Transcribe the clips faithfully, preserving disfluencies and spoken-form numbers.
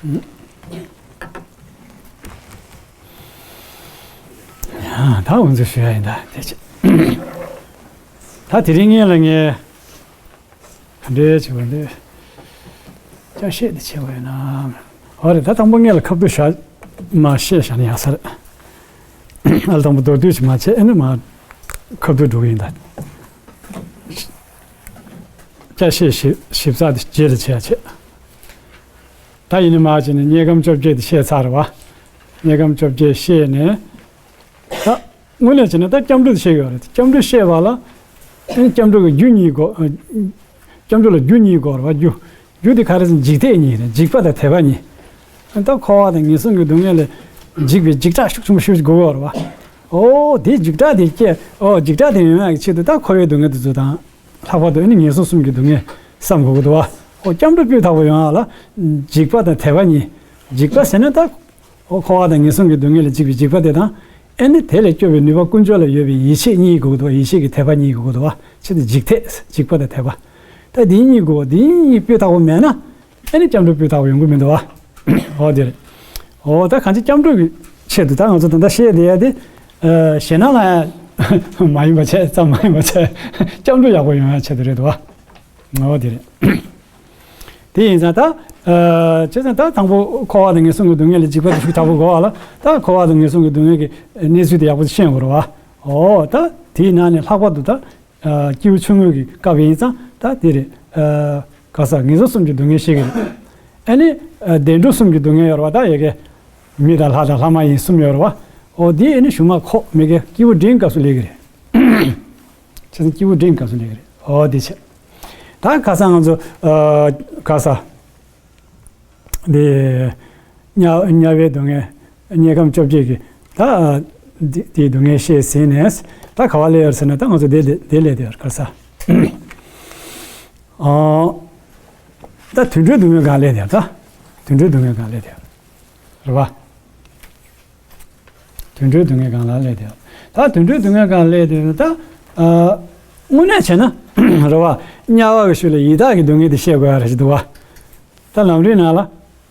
ད་འོ་ཚོད་ཞུ་ཡ་ཡིན་ད་དེ་ཆེ། ད་དེ་རིང་ངས་ལ་ངས། ག་འདྲའི་བྱེད་པ་འདི། ཅང་བཤད་དེ་བྱེད་པ་ཡིན་ན། ཨོ་རེད། ད་དང་པོ་ངས་ལ་ཁ་བསྡུ་བྱ། མ་བཤད་བྱ་ན་ཡག་ས་རེད། ཨ་ལ་དང་པོ་མདོར་བསྡུས་ཤིག་མ་བྱས། ཨེ་ནི་མ། ཁ་བསྡུ་འགྲོ་གི་ཡིན་ད། ཅང་བཤད་ཞིབ་ཞིབ་ཚགས་དེ་རྗེས་ལ་བྱེད་ཡ་བྱེད། ད་ཡིན་ནི་མ་བྱས་ནས་དམྱལ་ཁམས་བཅོ་བརྒྱད་དེ་བཤད་ཚར་བ། དམྱལ་ཁམས་བཅོ་བརྒྱད་བཤད་ནས། ད། དངོས་གནས་བྱས་ན་ད་སྐྱབས་འགྲོ་དེ་བཤད་ཡོད་རེད། སྐྱབས་འགྲོ་བཤད་པ་ལ། ཨེ་སྐྱབས་འགྲོ་གི་རྒྱུ་གཉིས་དགོས། ཨ། སྐྱབས་འགྲོ་ལ་རྒྱུ་གཉིས་དགོས་རེད་བ། རྒྱུ། རྒྱུ་དེ་ག་རེ་ཟེར་ན་འཇིགས་ཐེག་གཉིས་རེད། འཇིགས་པ་དང་དད་པ་གཉིས། ཨ་ད་འཁོར་བ་དང་ངན་སོང་གི་སྡུག་བསྔལ་ལས་འཇིགས་པའི་འཇིགས་སྐྲག་ཤུགས་ཆེན་པོ་ཞིག་དགོས་ཀྱི་ཡོད་རེད་བ། ཨོ་དེ་འཇིགས་སྐྲག་དེ་སྐྱེ། ཨོ་འཇིགས་སྐྲག་དེ་ཡོང་ཡག་གི་ཆེད་དུ་ད་འཁོར་བའི་སྡུག་བསྔལ་དེ་ཚོ་དང་། ལྷག་པར་དུ་ཨེ་ནི་ངན་སོང་གསུམ་གྱི་སྡུག་བསྔལ་བསམ་དགོས་ཀྱི་འདུག་བ། ཨོ་སྐྱབས་འགྲོ་སྤུས་དག་པོ་ཡོང་ཡག་ལ། འཇིགས་པ་དང་དད་པ་གཉིས། འཇིགས་པ་ཟེར་ན་ད། འོ་འཁོར་བ་དང་ངན་སོང་གི་སྡུག་བསྔལ་ལ་འཇིགས་པའི་འཇིགས་པ་དེ་དང་། ཨེ་ནི་དེ་ལས་སྐྱོབ་པའི་ནུས་པ་ཀུན་སྤྱོད་ལ་ཡོད་པའི་ཡིད་ཆེས་གཉིས་དགོས་ཀྱི་འདུག་བ། ཡིད་ཆེས་ཀྱི་དད་པ་གཉིས་དགོས་ཀྱི་འདུག་བ། ཆེད་དུ་འཇིགས་ཐེག་འཇིགས་པ་དང་དད་པ། ད་འདི་གཉིས་དགོས། འདི་གཉིས་སྤུས་དག་པོ་མེད་ན། ཨེ་ནི་སྐྱབས་འགྲོ་སྤུས་དག་པོ་ཡོང་གི་མི་འདུག་བ། འོ་དེ་རེད། འོ་ད་གང་ཅི་སྐྱབས་འགྲོ་གི་ཆེད་དུ་ད་ང་ཚོ་ད་ལྟ་བཤད་བསྡད་ཡ་དེ། ཨ་ཞེད་སྣང་ལ་ཡ་མ་ཡིན་པ་བྱས་ཙམ་མ་ཡིན་པ་བྱས། སྐྱབས་འགྲོ་ཡག་པོ་ཡོང་ཡ་ཆེད་དུ་རེད་འདུག་བ། འོ་དེ་རེད། དེ་ཡིན་ཙང་ད། ཨ་བྱས་ཙང་ད་དང་པོ་འཁོར་བ་དང་ངན་སོང་གི་སྡུག་བསྔལ་ལ་འཇིགས་པ་དེ་ཤུགས་དྲག་པོ་དགོས་པ་ལ། ད་འཁོར་བ་དང་ངན་སོང་གི་སྡུག་བསྔལ་གྱི་གནས་ཚུལ་དེ་ཡག་པོ་ཤེས་དགོས་རེད་བ། འོ་ད་དེའི་ནང་ནས་ལྷག་པར་དུ་ད། ཨ་སྐྱེས་བུ་ཆུང་ངུ་གི་སྐབས་ཡིན་ཙང་ད་དེ་རེད། ཨ་ག་ས་ངན་སོང་གསུམ་གྱི་སྡུག་བསྔལ་ཤེས་ཀྱི་རེད། ཨ་ནི། ཨ་བདེ་འགྲོ་གསུམ་གྱི་སྡུག་བསྔལ་ཡོད་རེད་བ། ད་ཡ་གི། མི་དང་ལྷ་དང་ལྷ་མ་ཡིན་གསུམ་ཡོད་རེད་བ། འོ་དེ་ཨ་ནི་གཞུག་མ་ཁོ་མི་དགེ་སྐྱེས་བུ་འབྲིང་སྐབས་སུ་སླེབས་ཀྱི་རེད། བྱས་ཙང་སྐྱེས་བུ་འབྲིང་སྐབས་སུ་སླེབས་ཀྱི་རེད། འོ་དེ་བྱས། ད་ག་ས་ང་ཚོ། ཨ་ག་ས། འདི། དམྱལ་དམྱལ་བའི་སྡུག་བསྔལ། དམྱལ་ཁམས་བཅོ་བརྒྱད་ཀྱི། ད། འདི་འདིའི་སྡུག་བསྔལ་བཤད་ཟིན་ནས། ད་ག་བ་སླེབས་ཡོད་ཟེར་ན། ད་ང་ཚོ་འདི་འདི་འདི་སླེབས་བསྡད་ཡོད་ག་ས། ཨོ། ད་དུད་འགྲོའི་སྡུག་བསྔལ་སྒང་སླེབས་བསྡད་ཡོད་ད། དུད་འགྲོའི་སྡུག་བསྔལ་སྒང་སླེབས་བསྡད་ཡོད། རེད་བ། དུད་འགྲོའི་སྡུག་བསྔལ་སྒང་ལ་སླེབས་བསྡད་ཡོད། ད་དུད་འགྲོའི་སྡུག་བསྔལ་སྒང་སླེབས་བསྡད་ཡོད་ད། ཨ་དངོས་གནས་བྱས་ན། རེད་བ། དམྱལ་བ་གི་ཤུལ་ལ་ཡི་དྭགས་ཀྱི་སྡུག་བསྔལ་དེ་བཤད་དགོས་ཡ་རེད་ཅེས་འདུག་བ། ད་ལམ་རིམ་ནང་ལ།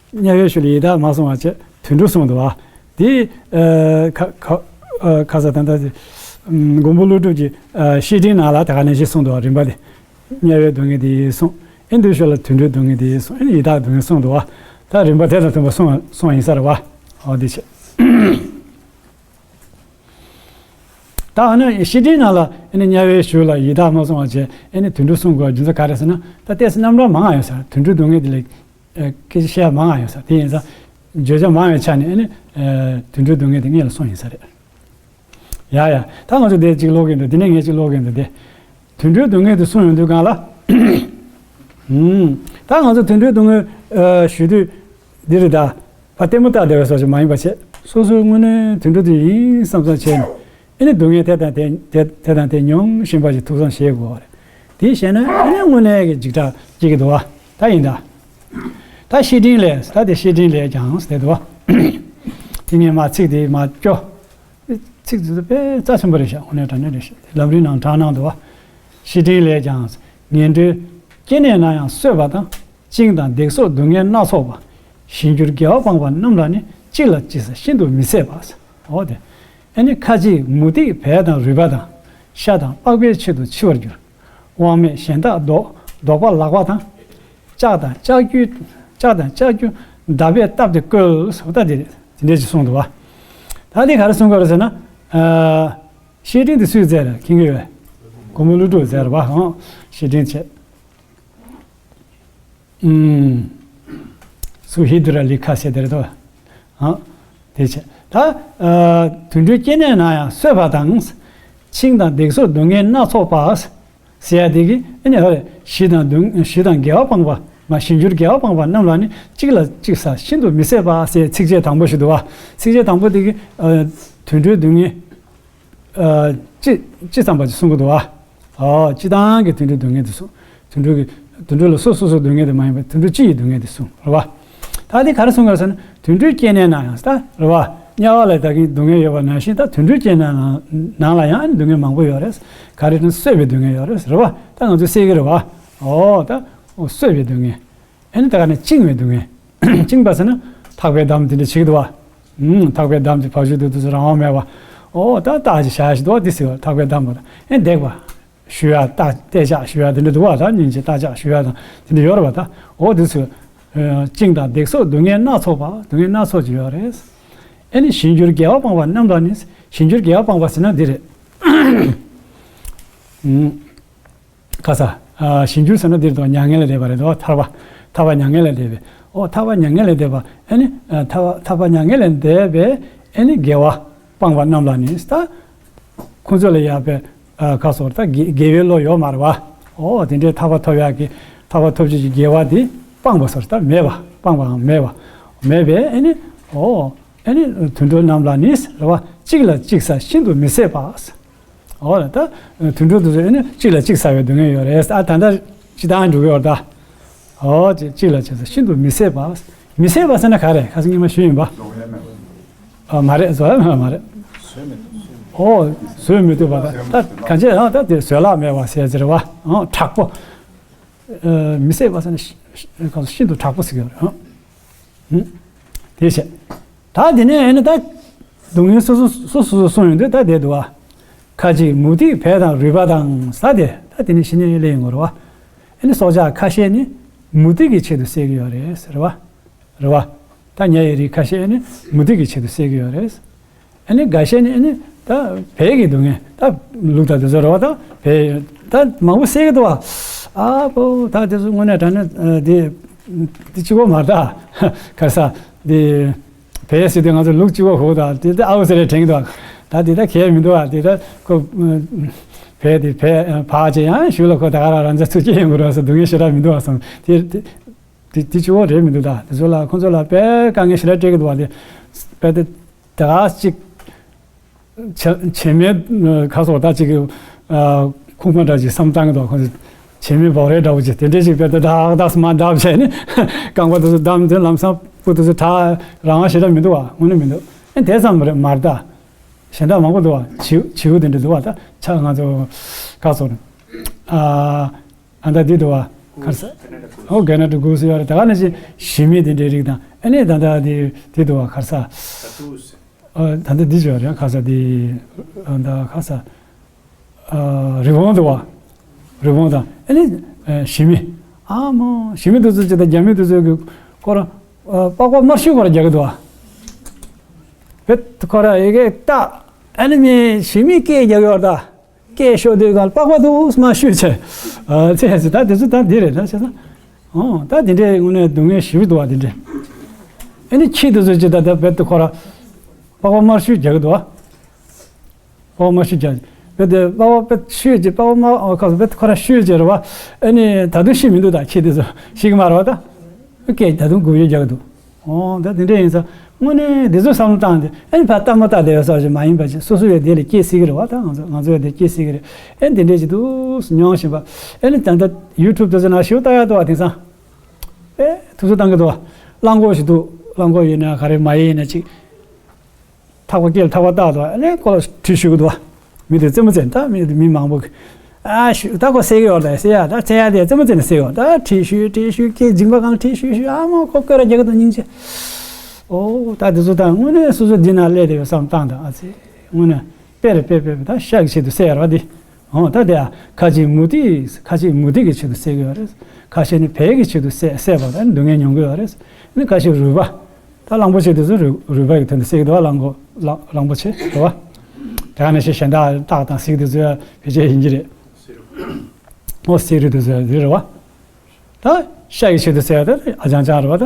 དམྱལ་བའི་ཤུལ་ལ་ཡི་དྭགས་མ་གསུངས་པ་བྱས་དུད་འགྲོ་གསུངས་འདུག་བ། དེ། ཨ་ཁ་ཁ་ཨ་ཁ་ས་ད་ལྟ་དེ། ཨམ་མགོན་པོ་ཀླུ་སྒྲུབ་ཀྱི་ཨ་བཤེས་སྤྲིང་ནང་ལ་དེ་ག་ནང་བཞིན་གསུངས་འདུག་བ། རིམ་པ་དེ། དམྱལ་བའི་སྡུག་བསྔལ་དེ་གསུངས། ཨེ་འདིའི་ཤུལ་ལ་དུད་འགྲོའི་སྡུག་བསྔལ་དེ་གསུངས། ཨེ་ཡི་དྭགས་སྡུག་བསྔལ་གསུངས་འདུག་བ། ད་རིམ་པ་དེ་དང་མཐུན་པ་གསུངས་གསུངས་ཡིན་ས་རེད་བ། འོ་དེ་བྱས། ད་ཨ་ནི་བཤེས་སྤྲིང་ནང་ལ་ཨ་ནི་དམྱལ་བའི་ཤུལ་ལ་ཡི་དྭགས་མ་གསུངས་པ་བྱས། ཨ་ནི་དུད་འགྲོ་གསུངས་དགོས་རྒྱུ་མཚན་ག་རེ་ཟེར་ན། ད་ཏོག་ཙམ་རྣམ་གྲངས་མང་ང་ཡོད་ས། དུད་འགྲོའི་སྡུག་བསྔལ་དེ་ལ་ཨ་སྐད་ཆ་བཤད་ཡ་མང་ང་ཡོད་ས། དེ་ཡིན་ཙང་བརྗོད་བྱ་མང་བའི་ཆ་ནས་ཨ་ནི་ཨ་དུད་འགྲོའི་སྡུག་བསྔལ་དེ་སྔོན་ལ་གསུངས་ཡིན་ས་རེད། ཡ་ཡ། ད་ང་ཚོ་དེ་གཅིག་ཀློག་གིན་འདུག་དེ་ནས་ངས་གཅིག་ཀློག་གིན་འདུག་དེ། དུད་འགྲོའི་སྡུག་བསྔལ་དེ་གསུངས་ཡོང་དུས་སྒང་ལ། ཨུམ། ད་ང་ཚོ་དུད་འགྲོའི་སྡུག་བསྔལ་ཨ་ཞུ་དུས། འདི་རེད་ད། ཕ་ལྟད་མོ་ལྟ་བསྡད་པ་སོགས་ཅིག་མ་ཡིན་པ་བྱས། སོ་སོའི་དངོས་གནས་དུད་འགྲོ་དེ་ཡིན་བསམ་བསམ་བྱས་ནས། ཨེ་ནི་སྡུག་བསྔལ་དེ་དང་དེ་དེ་དེ་དང་དེ་མྱོང་བཞིན་པ་ཞིག་ཐུགས་བསམ་བཞེས་དགོས་པ་རེད། དེ་བྱས་ན་ཨེ་ནི་དངོས་གནས་ཀྱི་འཇིགས་སྐྲག་སྐྱེ་གི་འདུག་བ། ད་ཡིན་ད། ད་བཤེས་སྤྲིང་ལས། ད་དེ་བཤེས་སྤྲིང་ལས་ཀྱང་ཟེར་འདུག་བ། དེ་ངས་མ་ཚིག་དེ་མ་སྐྱོ། ཚིག་དེ་ཚོ་དཔེ་རྩ་ཆེན་པོ་རེད་ཤག་དངོས་གནས་དྲང་གནས་རེད་ཤག་ལམ་རིམ་ནང་དྲངས་གནང་འདུག་བ། བཤེས་སྤྲིང་ལས་ཀྱང་། ངན་འགྲོའི་སྐྱེ་གནས་ན་ཡང་གསོད་པ་དང་། བཅིངས་དང་བརྡེག་སོགས་སྡུག་བསྔལ་སྣ་ཚོགས་པ། ཞིང་རྒྱུར་དགེ་བ་སྤངས་པ་རྣམས་ལ་ནི། གཅིག་ལ་གཅིག་ཟ་ཤིན་ཏུ་མི་བཟད་པ། འོ་དེ། ཨེ་ནི་ཁ་ཅིག་མུ་ཏིག་བལ་དང་རུས་པ་དང་། ཤ་དང་པགས་པའི་ཆེད་དུ་འཆི་བར་འགྱུར། དབང་མེད་གཞན་དག་བཟློག་བཟློག་པ་ལག་པ་དང་། ལྕགས་དང་ལྕགས་ཀྱུ། ལྕགས་དང་ལྕགས་ཀྱུ་མདའ་བས་བཏབ་སྟེ་བསྐོལ། ཟེར་བ་ལྟ་དེ་རེད། དེ་འདྲས་ཅིག་གསུངས་འདུག་བ། ད་འདི་ག་རེ་གསུང་གི་ཡོད་རེད་ཟེར་ན། ཨ་བཤེས་སྤྲིང་དེ་སུས་མཛད་རེད། མཁྱེན་གྱི་ཡོད། མགོན་པོ་ཀླུ་སྒྲུབ་མཛད་རེད་བ། ཨང་། བཤེས་སྤྲིང་བྱས། ཨུམ། སུ་ཧི་དུ་ར་ལི་ཁ་ཟེར་དེ་རེད་དོ། ཨང་། དེ་བྱས། ད་ཨ་དུད་འགྲོའི་སྐྱེ་གནས་ན་ཡང་གསོད་པ་དང་། བཅིངས་དང་བརྡེག་སོགས་སྡུག་བསྔལ་སྣ་ཚོགས་པ། ཟེར་ཡ་དེ་གིས་ཨེ་ནི་ཨ་རེ། ཞི་དང་སྡུག་ཞི་དང་དགེ་བ་སྤངས་པ། མ་ཞིང་རྒྱུར་དགེ་བ་སྤངས་པ་རྣམས་ལ་ནི། གཅིག་ལ་གཅིག་ཟ་ཤིན་ཏུ་མི་བཟད་པ་ཟེར་ཚིགས་བཅད་དང་པོ་ཞིག་འདུག་བ། ཚིགས་བཅད་དང་པོ་དེ་གིས་ཨ་དུད་འགྲོའི་སྡུག་བསྔལ་ཨ་སྤྱི་སྤྱི་ཙམ་པ་ཅིག་གསུང་གི་འདུག་བ། ཨ་སྤྱི་བཏང་གི་དུད་འགྲོའི་སྡུག་བསྔལ་དེ་གསུང་། དུད་འགྲོ་གི་དུད་འགྲོ་ལ་སོ་སོ་སོའི་སྡུག་བསྔལ་དེ་མ་ཡིན་པར་དུད་འགྲོ་སྤྱི་ཡི་སྡུག་བསྔལ་དེ་གསུང་རེད་བ། ད་དེ་ག་རེ་གསུང་གི་ཡོད་ཟེར་ན། དུད་འགྲོའི་སྐྱེ་གནས་ན་ཡང་ད་རེད་བ། དམྱལ་བ་ལ་ད་གིན་སྡུག་བསྔལ་ཡོད་པ་ནང་བཞིན། ད་དུད་འགྲོའི་སྐྱེ་གནས་ནང་ནང་ལ་ཡང་སྡུག་བསྔལ་མང་པོ་ཡོད་རེད། ག་རེ་ཟེར་ན་གསོད་པའི་སྡུག་བསྔལ་ཡོད་རེད། རེད་བ། ད་ང་ཚོས་ཤེས་ཀྱི་རེད་བ། ཨོ་ད་ཨོ་གསོད་པའི་སྡུག་བསྔལ། ཨེ་ནི་ད་ག་ནས་བཅིངས་པའི་སྡུག་བསྔལ། བཅིངས་པ་ཟེར་ན་ཐག་པས་བསྡམས་དེ་འདྲ་བྱེད་ཀྱི་འདུག་བ། ཨུམ། ཐག་པས་བསྡམས་ཀྱི་བབ་ཅོལ་དུ་དུས་སུ་རང་དབང་མེད་པ། ཨོ་ད་རྟགས་ཅིག་བཞག་ཞིག་འདུག་བ། དེ་ཟེར་བ་ཐག་པས་བསྡམས་པ་དང་། ཨེ་འདེགས་པ། གཞུ་ཡ། རྟ་རྟ་ལྕག་གཞུ་ཡ་དེ་འདྲ་འདུག་བ། ད་སྙིང་རྗེ་རྟ་ལྕག་གཞུ་ཡ་དང་དེ་འདྲ་ཡོད་རེད་བ། ད་ཨོ་དེ་ཚོས་བཅིངས་དང་འདེགས་སོགས་སྡུག་བསྔལ་སྣ་ཚོགས་པ། སྡུག་བསྔལ་སྣ་ཚོགས་ཅིག་ཡོད་རེད། ཨེ་ནི་གཞན་འགྱུར་དགེ་བ་སྤངས་པ་རྣམས་ལ་ནི། གཞན་འགྱུར་དགེ་བ་སྤངས་པ་ཟེར་ན་འདི་རེད། ཨུམ། ག་ས། ཨ། གཞན་འགྱུར་ཟེར་ན་འདིར་དུ་མྱ་ངན་ལས་འདས་པ་རེད་དོ། ཐར་པ། ཐར་པ་མྱ་ངན་ལས་འདས་པའི། ཨོ་ཐར་པ་མྱ་ངན་ལས་འདས་པ། ཨེ་ནི། ཨ། ཐར་པ་ཐར་པ་མྱ་ངན་ལས་འདས་པའི། ཨེ་ནི་དགེ་བ་སྤངས་པ་རྣམས་ལ་ནི། ད་ཁོང་ཚོ་ལ་ཡག་པའི། ཨ། ག་སོགས་ད་དགེ་དགེ་བའི་བློ་ཡོད་མ་རེད་བ། ཨོ་དེ་འདྲའི་ཐར་པ་ཐོབ་ཡག་གི། ཐར་པ་ཐོབ་བྱེད་ཀྱི་དགེ་བ་དེ་སྤངས་པ་སོགས་ད་མེད་པ། སྤངས་པའང་མེད་པ། མེད་པས་ཨེ་ནི། ཨོ་ཨེ་ནི་དུད་འགྲོ་རྣམས་ལ་ནི་རེད་བ། གཅིག་ལ་གཅིག་ཟ་ཤིན་ཏུ་མི་བཟད་པ། འོ་ད་དུད་འགྲོ་དེ་ཚོ་ཨེ་ནི་གཅིག་ལ་གཅིག་ཟ་བའི་སྡུག་བསྔལ་ཡོད་རེད། ཨ་ད་ལྟ་སྤྱི་བཏང་འགྲོ་གི་ཡོད་རེད་ད། འོ་གཅིག་གཅིག་ལ་གཅིག་ཟ་ཤིན་ཏུ་མི་བཟད་པ། མི་བཟད་པ་ཟེར་ན་ག་རེ། ཁ་སང་ཉི་མ་ཞུས་ཡིན་པ། ཨ་མ་རེད། བཟོད་ཡ་མེད་པ་མ་རེད། འོ་བཟོད་མི་ཐུབ་པ། ད་ད་གང་བྱས་ཡང་ད་དེ་བཟོད་གླགས་མེད་པ་ཟེར་ཟེར་བ། འོ་དྲག་པོ། ཨ་མི་བཟད་པ་ཟེར་ན་ཤི་ཤི་གང་ཤིན་ཏུ་དྲག་པོ་ཟེར་གྱི་ཡོད་རེད། ཨ། ཧུམ། དེ་བྱས། ད་དེ་ནས་ཨེ་ནི་ད་སྡུག་བསྔལ་སོ་སོ་སོ་སོ་སོ་གསུངས་ཡོང་དུས། ད་དེ་འདུག་བ། ཁ་ཅིག་མུ་ཏིག་བལ་དང་རུས་པ་དང་ཟེར་དེ། ད་དེ་ནས་གཞི་ནས་སླེབས་ཡོང་གི་རེད་བ། ཨེ་ནི་སྲོག་ཆགས་ཁ་ཤས་ནི་མུ་ཏིག་གི་ཆེད་དུ་བསད་ཀྱི་ཡོད་རེད་ཟེར་བ། རེད་བ། ད་ཉ་ཡི་རིགས་ཁ་ཤས་ནི་མུ་ཏིག་གི་ཆེད་དུ་བསད་ཀྱི་ཡོད་རེད། ཨ་ནི་འགའ་ཤས་ནི་ཨ་ནི་ད་བལ་གྱི་སྡུག་བསྔལ། ད་ལུག་དང་དེ་ཚོ་རེད་བ། ད་བལ་ད་མང་པོ་བསད་ཀྱི་འདུག་བ། ཨ་པོ་ད་དེ་ཚོ་དངོས་གནས་དྲང་གནས་འདི་འདི་གཅིག་པོ་མ་རེད་ད། ག་རེ་ཟ། འདི་བལ་ཟེར་དུས་ང་ཚོ་ལུག་གཅིག་པོ་གོ་ད། དེ་ད་ཨའུ་ཟེར་རེ་དྲན་གྱི་འདུག་ད་དེ་ད་གལ་མི་འདུག་བ། དེ་ད་ཁོ་བལ་དེ་བལ་བག་ཅེ་ཡང་ཞུ་ལ་ཁོ་ད་ག་རང་རང་ཚ་ཚུགས་ཀྱི་ཡོང་གི་རེད་བ། སྡུག་བསྔལ་ཞེ་དྲག་མི་འདུག་བ་བསམ། དེ་དེ་དེ་གཅིག་པོ་རེད་མི་འདུག་ད་དེ་ཚོ་ལ་ཁོ་ཚོ་ལ་དཔེ་དཀའ་ངལ་ཞེ་དྲག་སྤྲད་ཀྱི་འདུག་བ། དེ་དཔེ་དེ་ད་ག་ཅིག་བྱེ་བྱེ་མའི་ཁ་སོགས་ད་ཅིག་གི་ཁུག་མ་འདྲ་ཅིག་བསམ་བཏང་གི་འདུག་ཁོ་ཚོ་བྱེ་མའི་འབོག་རལ་འདྲ་བོ་ཅིག་དེ་འདྲས་ཅིག་དཔེ་དེ་ཏག་ཏག་མར་བརྡབས་བྱས་ནས་རྐང་པ་དེ་ཚོ་བསྡམས་དེ་ལམ་སང་སྤུ་དེ་ཚོ་ད་རང་དབང་ཞེ་དྲག་མི་འདུག་བ། དངོས་གནས་མི་འདུག་ཨེ་དེ་ཙམ་རེད་མ་རེད་ད། གཞན་དག་མང་པོ་འདུག་བ། བྱིའུ་བྱིའུ་དེ་འདྲ་འདུག་བ། ད་ཆ་ང་ཚོ་ཁ་སོགས་ཨ། ཨ་ད་འདི་འདུག་བ། ག་རེ་ཟ། ཨོ་གྷ་ན་ཌ་གུ་སུ་ཡོད་རེད། ད་ག་ནང་བཞིན་ཞི་མི་དེ་འདྲའི་རིགས་དང་། ཨ་ནི་ད་ལྟ་འདི་འདི་འདུག་བ། ག་རེ་ཟ། ཨ་ད་ལྟ་འདི་ཡོད་རེད། ག་རེ་ཟ། འདི་ཨ་ད་ག་རེ་ཟ། ཨ་རི་བོང་འདུག་བ། རི་བོང་དང་། ཨ་ནི་ཨ་ཞི་མི། ཨ་མོ་ཞི་མི་དེ་ཚོ་ཅི་ད་རྒྱ་མི་དེ་ཚོ་གི་ཁོ་རང་ཨ་པགས་པ་དམར་ཤོས་ཁོ་རང་རྒྱག་གི་འདུག་བ། བེད་ཁོ་རང་ཡི་གེ་ལྟ། ཨ་ནི་མི་ཞི་མི་སྐད་རྒྱག་ཡོད་ད། སྐད་ཤོར་དུས་གང་པགས་པ་དུ་མ་ཤོད་བྱས། ཨ་ཚེ་ཚེ་ད་དེ་ཚོ་ད་འདི་རེད་ད་བྱས་ཙང་། ཨོ་ད་དེ་འདྲའི་དངོས་གནས་སྡུག་བསྔལ་ཞེ་པོ་འདུག་བ་དེ་འདྲའི། ཨ་ནི་ཁྱི་དེ་ཚོ་ཅི་ད་ད་བེད་དུ་ཁོ་ར་པགས་པ་དམར་ཤོས་རྒྱག་གི་འདུག་བ། པགས་པ་དམར་ཤོས་རྒྱག་བེད་དུ་པགས་པ་བེད་ཤོད་ཅི་པགས་པ་དམར་ཨོ་ཁ་སོ་བེད་ཁོ་ར་ཤོད་ཅི་རེད་བ། ཨ་ནི་ད་དུང་ཤི་མི་འདུག་ད་ཁྱི་དེ་ཚོ་ཤི་གི་མ་རེད་བ་ད། སྐད་ད་དུང་འགུལ་སྐྱོད་རྒྱག་གི་འདུག་ཨོ་ད་དེ་འདྲ་ཡིན་ཙང་དངོས་གནས་འདི་ཚོ་བསམ་བློ་བཏང་སྟེ། ཨ་ནི་ཕ་ལྟ་མ་ལྟ་བསྡད་པའི་བཟོ་ཞིག་མ་ཡིན་པ་ཅིག་སོ་སོ་ཡོད་དེ་ལ་སྐྱེས་སྲིད་ཀྱི་རེད་བ། ད་ང་ཚོ་ང་ཚོ་ཡོད་དེ་སྐྱེས་སྲིད་ཀྱི་རེད། ཨེ་འདི་འདྲས་ཅིག་འདུག་མྱོང་བཞིན་པ། ཨེ་ནི་ད་ལྟ་ཡུ་ཊུབ་དེ་ཚོ་ནང་ཞིག་ལྟ་ཡག་འདུག་བ། དེང་སང་དཔེ་ཐུགས་གསོ་བཏང་གི་འདུག་བ། གླང་གོག་ཞིག་འདུག་གླང་གོག་ཡིན་ན་ག་རེ་མ་ཡིན་ན་ཅིག་ཐག་པ་སྐེ་ལ་ཐག་པ་བཏགས་འདུག་ཨ་ནི་ཁོ་ལ་གྲི་གཞུ་གི་འདུག་བ། མི་དེ་རྩེད་མོ་རྩེ་ད་མི་མི་མང་པོ་གི། ཨ་གཞུ་ད་ཁོ་བསད་ཀྱི་ཡོད་ད། བསད་ཡ་ད་བསད་ཡ་དེ་རྩེད་མོ་རྩེ་ནས་བསད་ཡོད་ད། གྲི་གཞུ་གྲི་གཞུ་སྐེ་མཇིང་པ་གང་གྲི་གཞུ་གཞུ། ཨ་མ་ཁོ་སྐོར་ར་རྒྱག་གི་འདུག་སྙིང་རྗེ། ཨོ་ད་དེ་ཚོ་ད་དངོས་གནས་སོ་སོ་འདི་ན་སླེབས་བསྡད་པའི་བསམ་བཏང་དང་། ཨ་ཙི་དངོས་གནས་དཔེ་རེད་དཔེ་དཔེ་ད་ཤ་གི་ཆེད་དུ་བསད་ཡ་རེད་བ་འདི། ཨོ་ད་དེ་ཡ་ཁ་ཅིག་མུ་ཏིག་ཁ་ཅིག་མུ་ཏིག་གི་ཆེད་དུ་བསད་ཀྱི་ཡོད་རེད། ཁ་ཤས་ནི་བལ་གྱི་ཆེད་དུ་བསད་བསད་པ་དང་སྡུག་བསྔལ་མྱོང་གི་ཡོད་རེད། ནི་ཁ་ཤས་རུས་པ། ད་གླང་པོ་ཆེ་དེ་ཚོ་རུས་རུས་པ་ཡི་དོན་དུ་བསད་ཀྱི་འདུག་བ། གླང་གོག་གླང་གླང་པོ་ཆེ་རེད་བ། དེ་ག་ནང་བཞིན་གཞན་དག་སྟག་དང་གཟིག་དེ་ཚོ་ཡང་ཕལ་ཆེར་ཡིན་གྱི་རེད། ཨོ་གསེར་རུས་དེ་ཚོ་ཡང་རེད་བ། ད་ཤ་ཡི་ཆེད་དུ་བསད་ཡ་ད་ཨ་ཅང་ཅང་རེད་བ། ད་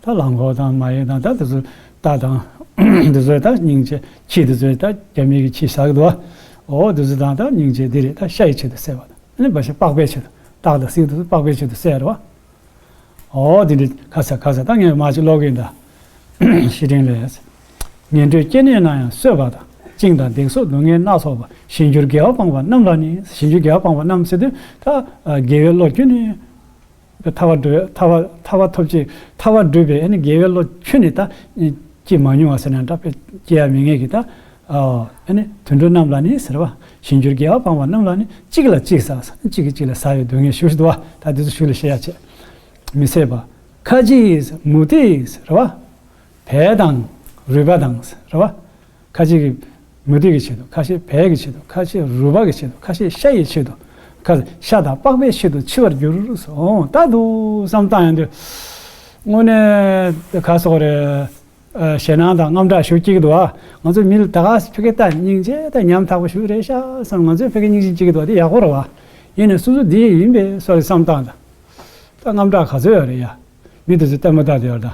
ད་གླང་གོག་དང་མ་ཡི་དང་ད་དེ་ཚོ་སྟག་དང་དེ་ཚོ་ད་སྙིང་རྗེ་ཁྱི་དེ་ཚོ་ད་རྒྱ་མི་གི་ཁྱི་ཟ་གི་འདུག་བ། ཨོ་དེ་ཚོ་དང་ད་སྙིང་རྗེ་འདི་རེད། ད་ཤ་ཡི་ཆེད་དུ་བསད་པ་དང་། ཨ་ནི་འབའ་ཞིག་པགས་པའི་ཆེད་དུ་སྟག་དང་གཟིག་དེ་ཚོ་པགས་པའི་ཆེད་དུ་བསད་ཡ་རེད་བ། ཨོ་དེ་འདྲ་ཁ་ས་ཁ་ས་ད་ངས་མ་ཅིག་ཀློག་གི་ཡིན་ད། ཤི་ཕྲིན་ལས། ངན་འགྲོའི་སྐྱེ་གནས་ན་ཡང་གསོད་པ་དང་། བཅིངས་དང་འདེགས་སོགས་སྡུག་བསྔལ་སྣ་ཚོགས་པ། གཞན་འགྱུར་དགེ་བ་སྤངས་པ་རྣམས་ལ་ནི། གཞན་འགྱུར་དགེ་བ་སྤངས་པ་རྣམས་ཟེར་དུས་ད་དགེ་བའི་བློ་ཁྱོན་ནས་ཐར་པ་སྒྲུབ་ཐར་པ་ཐར་པ་ཐོབ་ཅིག་ཐར་པ་སྒྲུབ་པའི་ཨ་ནི་དགེ་བའི་བློ་ཁྱོན་ནས་ད་སྐྱེ་མ་མྱོང་བ་ཟེར་ན་འདྲ། དཔེ་སྐྱེ་ཡ་མེད་ངེས་ཀྱི་ད། ཨ་ནི་དུད་འགྲོ་རྣམས་ལ་ནི་ཟེར་བ། གཞན་འགྱུར་དགེ་བ་སྤངས་པ་རྣམས་ལ་ནི། གཅིག་ལ་གཅིག་ཟ། གཅིག་གིས་གཅིག་ལ་ཟ་བའི་སྡུག་བསྔལ་ཞུ་ཞུ་འདུག་བ། ད་དེ་ཚོ་ཞུ་ལ་བཤད་ཡ་བྱེད། མི་བཟད་པ། ཁ་ཅིག་གིས་མུ་སྟེགས་རེད་བ། བལ་དང་རུས་པ་དང་རེད་བ། ཁ་ཅིག་གིས་མུ་སྟེགས་ཀྱི་ཆེད་དུ། ཁ་ཤས་བལ་གྱི་ཆེད་དུ། ཁ་ཤས་རུས་པ་གི་ཆེད་དུ། ཁ་ཤས་ཤ་ཡི་ཆེད་དུ། ཁ་ཤ་དང་པགས་པའི་ཆེད་དུ་འཆི་བར་འགྱུར་སོང་། ད་འདུག་བསམ་བཏང་ཡོང་དུས། དངོས་གནས་ག་སོག་རེད། ཨ། ཞེད་སྣང་དང་དངངས་སྐྲག་ཞེ་པོ་སྐྱེ་གི་འདུག་ཨ། ང་ཚོ་མི་ལ་ད་ག་ཕ་གི་ད་སྙིང་རྗེ་ད་ཉམ་ཐག་པོ་ཞེ་པོ་རེད་ཤག་བསམ། ང་ཚོས་ཕ་གི་སྙིང་རྗེ་སྐྱེ་གི་འདུག་ཨ། དེ་ཡག་པོ་རེད་བ། ཡིན་ནའི་སོ་སོ་འདི་ཡིན་པས་སོགས་ལ་བསམ་བཏང་ད། ད་དངངས་སྐྲག་ག་ཚོད་ཡོད་རེད་ཡ། མི་དེ་ཚོ་ལྟད་མོ་ལྟ་བསྡད་ཡོད་རེད་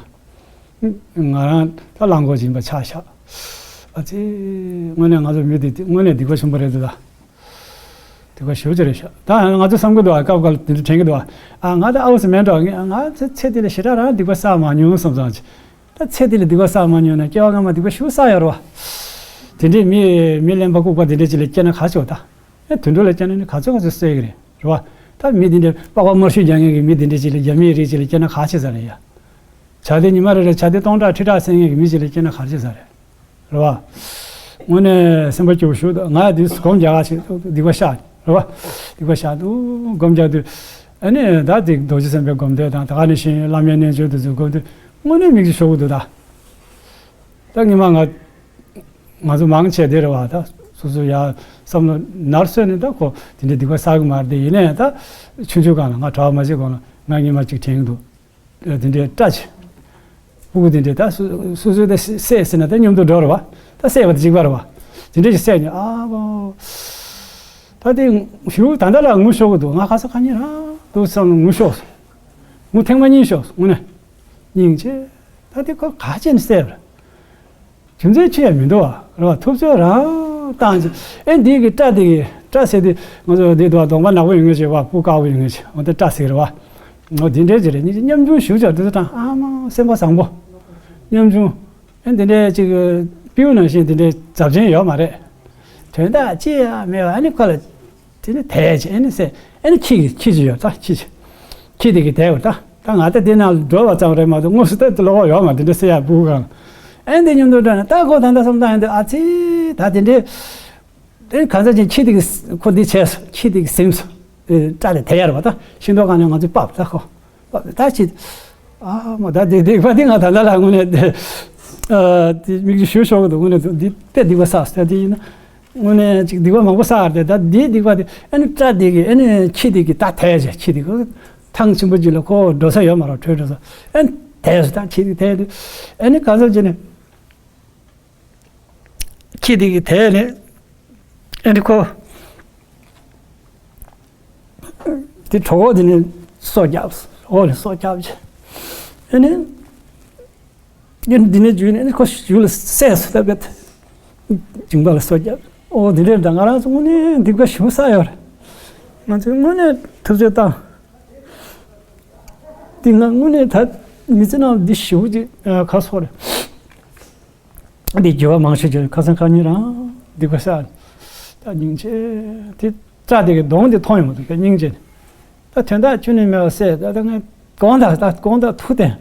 ད། ང་རང་ད་གླང་གོག་ཡིན་པ་ཆགས་ཤག། ཨ་ཙི། དངོས་གནས་ང་ཚོ་མི་དེ་དངོས་གནས་སྡིག་པ་ཆེན་པོ་རེད་འདུག་ད། སྡིག་པ་ཞེ་པོ་ཅིག་རེད་ཤག། ད་ང་ཚོ་བསམ་གི་འདུག་ཨ། སྐབས་འགའ་ལ་དེ་འདྲ་དྲན་གི་འདུག་ཨ། ཨ། ང་ད་ཨའུ་སི་མེད་འགྲོ། ང་ང་ཚེ་ཚེ་འདི་ལ་ཞེ་དྲག་རང་སྡིག་པ་བསགས་མ་མྱོང་བསམ་བསམ་ཅིག། ད་ཚེ་འདི་ལ་སྡིག་པ་བསགས་མ་མྱོང་ན་སྐྱེ་བ་སྔ་མ་སྡིག་པ་ཞེ་པོ་བསགས་ཡོད་རེད་བ། དེ་འདྲའི་མི་མི་གླེན་པ་ལྐུགས་པ་དེ་འདྲ་ཅིག་ལ་སྐྱེས་ན་ག་ཆོག་ད། ཨེ། དུད་འགྲོ་ལ་སྐྱེས་ན་ནི་ག་ཚོད་ག་ཚོད་བསད་གི་རེད། རེད་བ། ད་མི་དེ་འདྲའི་པགས་པ་དམར་ཤོས་རྒྱག་མཁན་གྱི་མི་དེ་འདྲ་ཅིག་ལ། རྒྱ་མིའི་རིགས་ཅིག་ལ་སྐྱེས་ན་ག་ཆོག་ས་རེད་ཡ། བྱ་དེ་ཉི་མ་རེ་རེ་བྱ་དེ་སྟོང་ཕྲག་ཁྲི་ཕྲག་བསད་མཁན་གྱི་མི་ཅིག་ལ་སྐྱེས་ན་ག་ཆོག་ས་རེད། རེད་བ། དངོས་གནས་སེམས་པ་སྐྱོ་པོ་ཞེ་པོ་འདུག། ང་དེ་སྒོམ་རྒྱག་ག་ཞིག་སྡིག་པ་བཤགས། རེད་བ། སྡིག་པ་བཤགས་འདུག། སྒོམ་རྒྱག་དུས། ཨ་ནི་ད་དེ་རྡོ་རྗེ་སེམས་དཔའི་སྒོམ་བཟླས་དང་ད་ག་ནང་བཞིན་བླ་མའི་རྣལ་འབྱོར་དེ་ཚོ་སྒོམ་དུས་དངོས་གནས་མིག་ཆུ་ཤོར་གི་འདུག་ད། ད་སྔོན་མ་ང་ང་ཚོ་མང་ཆེ་དེ་རེད་བ། ད་སོ་སོ་ཡ་བསམ་བློ་ནར་སོན་ནས་ད་ཁོ་དེ་འདྲའི་སྡིག་པ་བསགས་གི་མ་རེད་དེ། ཡིན་ནའི་ད་ཆུང་ཆུང་སྒང་ལ་ང་གྲྭ་པ་མ་བྱེད་གོང་ལ་ང་སྔོན་མ་གཅིག་དྲན་གི་འདུག། དེ་འདྲའི་སྐྲ་ཆེ། སྤུ་གུ་དེ་འདྲའི་ད་སོ་སོ་སོའི་ད་བསད་ཟེར་ན་ད་མཉམ་དུ་འགྲོ་རེད་བ། ད་བསད་པ་དེ་གཅིག་པ་རེད་བ། དེ་འདྲ་ཞིག་བསད་ནས་ཨ་བོ། ད་དེ་ཞུ་ད་ལྟ་ལ་ངུ་ཤོར་གི་འདུག། ང་ཁ་སང་ཁ་ཉིན་རང་འདུག་བསམ་ངུ་ཤོར་སོང་། ངུ་ཐེངས་མ་གཉིས་ཤོར་སོང་། དངོས་གནས། སྙིང་རྗེ། ད་དེ་ཁོ་ག་བྱས་ནས་བསད་པ་རེད། རྒྱུ་མཚན་ཅི་ཡང་མི་འདུག་བ། རེད་བ། ཐུབ་ཚོད་རང་བཏང་ཅིག། ཨེ། འདི་གི་སྐྲ་དེ་གི་སྐྲ་ཟེར་དུས་ང་ཚོ་འདི་འདུག་བ། གདོང་པ་ནག་པོ་ཡོད་མཁན་ཅིག་བ། སྤུ་དཀར་པོ་ཡོད་མཁན་ཅིག། འོ་དེ་སྐྲ་ཟེར་གི་རེད་བ། འོ་དེ་འདྲའི་ཅིག་རེད། སྙིང་རྗེ་ཉམ་ཆུང་ཞེ་པོ་ཅིག་དེ་ཚོ་དྲང་། ཨ་མ་སེམས་པ་བཟང་པོ། ཉམ་ཆུང་། ཨེ། དེ་འདྲའི་ཅིག་སྤྲེའུ་ནང་བཞིན་དེ་འདྲའི་ཚབས་ཆེན་ཡོད་མ་རེད། དོན་དག་ཅི་ཡང་མེད་པ། ཨ་ནི་ཁོ་ལ་དེ་ནི་དེད་བྱས། ཨ་ནི་བསད། ཨ་ནི་ཁྱི་གི་ཁྱི་ཅིག་ཡོད་ད། ཁྱི་ཅིག། ཁྱི་དེ་གིས་དེད་པ་ད། ད་ང་ད་དེ་ནང་ལ་འགྲོ་བ་ཙམ་རེད་མ་གཏོགས་དངོས་སུ་ད་བློ་ཁོག་ཡོད་མ་རེད། དེ་འདྲ་བསད་ཡག་སྤུ་གུ་སྒང་། ཨ་ནི་དེ་མཉམ་དུ་འགྲོ་ནས་ད་ཁོ་ད་ལྟ་བསམ་བཏང་ཡོང་དུས། ཨ་ཙི། ད་དེ་འདྲའི། དེ་གང་ཟག་ཅིག་ཁྱི་དེ་གིས་ཁོ་འདི་བྱས་སོང་། ཁྱི་དེ་གིས་ཟིན་སོང་། ཨེ། སྐྲ་དེ་དེད་ཡག་རེད་བ། ད་ཤིང་ཏོག་སྒང་ནས་ང་ཚོས་ཕབ་ད་ཁོ། ད་ཅི། ཨ་མ། ད་དེ་སྡིག་པ་དེ་ང་ད་ལྟ་ལ་དངོས་གནས་དེ། ཨ། དེ་མིག་ཆུ་ཤོར་ཤོར་གི་འདུག། དངོས་གནས་འདི་དཔེ་སྡིག་པ་བསགས་སོང་། ད་དེ་ཡིན་ན་དངོས་གནས་ཅིག་སྡིག་པ་མང་པོ་བསགས་རེད། ད་དེའི་སྡིག་པ་དེ། ཨ་ནི་སྐྲ་དེ་གིས། ཨ་ནི་ཁྱི་དེ་གིས་ད་དེད་བྱས། ཁྱི་དེ་གིས་ཐང་ཆེན་པོ་ཅིག་ལ་ཁོ་འགྲོ་ས་ཡོད་མ་རེད། བྲོས་འགྲོ་ས། ཨ་ནི་དེད་སོང་། ད་ཁྱི་དེ་དེད་དུས། ཨ་ནི་གང་ཟག་ཅིག་ནས། ཁྱི་དེ་གིས་དེད་ནས། ཨ་ནི་ཁོ་དེ་གྲོད་ཁོག་དེ་ནས་སོ་བརྒྱབ། འོག་ནས་སོ་བརྒྱབ་བྱས། ཨ་ནི་ཨ་ནི་འདི་ནས་འཇུས་ནས། ཨ་ནི་ཁོ་གཞུག་ལ་བསད་སོང་། ད་བེད་མཇིང་པ་ལ་སོ་བརྒྱབ། ཨོ། དེ་འདྲས་འདྲ། ང་རང་ཚོ་དངོས་གནས་སྡིག་པ་ཞེ་པོ་བསགས་ཡོད་རེད། ང་ཚོས་དངོས་གནས་ཐུབ་ཚོད་བཏང་། དེ་ང་དངོས་གནས་ད་མི་ཚེ་ནང་འདི་ཞེ་པོ་ཅིག་ཨ། ག་སོག་རེད། འདི་འགྱུར་བ་མང་ཤོས་ཀྱི་ཁ་སང་ཁ་ཉིན་རང་སྡིག་པ་བསགས། ད་སྙིང་རྗེ། དེ་སྐྲ་དེ་གི་གདོང་དེ་མཐོང་ཡོང་གི་འདུག། སྙིང་རྗེ། ད་དོན་དག་ཁྱོན་ནས་མེད་པ་བསད། ད་ད་ངས་དགོངས་དག། ད་དགོངས་དག་ཐུགས་བསྟན།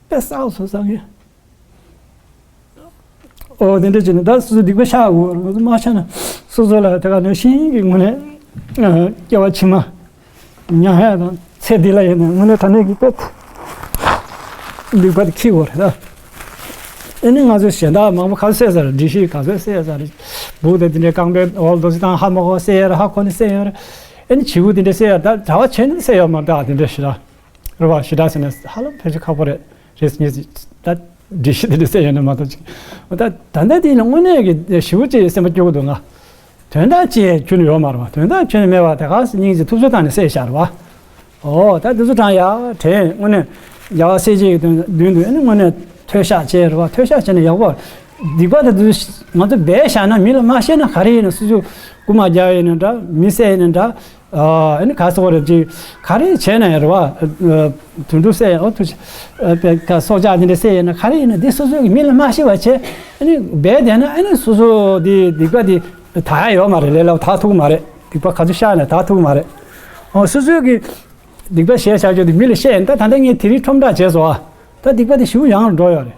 དཔེ་བསགས་སོང་བསམ་གི། ཨོ། དེ་འདྲ་བྱས་ནས་ད་སོ་སོ་སྡིག་པ་བཤགས་དགོས་རེད། ང་ཚོ་མ་བཤགས་ན་སོ་སོ་ལ་དེ་ག་ནང་བཞིན་གྱི་དངོས་གནས་སྐྱེ་བ་ཕྱི་མ་མྱ་ངན་དང་། ཚེ་འདི་ལ་ཡིན་ན་དངོས་གནས་དྲང་གནས་ཀྱི་དཔེ་སྡིག་པ་དེ་འཁྱེར་དགོས་རེད་ད། ཨ་ནི་ང་ཚོས་གཞན་དག་མང་པོ་ག་ཚོད་བསད་ཟེར། འདྲེ་ཤིག་ག་ཚོད་བསད་ཟེར། བུ་དེ་དེ་འདྲའི་རྐང་པའི་འོག་ལ་རྡོ་རྗེ་བཏང་། ཧ་མ་གོ་བསད་ཡོད་རེད། ཧ་གོ་ནས་བསད་ཡོད་རེད། ཨ་ནི་བྱིའུ་དེ་འདྲ་བསད་ཡོད་རེད། ད་གྲྭ་པ་བྱས་ནས་བསད་ཡོད་མ་རེད། ད་དེ་འདྲ་ཞེ་དྲག་རེད་བ། ཞེ་དྲག་ཟེར་ན་ཧ་ལམ་ཕལ་ཆེར་ཁག་པོ་རེད། རེས་གཉིས་ད་འདྲེ་ཤིག་དེ་འདྲ་བསད་ཡོད་ན་མ་གཏོགས་ཅིག། ད་ད་ལྟ་དེ་ནི་དངོས་གནས་ཀྱི་ཞེ་པོ་ཅིག་སེམས་པ་སྐྱོ་གི་འདུག་ང་། དོན་དག་ཅིག་ཁྱོན་ནས་ཡོད་མ་རེད་བ། དོན་དག་ཁྱོན་ནས་མེད་པ་དེ་ག་སྙིང་རྗེ་ཐུབ་ཚོད་བཏང་ནས་བསད་བཞག་རེད་བ། ཨོ། ད་འདི་ཚོ་དྲང་ཡག་དྲན། དངོས་གནས་རྒྱལ་བ་སྲས་བཅས་ཀྱི་མདུན་མདུན་དུ་ཨ་ནི་དངོས་གནས་མཐོལ་བཤགས་བྱས་རེད་བ། མཐོལ་བཤགས་བྱས་ནས་ཡག་པོ། སྡིག་པ་དེ་ཚོ་ང་ཚོ་སྦས་བཞག་ན། མི་ལ་མ་བཤད་ན་ག་རེ་ཡིན་ན། སོ་སོ་རྐུ་མ་རྒྱག་ཡིན་ན་འདྲ། མི་བསད་ཡིན་ན་འདྲ། ཨ་ནི་ག་སོག་རེད་ཅིག། ག་རེ་བྱས་ན་ཡང་རེད་བ། དུད་འགྲོ་བསད་ཡང་། ཨོ། ཐུག་ཅིག། ཨ། སྲོག་ཆགས་དེ་འདྲ་བསད་ཡིན་ན་ག་རེ་ཡིན་ན། འདི་སོ་སོ་གི་མི་ལ་མ་བཤད་པ་བྱས། ཨ་ནི་སྦས་བསྡད་ན་ཨ་ནི་སོ་སོ་དེ་སྡིག་པ་དེ་དག་ཡ་ཡོད་མ་རེད། ལས་སླ་པོ་དག་ཐུབ་ཀྱི་མ་རེད། སྡིག་པ་ག་ཚོད་བཤགས་ན་དག་ཐུབ་ཀྱི་མ་རེད། ཨོ། སོ་སོ་གི་སྡིག་པ་བཤད་བཞག་རྒྱུ་དེ་མི་ལ་བཤད་ཡིན། ད་ད་ལྟ་ངས་དེ་རིང་ཁྲོམ་བསྒྲགས་བྱས་སོང་ཨ། ད་སྡིག་པ་དེ་ཞེ་པོ་ཡང་འགྲོ་ཡོད་རེད།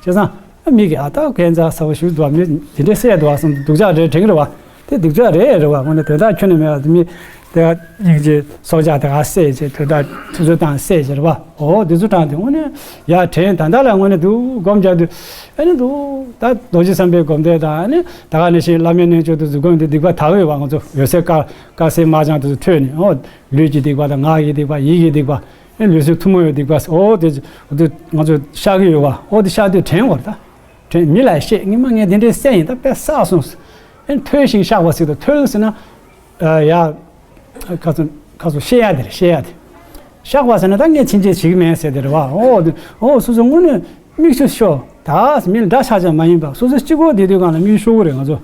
བྱས་ཙང་ཨ་མི་གིས་ཨ་ད་ཁྱད་མཚར་ས་པོ་ཞིག་འདུག་བ། མི་དེ་འདྲས་བསད་འདུག་བ་བསམ། སྡུག་ཅག་རེད་དྲན་གི་རེད་བ། དེ་སྡུག་ཅག་རེད་རེད་བ། དངོས་གནས་དོན་དག་ཁྱོན་ནས་མེད་པ་དེ། མི་ དེ་སྙིང་རྗེ་སྲོག་ཆགས་དེ་ག་བསད་བྱས་དུས་ད་དུས་ཚོད་བཏང་བསད་བྱས་རེད་བ། འོ་དེ་ཚོ་དྲངས་ཏེ་དངོས་གནས་ཡར་དྲན། ད་ལྟ་ལ་དངོས་གནས་འདུག་སྒོམ་རྒྱག་དུས་ཨ་ནི་འདུག་ད་རྡོ་རྗེ་བསམ་པའི་སྒོམ་བཟླས་དང་ཨ་ནི་ད་ག་ནང་བཞིན་བླ་མའི་རྣལ་འབྱོར་དུ་གཟུགས་སྒོམ་དེ་སྡིག་པ་དག་ཡོད་བ། ང་ཚོ་འོད་གསལ་དཀར་དཀར་གསལ་དམར་ལྗང་དེ་ཚོ་ཐོས་ནས། འོ་ལུས་ཀྱི་སྡིག་པ་དང་ངག་གི་སྡིག་པ་ཡིད་ཀྱི་སྡིག་པ་ཨ་ནི་ལུས་སེམས་ཐུན་མོང་བའི་སྡིག་པ། འོ་དེ་དེ་ང་ཚོ་བཤགས་ཀྱི་ཡོད་བ། འོ་དེ་བཤགས་དུས་དྲན་དགོས་རེད་ད། དྲན། མི་ལ་བཤད། སྔོན་མ་ངས་འདི་འདྲའི་བསད་ཡིན། ད་དཔེ་བསགས་སོང་། ཨེ་མཐོལ་ཞིང་བཤགས་པ་ཟེར་དུས། མཐོལ་ཟེར་ན། ཨ་ཡ། ཁ་སང་ཁ་སང་བཤད་ཡ་དེ་རེད། བཤད་ཡ་དེ། བཤགས་པ་ཟེར་ན་ད་ངས་ཕྱིན་ཆད་བྱེད་ཀྱི་མེད་ཟེར་དེ་རེད་བ། འོ་དེ་འོ་སོ་སོ་དངོས་གནས་མིག་ཆུ་ཤོར། ད་མི་ལ་འདྲ་ཆགས་ཆགས་མ་ཡིན་པ། སོ་སོ་གཅིག་པོ་བསྡད་དུས་སྒང་ལ་མིག་ཆུ་ཤོར་གི་རེད། ང་ཚོ་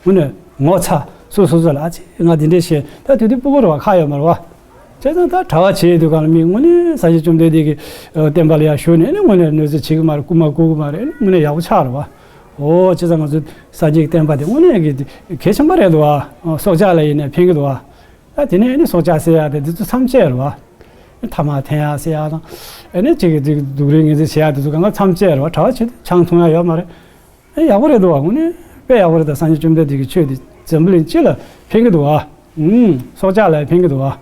དངོས་གནས་ངོ་ཚ། སོ་སོ་སོ་ལ་ཨ་ཙི་ང་འདི་འདྲའི་བཤད། ད་དེ་དུས་སྤུ་གུ་རེད་བ། ཁག་ཡོད་མ་རེད་བ། བྱས་ཙང་ད་གྲྭ་པ་བྱེད་དུས་སྒང་ལ་མི་དངོས་གནས་སངས་རྒྱས་བཅོམ་ལྡན་འདས་ཀྱི་ཨ་བསྟན་པ་ལ་ཡར་ཞུགས་ནས་ཨ་ནི་དངོས་གནས་གནོད་འཚེ་བྱེད་ཀྱི་མ་རེད། རྐུ་མ་རྐུ་གི་མ་རེད། ཨ་ནི་དངོས་གནས་ཡག་པོ་ཆགས་རེད་བ། འོ་བྱས་ཙང་ང་ཚོ་སངས་རྒྱས་ཀྱི་བསྟན་པ་དེ་དངོས་གནས་ཀྱི་གལ་ཆེན་པོ་རེད་འདུག་བ། སྲོག་ཆགས་ལ་ཡིན་ནའི་ཕན་གྱི་འདུག་བ། ད་དེ་ནས་ཨ་ནི་སྲོག་ཆགས་བསད་ཡ་དེ་འདི་ཚོ་མཚམས་བཅད་རེད་བ། ཐ་མག་འཐེན་ཡ་བསད་ཡ་དང་། ཨ་ནི་གཅིག་གིས་གཅིག་སྡུག་རུས་ངན་འཛུགས་བྱེད་ཡ་དེ་ཚོ་གང་ག་མཚམས་བཅད་རེད་བ། གྲྭ་པ་བྱེད་དུས་ཆང་འཐུང་ཡ་ཡོད་མ་རེད། ཨེ་ཡག་པོ་རེད་འདུག་བ། དངོས་གནས་དཔེ་ཡག་པོ་རེད། ད་སངས་རྒྱས་བཅོམ་ལྡན་འདས་ཀྱི་ཆོས་འདི་འཛམ་བུ་གླིང་སྤྱི་ལ་ཕན་གྱི་འདུག་བ། ཨུམ། སྲོག་ཆགས་ལ་ཕན་གྱི་འདུག་བ།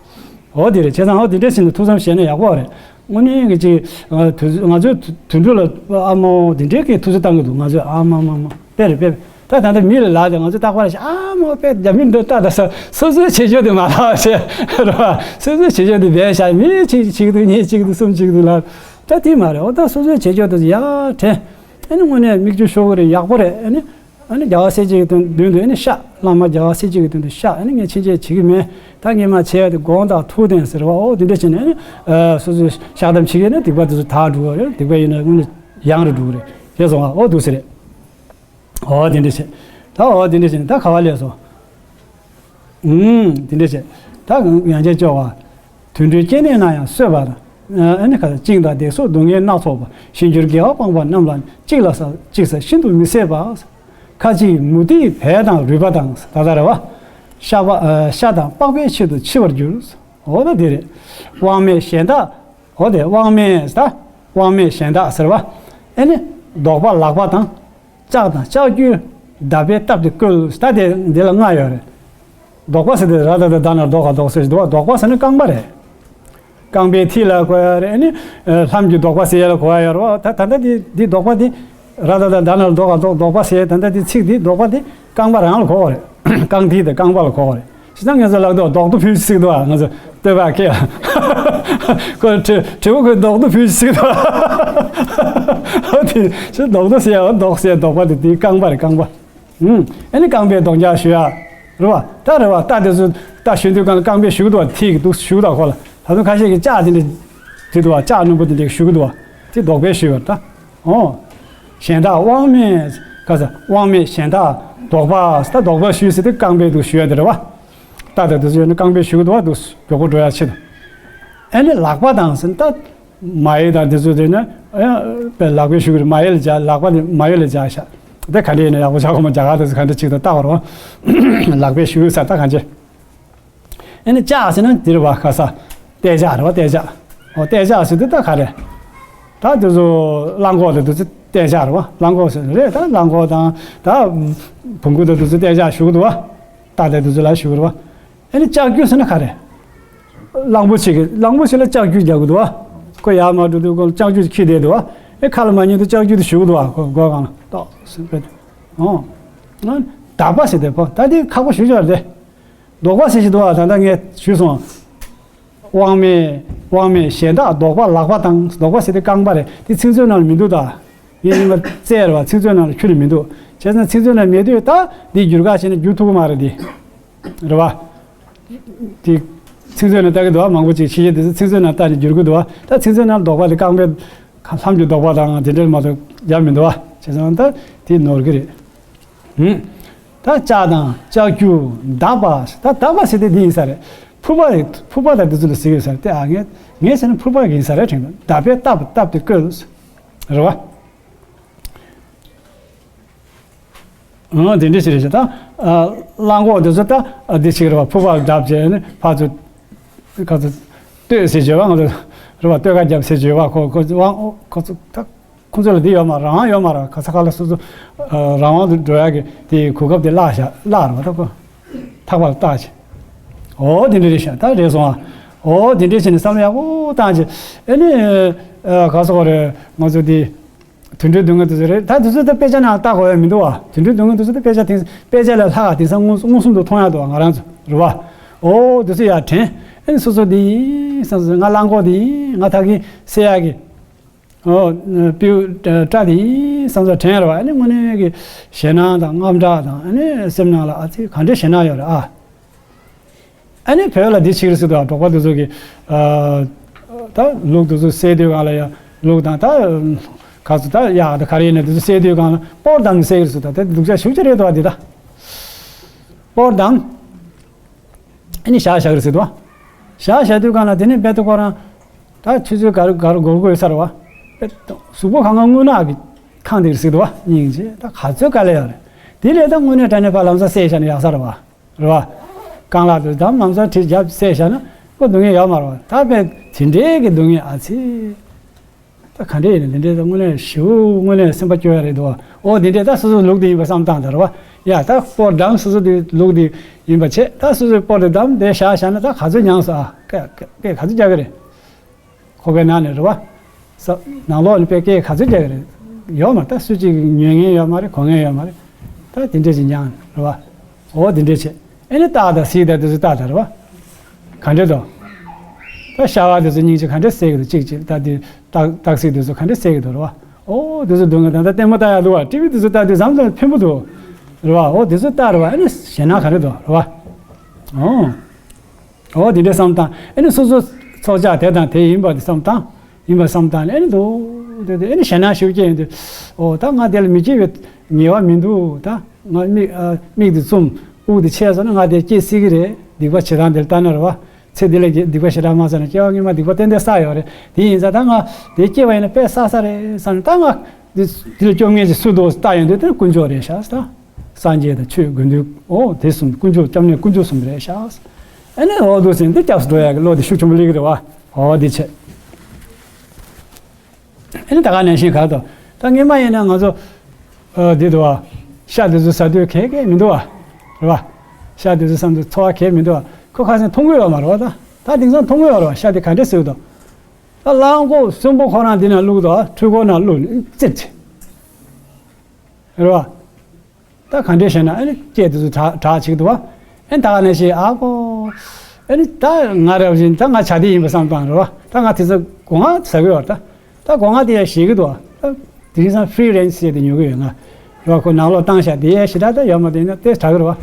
འོ་དེ་རེད། བྱས་ཙང་འོ་དེ་འདྲ་བྱས་ནས་ཐུགས་བསམ་བཞེས་ན་ཡག་པོ་རེད། དངོས་གནས་ཀྱི་ཅིག་ཨ་དུས་ང་ཚོའི་དུས་དུས་འགྲོ་ལ་ཨ་མོ་དེ་འདྲའི་གི་ཐུགས་བསམ་བཏང་གི་འདུག་ང་ཚོས་ཨ་མ་མ་མ་དཔེ་རེད་དཔེ་རེད། ད་ད་ལྟ་མི་ལ་ལབ་དེ་ང་ཚོས་རྟག་པར་ཞིག་ཨ་མོ་དཔེ་རྒྱ་མི་འདི་ལྟ་ད་ས་སོ་སོའི་བྱེད་སྤྱོད་དེ་མ་ལབ་བྱས་རེད་བ། སོ་སོའི་བྱེད་སྤྱོད་དེ་བས་ཤག་མི་གཅིག་གཅིག་འདུག་གཉིས་གཅིག་འདུག་གསུམ་གཅིག་འདུག་ལབ། ད་དེ་མ་རེད། འོ་ད་སོ་སོའི་བྱེད་སྤྱོད་དེ་ཡར་དྲན། ཨ་ནི་དངོས་གནས་མིག་ཆུ་ཤོར་གི་རེད། ཡག་པོ་རེད། ཨ་ནི་ཨ་ནི་རྒྱལ་བ་སྲས་བཅས་ཀྱི་དོན་མདུན་དུ་ཨ་ནི་བཤགས། བླ་མ་རྒྱལ་བ་སྲས་བཅས་ཀྱི་མདུན་དུ་བཤགས། ཨ་ནི་ངས་ཕྱིན་ཆད་བྱེད་ཀྱི་མེད། ད་ངས་མ་བྱས་ཡ་དེ་དགོངས་དག་ཐུགས་བདེན་ཟེར་བ། འོ་དེ་འདྲ་བྱས་ནས་ཨ་ནི་ཨ་སོ་སོས་བཤགས་ཐབས་བྱེད་ཀྱི་ན་སྡིག་པ་དེ་ཚོ་དག་འགྲོ་གི་རེད། སྡིག་པ་ཡིན་ན་དངོས་གནས་ཡང་རུ་འགྲོ་གི་རེད། ཤེས་སོང་ང་། འོ་འདུག་སེ་རེད། འོ་དེ་འདྲ་བྱས། ད་འོ་དེ་འདྲ་བྱས་ནས་ད་ག་བ་ལས་སོ། ཨུམ། དེ་འདྲ་བྱས། ད་ཡང་ཅིན་སྐྱོ་བ། དུད་འགྲོའི་སྐྱེ་གནས་ན་ཡང་གསོད་པ་དང་། ཨ་ནི་ཁ་ཅིང་དང་བདེ་སོགས་སྡུག་བསྔལ་སྣ་ཚོགས་པ། ཞིང་གྱུར་དགེ་བ་སྤངས་པ་རྣམས་ལ་གཅིག་ལ་ཟ་གཅིག་ཟ་ཤིན་ཏུ་མི་བཟད་པ། ཁ་ཅིག་མུ་ཏིག་བལ་དང་རུས་པ་དང་ད་ལྟ་རེད་བ། ཤ་པ་ཨ་ཤ་དང་པགས་པའི་ཆེད་དུ་འཆི་བར་འགྱུར། འོ་ད་དེ་རེད། དབང་མེད་གཞན་དག་འོ་དེ་དབང་མེད་ད། དབང་མེད་གཞན་དག་ཟེར་བ། ཨ་ནི་རྡོག་པ་ལག་པ་དང་། ལྕགས་དང་ལྕགས་ཀྱུས་མདའ་དཔེ་བཏབ་སྟེ་བཀོལ། ད་དེ་འདི་ལ་ལྔ་ཡོད་རེད། རྡོག་པ་ཟེར་དེ་ར་ད་ད་ད་ན་རྡོ་ག་རྡོག་ཟེར་འདུག་བ། རྡོག་པ་ཟེར་ན་རྐང་པ་རེད། རྐང་པའི་མཐིལ་ལ་གོ་ཡ་རེད། ཨ་ནི་ལྷམ་གྱི་རྡོག་པ་ཟེར་ཡ་ལ་གོ་ཡ་ཡོད་རེད་བ། ད་ད་ལྟ་འདི་འདི་རྡོག་པ་འདི་ར་ད་ད་ད་ན་རྡོ་ག་རྡོག་རྡོག་པ་ཟེར། ད་ལྟ་འདི་ཚིག་འདི་རྡོག་པ་འདི་རྐང་པ་རང་ལ་གོ་བ་རེད། རྐང་མཐིལ་དང་རྐང་པ་ལ་གོ་བ་རེད། བྱས་ཙང་ངས་ཟེར་ལབ་འདུག་རྡོག་ཏུ་ཕུལ་ཟེར་འདུག་ང་ཚོ་སྟོད་པ་སྐད་ལ། ཁོ་དྲི་དྲི་བ་ཁོས་རྡོག་ཏུ་ཕུལ་ཟེར་འདུག་ཨ་དེ་ཅི་རྡོག་ཏུ་ཟེར་ཡ། རྡོག་ཟེར་རྡོག་པ་དེ་དེའི་རྐང་པ་རེད། རྐང་པ། ཨུམ། ཨ་ནི་རྐང་པའི་རྡོག་རྒྱག་ཞུ་ཡ། རེད་བ། ད་རེད་བ། རྟ་དེ་ཚོ་རྟ་ཞོན་དུས་སྒང་ལ་རྐང་པས་ཞུ་གི་འདུག་བ། མཐིལ་གྱིས་འདུག་ཞུ་གི་འདུག་ཁོ་ལ། ད་དུང་ཁ་ཤས་ཀྱིས་ལྕགས་དེ་འདྲ་དེ་འདུག་བ། ལྕགས་རྣོན་པོ་དེ་འདྲ་ཞུ་གི་འདུག་བ། དེ་རྡོག་པས་ཞུ་ཡོད་ད། ཨོ། གཞན་དག་དབང་མེད། ག་ས་དབང་མེད་གཞན་དག་རྡོག་པ། ད་རྡོག་པ་ཞུས་ཟེར་དུས་རྐང་པས་འདུག་ཞུ་ཡ་དེ་རེད་བ། རྟ་དང་དེ་ཚོ་ཡོད་ན་རྐང་པས་ཞུ་གི་འདུག་བ། འདུག་མགྱོགས་པོ་འགྲོ་ཡ་ཆེད་དུ། ཨ་ནི་ལག་པ་དང་ཟེར་ན་ད། མ་ཧེ་དང་དེ་ཚོ་དེ་ནི་ཨ་ཡང་དཔེ་ལག་པས་ཞུ་གི་རེད། མ་ཧེ་ལ་སྦྱར། ལག་པ་དེ་མ་ཧེ་ལ་སྦྱར་ཤག་དེ་ག་འདྲ་ཡིན་ན་ཡག་པོ་ཆགས་གོ་མ། རྒྱ་གར་དེ་ཚོ་ག་འདྲ་ཅིག་དང་ལྟ་བར་བ། ལག་པས་ཞུ་ས་ད་གང་བྱེད། ཨ་ནི་ལྕགས་ཟེར་ན་འདི་རེད་བ། ག་ས་གཏད་ལྕགས་རེད་བ། གཏད་ལྕགས། ཨོ་གཏད་ལྕགས་ཟེར་དུས་ད་ག་རེ། ད་དེ་ཚོ་གླང་གོག་དང་དེ་ཚོ་གཏད་ལྕགས་རེད་བ། གླང་གོག་ཟེར་རེད། ད་གླང་གོག་དང་ད་བོང་གུ་དང་དེ་ཚོ་གཏད་ལྕགས་ཞུ་གི་འདུག་བ། རྟ་དང་དེ་ཚོ་ལ་ཞུ་གི་རེད་བ། ཨ་ནི་ལྕགས་ཀྱུ་ཟེར་ན་ག་རེ། གླང་པོ་ཆེ་གི་གླང་པོ་ཆེ་ལ་ལྕགས་ཀྱུ་རྒྱག་གི་འདུག་བ། ཁོ་ཡར་མར་འགྲོ་དུས་ཁོ་ལྕགས་ཀྱུ་འཁྱེར་བསྡད་འདུག་བ། ཨེ་ཁ་ལ་མ་ཉན་དུས་ལྕགས་ཀྱུ་དེ་ཞུ་གི་འདུག་བ། ཁོ་སྒོ་སྒང་ལ་ཏོག་ཙམ་པས། ཨོ། ཨ་ནི་རྡག་པ་ཟེར་དེ་ཕོ་ད་དེ་ཁག་པོ་ཞེ་པོ་ཅིག་རེད། རྡོག་པ་ཟེར་གྱི་འདུག་བ། ད་ལྟ་ངས་ཞུས་སོང་། དབང་མེད་དབང་མེད་གཞན་དག་རྡོག་པ་ལག་པ་དང་། རྡོག་པ་ཟེར་དེ་རྐང་པ་རེད། དེ་ཚིག་མཛོད་ནང་ལ་མི་འདུག་ད། ངས་ཉི་མ་བཙལ་རེད་བ། ཚིག་མཛོད་ནང་ལ་ཁྱོན་ནས་མི་འདུག་བྱས་ཙང་ཚིག་མཛོད་ནང་མེད་དུས་ད་འདི་བསྒྱུར་ག་བྱས་ན་བསྒྱུར་ཐུབ་ཀྱི་མ་རེད་འདི། རེད་བ། དེ་ཚིག་མཛོད་ནང་ལྟ་གི་འདུག་བ། མང་པོ་ཅིག་ཕྱི་རྒྱལ་དེ་ཚོ་ཚིག་མཛོད་ནང་ལྟ་ནས་བསྒྱུར་གི་འདུག་བ། ད་ཚིག་མཛོད་ནང་རྡོག་པ་དེ་རྐང་པའི་ལྷམ་གྱི་རྡོག་པ་དང་དེ་འདྲ་མ་གཏོགས་ཡར་མི་འདུག་བ། བྱས་ཙང་ད་དེ་ནོར་གི་རེད། ཧུམ། ད་ལྕགས་དང་ལྕགས་ཀྱུ་རྡག་པ། ད་རྡག་པ་ཟེར་དེ་འདི་ཡིན་ས་རེད། ཕུར་པ་རེད། ཕུར་པ་དང་དེ་ཚོ་ལ་ཟེར་གི་ཡོད་ས་རེད་དེ། ཨ་ངས་ངས་ཟེར་ན་ཕུར་པ་ཡིན་ས་རེད་དྲན་གི། མདའ་དཔེ་བཏབ་བཏབ་སྟེ་བཀོལ། རེད་བ། ཨང་དེ་འདྲ་ཞིག་རེད་ཤག་ད་ཨ་གླང་གོག་དེ་ཚོ་ད་ཨ་འདི་ཞིག་རེད་བ། ཕུར་པ་བརྡབས་བྱས་ནས་ཕར་ཚུར་ག་ཚོད་ལྟོས་ཟེར་བྱས་བ། ང་ཚོ་རེད་བ། ལྟོས་ཀ་བརྒྱབ་ཟེར་བྱས་བ། ཁོ་ཁོ་དབང་ཁོ་ཚོ་ད་ཁོ་ཚོ་ལ་འདི་ཡོད་མ་རང་དབང་ཡོད་མ་རེད། ག་ས་ག་ལ་སོ་སོ་ཨ་རང་དབང་དུ་འགྲོ་ཡག་གི་དེ་གོ་སྐབས་དེ་བརླག་ཤག་བརླག་རེད་བ། ད་ཁོ་ཐག་པ་ལ་བཏགས་བྱས། འོ་དེ་འདྲ་རེད་ཤག་ད་རེད་སོང་ཨ། འོ་དེ་འདྲ་བྱས་ནས་བསམ་བློ་ཡག་པོ་བཏང་བྱས། ཨ་ནི་ཨ་ག་སོགས་རེད། ང་ཚོ་དེ་དུད་འགྲོའི་སྡུག་བསྔལ་དེ་ཚོ་རེད། ད་དེ་ཚོ་ད་དཔེ་ཆ་ནང་ལྟ་དགོས་ཡ་མི་འདུག་བ། དུད་འགྲོའི་སྡུག་བསྔལ་དེ་ཚོ་ད་དཔེ་ཆ་དེང་དཔེ་ཆ་ལས་ལྷག་ག་དེང་སང་མངོན་མངོན་སུམ་དུ་མཐོང་ཡ་འདུག་བ། ང་རང་ཚོ་རེད་བ། འོ་དེ་ཚོ་ཡར་དྲན། ཨ་ནི་སོ་སོ་འདི་ཡིན་བསམ་སོང་། ང་རླངས་འཁོར་འདི་ཡིན། ང་ད་གིན་བསད་ཡག་གི། ཨོ། སྤྲེའུ་སྐྲ་དེ་ཡིན་བསམ་ས་དྲན་རེད་བ། ཨ་ནི་དངོས་གནས་ཀྱི་ཞེད་སྣང་དང་དངངས་སྐྲག་དང་། ཨ་ནི་སེམས་ནང་ལ་ཨ་ཙི་ག་འདྲའི་ཞེད་སྣང་ཡོད་རེད་ཨ། ཨ་ནི་བོད་ལ་འདི་བྱེད་ཀྱི་རེད་ཟེར་དུས། འབྲོག་པ་དེ་ཚོ་གི་ཨ་ད་ལུག་དེ་ཚོ་བསད་དུས་སྒང་ལ་ཡ། ལུག་དང་ད་ག་ཚོད་ད་གཡག་དང་ག་རེ་ཡིན་ན་དེ་ཚོ་བསད་དུས་སྒང་ལ་སྤོར་བསྡམས་ནས་བསད་ཀྱི་རེད་ཟེར་དུས། ད་དེ་སྡུག་ཅག་ཞེ་པོ་ཅིག་རེད་འདུག་བ། འདི་ད་སྤོར་བསྡམས། ཨ་ནི་བཞག་བཞག་གི་རེད་ཟེར་དུས། བཞག་བཞག་དུས་སྒང་ལ་དེ་ནས་རྦད་དེ་ཁོ་རང་ད་ཆུ་ཚོད་ག་རེ་ག་རེ་འགོར་དགོས་ས་རེད་བ། རྦད་དེ་གཟུགས་པོ་གང་ག་རྔུལ་ནག་གིས་ཁེངས་བསྡད་ཀྱི་རེད་ཟེར་དུས། སྙིང་རྗེ། ད་ག་ཚོད་དཀའ་ལས་ཡོད་རེད། དེ་ལས་ད་དངོས་གནས་དྲང་གནས་ཕར་ལམ་སང་བསད་བཞག་ན་ཡག་ས་རེད་བ། རེད་བ། རྐང་ལག་དེ་བསྡམས་ལམ་སང་བྲིས་བརྒྱབ་བསད་བཞག་ན་ཁོ་སྡུག་བསྔལ་ཡོད་མ་རེད་བ། ད་རྦད་དེ་འདྲའི་གི་སྡུག་བསྔལ་ཨ་ཙི། ད་ག་འདྲ་ཡིན་ན་འདི་འདྲའི་ད་དངོས་གནས་ཞེ་པོ་དངོས་གནས་སེམས་པ་སྐྱོ་ཡ་རེད་འདུག་བ། ཨོ་འདི་འདྲའི་ད་སོ་སོ་ལུག་འདི་ཡིན་པ་བསམ་བཏང་། ད་རེད་བ། ཡ་ད་སྤོར་བསྡམས་སོ་སོ་འདི་ལུག་འདི་ཡིན་པ་བྱས། ད་སོ་སོའི་སྤོར་དེ་བསྡམས་དེ་བཞག་བཞག་ན་ད་ག་ཚོད་མྱངས་སོང་ཨ། སྐད་སྐད་ག་ཚོད་རྒྱག་གི་རེད། ཁོ་གའི་ནང་ནས་རེད་བ། ས་ནང་ལོགས་ནས་དཔེ་སྐད་ག་ཚོད་རྒྱག་གི་རེད། ཡོད་མ་རེད། ད་སུ་གཅིག་གིས་ཉན་མཁན་ཡོད་མ་རེད། གོ་མཁན་ཡོད་མ་རེད། ད་དེ་འདྲ་ཞིག་མྱངས་རེད་བ། ཨོ་དེ་འདྲ་བྱས། ཨེ་ནི་སྟག་དང་གཟིག་དང་དེ་ཚོ་ལྟ་དང་རེད་བ། ག་འདྲ་འདུག་ད་ཤ་བ་དེ་ཚོ་སྙིང་རྗེ་ག་འདྲ་བསད་ཀྱི་འདུག་གཅིག་གཅིག་ད་དེ་སྟག་སྟག་གཟིག་དེ་ཚོ་ག་འདྲ་བསད་ཀྱི་འདུག་རེད་བ། ཨོ་དེ་ཚོ་སྡུག་བསྔལ་ད་ལྟ་ལྟད་མོ་ལྟ་ཡག་འདུག་བ། ཊི་བི་དེ་ཚོ་ལྟ་དུས་ཙམ་ཙམ་ཕན་པོ་འདུག་རེད་བ། ཨོ་དེ་ཚོ་ལྟ་རེད་བ། ཨེ་ནི་ཞེད་སྣང་ག་འདྲ་འདུག་རེད་བ། ཨོ། ཨོ་དེ་འདྲ་བསམ་བཏང་། ཨེ་ནི་སོ་སོ་སྲོག་ཆགས་དེ་དང་དེ་ཡིན་པ་དེ་བསམ་བཏང་། ཡིན་པ་བསམ་བཏང་ནས་ཨེ་ནི་འདུག་དེ་དེ་ཨེ་ནི་ཞེད་སྣང་ཞེ་པོ་སྐྱེས་ཡོང་དུས། ཨོ་ད་ང་དེ་ལ་མི་སྐྱེ་བའི་ངེས་པ་མི་འདུག་ད་ང་མིག་ཨ་མིག་དེ་བཙུམ། དབུགས་དེ་ཆད་སོང་ན་ང་དེ་སྐྱེ་སྲིད་ཀྱི་རེད། སྡིག་པ་བྱེད་སྟངས་དེ་ལ་ལྟ་ན་རེད་བ། ཚེ་འདི་ལ་སྡིག་པ་ཞེ་དྲག་མ་བསགས་ན་སྐྱེ་བ་སྔོན་མ་སྡིག་པ་ཏན་ཏན་བསགས་ཡོད་རེད། དེ་ཡིན་ཙང་ད་ང་དེ་སྐྱེ་བ་ཡིན་ན་དཔེ་བསགས་ས་རེད་བསམ་ནས། ད་ང་དེ་དེ་ལ་སྐྱོབ་མཁན་ཅིག་སུ་འདུག་ལྟ་ཡོང་དུས་དེ་དཀོན་མཆོག་རེད་ཤག་ད། སངས་རྒྱས་དང་ཆོས་དགེ་འདུན། ཨོ་དེ་གསུམ། དཀོན་མཆོག་སྐྱབས་གནས་དཀོན་མཆོག་གསུམ་རེད་ཤག་ཨ་ནི་ཨོ་འདུག་ཟེར་ནས་དེ་སྐྱབས་སུ་འགྲོ་ཡག་གི་བློ་དེ་ཤུགས་ཆེན་པོ་སླེབས་ཀྱི་རེད་བ། ཨོ་དེ་བྱས། ཨ་ནི་ད་ག་ནང་བཞིན་ག་རེ་འདུག་ད་སྔོན་མ་ཡིན་ན་ང་ཚོ་ཨ་འདི་འདུག་བ། ཤ་དེ་ཚོ་ཟ་དུས་གལ་གལ་མི་འདུག་བ། རེད་བ། ཤ་དེ་ཚོ་བསམ་དུས་ཚོར་བ་གལ་མི་འདུག་བ། ཁོ་ཁ་སང་མཐོང་གི་ཡོད་མ་རེད་བ། ད་ད་དེང་སང་མཐོང་གི་ཡོད་རེད་བ། ཤ་དེ་ག་འདྲས་ཟེར་གི་འདུག་ད་རླངས་འཁོར་གསོན་པོ་ཁོ་རང་འདི་ན་བླུགས་འདུག་འཕྲུལ་འཁོར་ནང་བླུགས་ནས་བཙིར་བྱས། རེད་བ། ད་ག་འདྲས་བཤད་ན་ཨ་ནི་སྐད་དེ་ཚོ་གྲགས་གྲགས་བྱེད་ཀྱི་འདུག་བ། ཨ་ནི་ད་ག་ནང་བཞིན་ཨ་ཁོ། ཨ་ནི་ད་ང་རབ་བཞིན་ད་ང་བྱ་དེ་ཡིན་པ་བསམ་བཏང་རེད་བ། ད་ང་དེ་ཚོ་སྒོ་ང་ཟ་གི་ཡོད་རེད། ད་ད་སྒོ་ང་དེ་ཡ་ཞེད་ཀྱི་འདུག་བ། ད་དེང་སང་ཕི་རི་རེན་ཇི་ཟེར་དེ་ཉོ་གི་ཡོད་ང་། རེད་བ། ཁོ་ནང་ལོགས་བཏང་བཞག་དེ་ཡ་ཞེ་དྲག་ད་ཡོད་མ་རེད། ཡིན་ན་དེ་དྲག་གི་རེད་བ།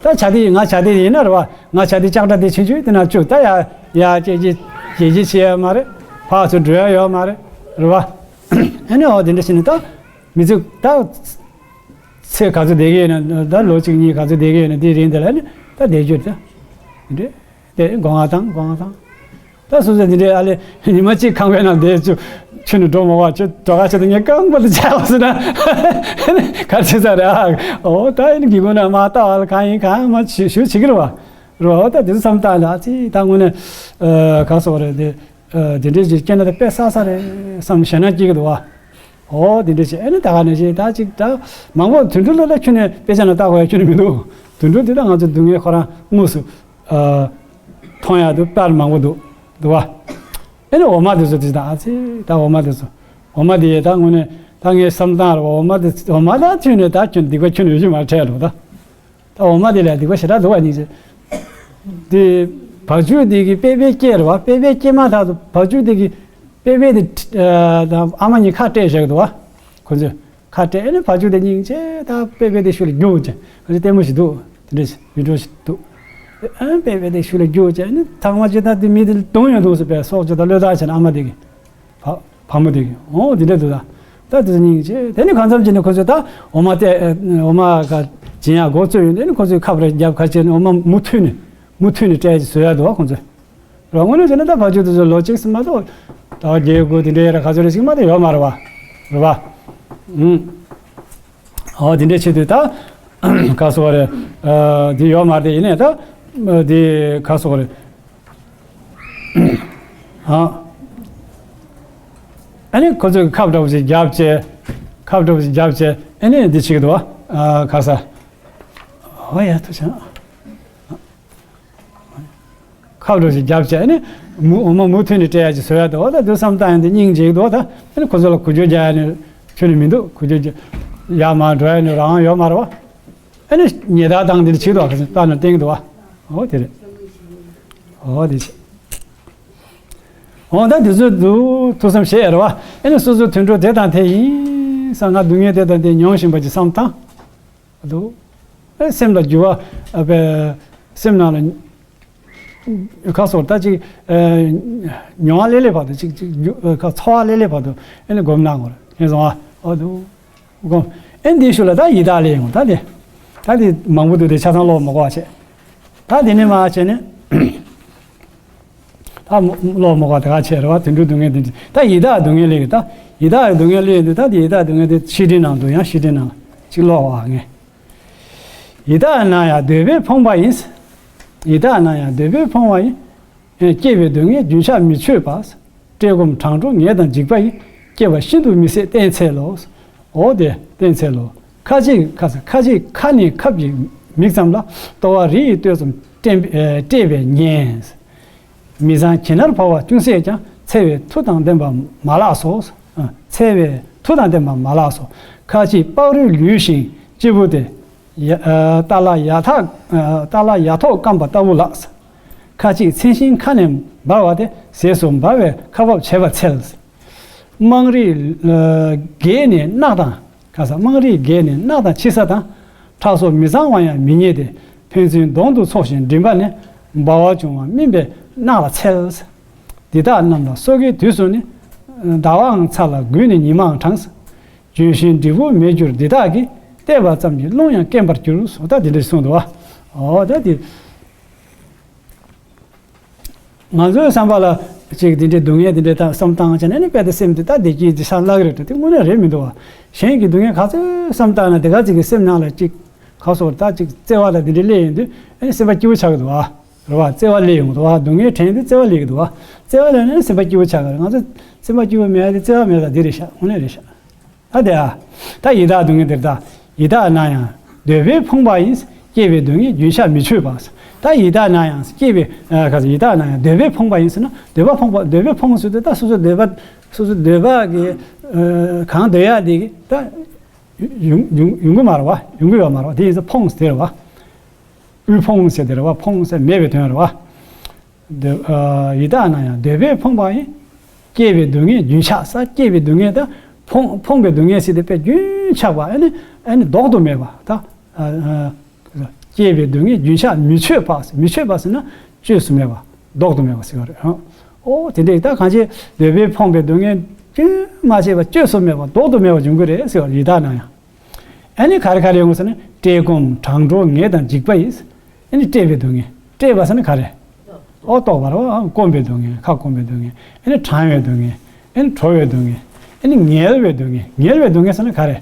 ད་བྱ་དེ་ང་བྱ་དེ་ཡིན་ན་རེད་བ། ང་བྱ་དེ་ལྕགས་དྲ་དེ་ཆུང་ཆུང་དེ་ནང་བཅུག་ད་ཡ་ཡ་ཅེ་ཅེ་ཅེ་ཅེ་བྱེད་ཡ་མ་རེད། ཕར་ཚུར་འགྲོ་ཡ་ཡོད་མ་རེད། རེད་བ། ཨ་ནི་འོ་དེ་འདྲ་བྱས་ནས་ད་མི་ཚེ་ད། ཚེ་ག་ཚོད་བསྡད་ཀྱི་ཡོད་ན། ད་ལོ་གཅིག་གཉིས་ག་ཚོད་བསྡད་ཀྱི་ཡོད་ན། དེའི་རིང་དེ་ལ་ནི་ད་བསྡད་རྒྱུ་རེད། ད་དེ་འདྲས་དེ་སྒོ་ང་བཏང་སྒོ་ང་བཏང་། ད་སོ་སོ་དེ་འདྲས་ཨ་ལས་ཉི་མ་གཅིག་ཁང་པའི་ནང་བསྡད་བཅུག་ཁྱོན་ནས་འགྲོ་མ་བ་ཁྱོད་འགྲོ་ག་ཆེད་དུ་ངས་རྐང་པ་དེ་བྱས་པ་ཟེར་ན་ག་རེ་བྱེད་ས་རེད་ཨ། འོ་ད་ཨ་ནི་སྒེའུ་ཁུང་ནང་མ་ལྟ་བ་ལ་གང་ཡིན་གང་མ་ཞུ་ཞུ་བྱེད་ཀྱི་རེད་བ། རེད་བ། ད་དེ་ཚོ་བསམ་བཏང་ལ་ཨ་ཙི་ད་དངོས་གནས་ཨ་ག་སོགས་རེད་དེ། ཨ་དེ་འདྲས་ཅིག་སྐྱེས་ན་ད་དཔེ་བསགས་ས་རེད་བསམ་ཞེད་སྣང་སྐྱེ་གི་འདུག་བ། ཨོ་དེ་འདྲས་ཅིག་ཨ་ནི་ད་ག་ནང་བཞིན་ད་ཅིག་ད་མང་པོ་དུད་འགྲོ་ལ་ད་ཁྱོན་ནས་དཔེ་ཆ་ནང་ལྟ་དགོས་ཡ་ཁྱོན་ནས་མི་འདུག་དུད་འགྲོ་དེ་ད་ང་ཚོ་སྡུག་བསྔལ་ཁོ་རང་དངོས་སུ་ཨ་མཐོང་ཡ་འདུག་དཔེ་མང་པོ་འདུག་འདུག་བ། ཨ་ནི་འོ་མ་དེ་ཚོ་དེ་ད་ཨ་ཙི་ད་འོ་མ་དེ་ཚོ། འོ་མ་དེ་ད་དངོས་གནས་ད་ངས་བསམ་བཏང་རེད་བ། འོ་མ་དེ་འོ་མ་ད་ཁྱོན་ནས་ད་ཁྱོན་སྡིག་པ་ཁྱོན་ནས་ཡོད་ཀྱི་མ་རེད་འདུག་ད། ད་འོ་མ་དེ་ལ་སྡིག་པ་ཞེ་དྲག་འདུག་བ། སྙིང་རྗེ། དེ་བ་ཕྱུགས་དེ་གི་པེ་པེ་སྐྱེས་རེད་བ། པེ་པེ་སྐྱེས་མ་ཐག་ཏུ་བ་ཕྱུགས་དེ་གི་པེ་པེ་དེ་ཨ་དང་ཨ་མ་གཉིས་ཁ་སྤྲད་བཞག་འདུག་བ། ཁོ་ཚོས་ཁ་སྤྲད་ནས་བ་ཕྱུགས་དེ་སྙིང་རྗེ་ད་པེ་པེ་དེ་ཤུལ་ལ་རྒྱུགས་བྱས། ཁོ་ཚོ་ལྟད་མོ་ཞིག་འདུག་དེ་འདྲ་ཞིག་མི་འགྲོ་ཞིག་འདུག་ཨ་པེ་པེ་དེ་ཤུལ་ལ་རྒྱུགས་བྱས་ནས་ཐང་མ་ཅི་ད་དེ་མི་དེ་གདུང་ཡོང་འདུག་ཟེར་བས། སྲོག་ཅི་ད་བློས་བཏང་བྱས་ནས་ཨ་མ་དེ་གི་བ། བ་མོ་དེ་གི་འོ་དེ་འདྲ་འདུག་ད། ད་དེ་ཚོ་སྙིང་རྗེ། དེ་ནི་གང་འཚམ་ཅིག་ནས་ཁོ་ཚོས་ད་འོ་མ་སྟེ་འོ་མ་ག་སྦྱིན་ཡག་འགོ་བཙུགས་ཡོང་། དེ་ནི་ཁོ་ཚོས་ཁབ་རེ་རྒྱབ་ཁ་བྱས་ནས་འོ་མ་མུ་མཐུད་ནས་མུ་མཐུད་ནས་སྤྲད་བཟོ་ཡག་འདུག་བ་ཁོ་ཚོས། རང་ངོས་ནས་བྱས་ན་ད་བ་ཕྱུགས་དེ་ཚོ་ལོ་གཅིག་ཙམ་མ་གཏོགས་ད་བརྒྱད་དགུ་དེ་འདྲའི་ར་ག་ཚོད་རེ་ཞིག་མ་གཏོགས་ཡོད་མ་རེད་བ། རེད་བ། ཨུམ། འོ་དེ་འདྲ་བྱེད་དུས་ད་ག་སོགས་རེད། ཨ་དེ་ཡོད་མ་རེད། ཡིན་ནའི་ད་དེ་ག་སོགས་རེད། ཨ། ཨ་ནི་ཁོ་ཚོས་ཁབ་འདྲ་པོ་ཞིག་བརྒྱབ་བྱས། ཁབ་འདྲ་པོ་ཞིག་བརྒྱབ་བྱས། ཨ་ནི་འདི་བྱེད་ཀྱི་འདུག་བ། ཨ་ག་ས། ཨོ་ཡ་ཐུགས་རྗེ་ཆེ། ཁ་འགྲོ་ཞིག་རྒྱབ་བྱས་ནས་མུ་འོ་མ་མུ་མཐུད་ནས་སྤྲད་ཡ་ཅིག་བཟོ་ཡ་འདུག་བ། ད་དུ་བསམ་བཏང་ཡ་འདི་སྙིང་རྗེ་འདུག་བ། ད་ཨ་ནི་ཁོ་ཚོ་ལ་གུ་ཅོ་རྒྱག་ཡ་ནི་ཁྱོན་ནས་མི་འདུག་གུ་ཅོ་རྒྱག་ཡ་མར་འགྲོ་ཡ་ནི་རང་ཡོད་མ་རེད་བ། ཨ་ནི་ཉེས་དག་བཏང་འདི་ནི་བྱེད་འདུག་བ། ཁ་སང་ལྟ་ན་བསྟན་གི་འདུག་བ། འོ་དེ་རེད། འོ་དེ་བྱེད། འོ་ད་དེ་ཚོ་འདུག་ཐུགས་བསམ་བཞེས་རེད་བ། ཨ་ནི་སོ་སོའི་དུད་འགྲོ་དེ་དང་དེ་ཡིན་ས། ང་སྡུག་བསྔལ་དེ་དང་དེ་མྱོང་བཞིན་པ་ཅིག་བསམ་བཏང་འདུག་ཨེ་སེམས་ལ་འགྱུར་བ་ཨ་པའི་སེམས་ནང་ལ་ཁ་སོར་ད་ཅིག་ཨ་མྱོང་བ་ལེ་ལེ་བར་དུ་ཅིག་ཅིག་འགྱུར་ཨ་ཁ་ཚོར་བ་ལེ་ལེ་བར་དུ་ཨེ་ནི་སྒོམ་གནང་དགོས་རེད། ངས་སོང་ཨ་འོ་འདུག་སྒོམ། ཨེ་འདིའི་ཤུལ་ལ་ད་ཡི་དྭགས་སླེབས་ཡོང་། ད་དེ་ད་དེ་མང་པོ་འདུག་དེ་ཆ་ཚང་ཀློག་མ་དགོས་པ་བྱས། ད་དེ་ནས་མར་བྱས་ནས་ད་ཀློག་མ་དགོས་པ་དེ་ག་བྱས་རེད་བ། དུད་འགྲོའི་སྡུག་བསྔལ་དེ་འདྲ། ད་ཡི་དྭགས་སྡུག་བསྔལ་སླེབས་ཡོད། ད་ཡི་དྭགས་ཀྱི་སྡུག་བསྔལ་སླེབས་ཡོད་འདུག་ད་དེ་ཡི་དྭགས་སྡུག་བསྔལ་དེ་བཤེས་སྤྲིང་ནང་འདུག་ཡང་བཤེས་སྤྲིང་ནང་ཅིག་ཀློག་བ་ངས། ཡི་དྭགས་རྣམས་ཡང་འདོད་པས་ཕོངས་པ་ཡིན། ཡི་དྭགས་རྣམས་ཡང་འདོད་པས་ཕོངས་པ་ཡིན། སྐྱེས་པའི་སྡུག་བསྔལ་རྒྱུན་ཆགས་མི་ཆོད་པ། བཀྲེས་སྐོམ་གྲང་དྲོ་ངལ་དང་འཇིགས་པ་ཡིས། སྐྱེ་བ་ཤིན་ཏུ་མི་བཟད་བསྟེན་འཚལ་ལོ། འོ་དེ་བསྟེན་འཚལ་ལོ། ཁ་ཅིག་ཁ་ས་ཁ་ཅིག་ཁ་ནི་ཁབ་ཀྱི་མིག་ཙམ་ལ། ལྟོ་བ་རི་ཡི་སྟོད་ཙམ་བཀྲེས་པས་ཉེན། མི་བཟང་གྱི་ནར་བ་བ་ཅུང་ཟད་ཀྱང་། འཚེ་བའི་མཐུ་དང་ལྡན་པ་མ་ལགས་སོ། འཚེ་བའི་མཐུ་དང་ལྡན་པ་མ་ལགས་སོ། ཁ་ཅིག་ལྤགས་རུས་ལུས་ཤིང་སྐྱེས་བུ་སྟེ། ཡ་ཏཱ་ལ་ཡ་ཐག་ཏཱ་ལ་ཡ་ཐོག་སྐམ་པ་ལྟ་བུ་ལགས། ཁ་ཅིག་མཚན་ཤིང་ཁ་ནས་འབར་བ་སྟེ། ཟས་སུ་འབར་བའི་ཁ་འབབ་བྱེད་པར་འཚལ། དམངས་རིགས་བརྒྱད་ནི་རྣག་དང་། ཁ་ས་དམངས་རིགས་བརྒྱད་ནི་རྣག་དང་ཕྱི་ས་དང་། ཁྲག་སོགས་མི་གཙང་བ་ཡང་མི་རྙེད་དེ། ཕན་ཚུན་གདོང་དུ་ཚོགས་ཤིང་མགྲིན་པ་ནས། འབར་བ་བྱུང་བ་སྨིན་པའི་རྣག་ལ་འཚལ། འདི་དག་རྣམས་ལ་སོ་སྐྱེའི་དུས་སུ་ནི། ཟླ་བའང་ཚ་ལ་དགུན་ནི་ཉི་མའང་གྲང་། ལྗོན་ཤིང་འབྲས་བུ་མེད་འགྱུར་འདི་དག་གིས། བལྟས་པ་ཙམ་གྱིས་རླུང་ཡང་སྐེམ་པར་འགྱུར། ད་དེ་འདྲ་གསུངས་འདུག་བ། འོ་ད་དེ། ང་ཚོའི་བསམ་པ་ལ་ཅིག་དེ་འདྲའི་སྡུག་བསྔལ་དེ་འདྲའི་ད་བསམ་བཏང་བྱས་ན་ནི་དཔེ་དེ་སེམས་དེ་ད་བདེ་སྐྱིད་ཅིག་ཆགས་ལབ་ཀྱི་རེད་དོ། དེ་དངོས་གནས་རེད་མི་འདུག་བ། གཞན་གྱི་སྡུག་བསྔལ་ག་ཚོད་བསམ་བཏང་ན་དེ་ག་ཅིག་གི་སེམས་ནང་ལ་ཅིག་ག་སོགས་ད་ཅིག་བརྩེ་བ་ལ་དེ་འདྲའི་སླེབས་ཡོང་དུས་ཨ་ནི་སེམས་པ་སྐྱིད་པོ་ཆགས་ཀྱི་འདུག་བ། རེད་བ། བརྩེ་བ་སླེབས་ཡོང་གི་འདུག་བ། སྡུག་བསྔལ་དྲན་དུས་བརྩེ་བ་སླེབས་ཀྱི་འདུག་བ། བརྩེ་བ་སླེབས་ན་ནི་སེམས་པ་སྐྱིད་པོ་ཆགས་ཀྱི་རེད། ང་ཚོ་སེམས་པ་སྐྱིད་པོ་མེད་དེ་བརྩེ་བ་མེད་ད་དེ་རེད་ཤག་དངོས་གནས་རེད་ཤག་ད་དེ་ཨ། ད་ཡི་དྭགས་སྡུག་བསྔལ་འདིར་ད། ཡི་དྭགས་རྣམས་ཡང་འདོད་པས་ཕོངས་པ་ཡིན། སྐྱེས་པའི་སྡུག་བསྔལ་རྒྱུན་ཆགས་མི་ཆོད་པ། ད་ཡི་དྭགས་རྣམས་ཡང་སྐྱེས་པའི་ཨ་ག་ས་ཡི་དྭགས་རྣམས་ཡང་འདོད་པས་ཕོངས་པ་ཡིན་ཟེར་ན། འདོད་པ་ཕོངས་པ། འདོད་པས་ཕོངས་ཟེར་དུས་ད་སོ་སོ་འདོད་པ། སོ་སོ་འདོད་པ་གི་ཨ་གང་འདོད་ཡག་དེ་གི་ད་ཡོང་ཡོང་ཡོང་གི་མ་རེད་བ། ཡོང་གི་ཡོད་མ་རེད་བ། དེ་ཡིན་ཙང་ཕོངས་ཟེར་བ། དབུལ་ཕོངས་ཟེར་དེ་རེད་བ། ཕོངས་ཟེར་མེད་པའི་དོན་རེད་བ། འདོད་ཨ་ཡི་དྭགས་རྣམས་ཡང་འདོད་པས་ཕོངས་པ་ཡིན། སྐྱེས་པའི་སྡུག་བསྔལ་རྒྱུན་ཆགས་ས། སྐྱེས་པའི་སྡུག་བསྔལ་དང་ཕོངས་ཕོངས་པའི་སྡུག་བསྔལ་ཟེར་དེ་དཔེ་རྒྱུན་ཆགས་པ་ཨ་ནི་ཨ་ནི་ལྡོག་ཏུ་མེད་པ་ད། ཨ་ཨ་སྐྱེས་པའི་སྡུག་བསྔལ་རྒྱུན་ཆགས་མི་ཆོད་པ། མི་ཆོད་པ་ཟེར་ན་བཅོས་སུ་མེད་པ། ལྡོག་ཏུ་མེད་པ་ཟེར་བ་རེད། ཨོ་དེ་འདྲའི་ད་གང་ཅི་འདོད་པས་ཕོངས་པའི་སྡུག་བསྔལ་རྒྱུན་མ་ཆད་པ་བཅོས་སུ་མེད་པ་ལྡོག་ཏུ་མེད་པ་འབྱུང་གི་རེད་ཟེར་བ་རེད། ཡི་དྭགས་རྣམས་ཡང་། ཨ་ནི་ག་རེ་ག་རེ་ཡོང་ཟེར་ན། བཀྲེས་སྐོམ་གྲང་དྲོ་ངལ་དང་འཇིགས་པ་ཡིས། ཨ་ནི་བཀྲེས་པའི་སྡུག་བསྔལ། བཀྲེས་པ་ཟེར་ན་ག་རེ། ཨོ་ལྟོགས་པ་རེད་བ། སྐོམ་པའི་སྡུག་བསྔལ། ཁ་སྐོམ་པའི་སྡུག་བསྔལ། ཨ་ནི་གྲང་བའི་སྡུག་བསྔལ། ཨ་ནི་དྲོ་བའི་སྡུག་བསྔལ། ཨ་ནི་ངལ་བའི་སྡུག་བསྔལ། ངལ་བའི་སྡུག་བསྔལ་ཟེར་ན་ག་རེ།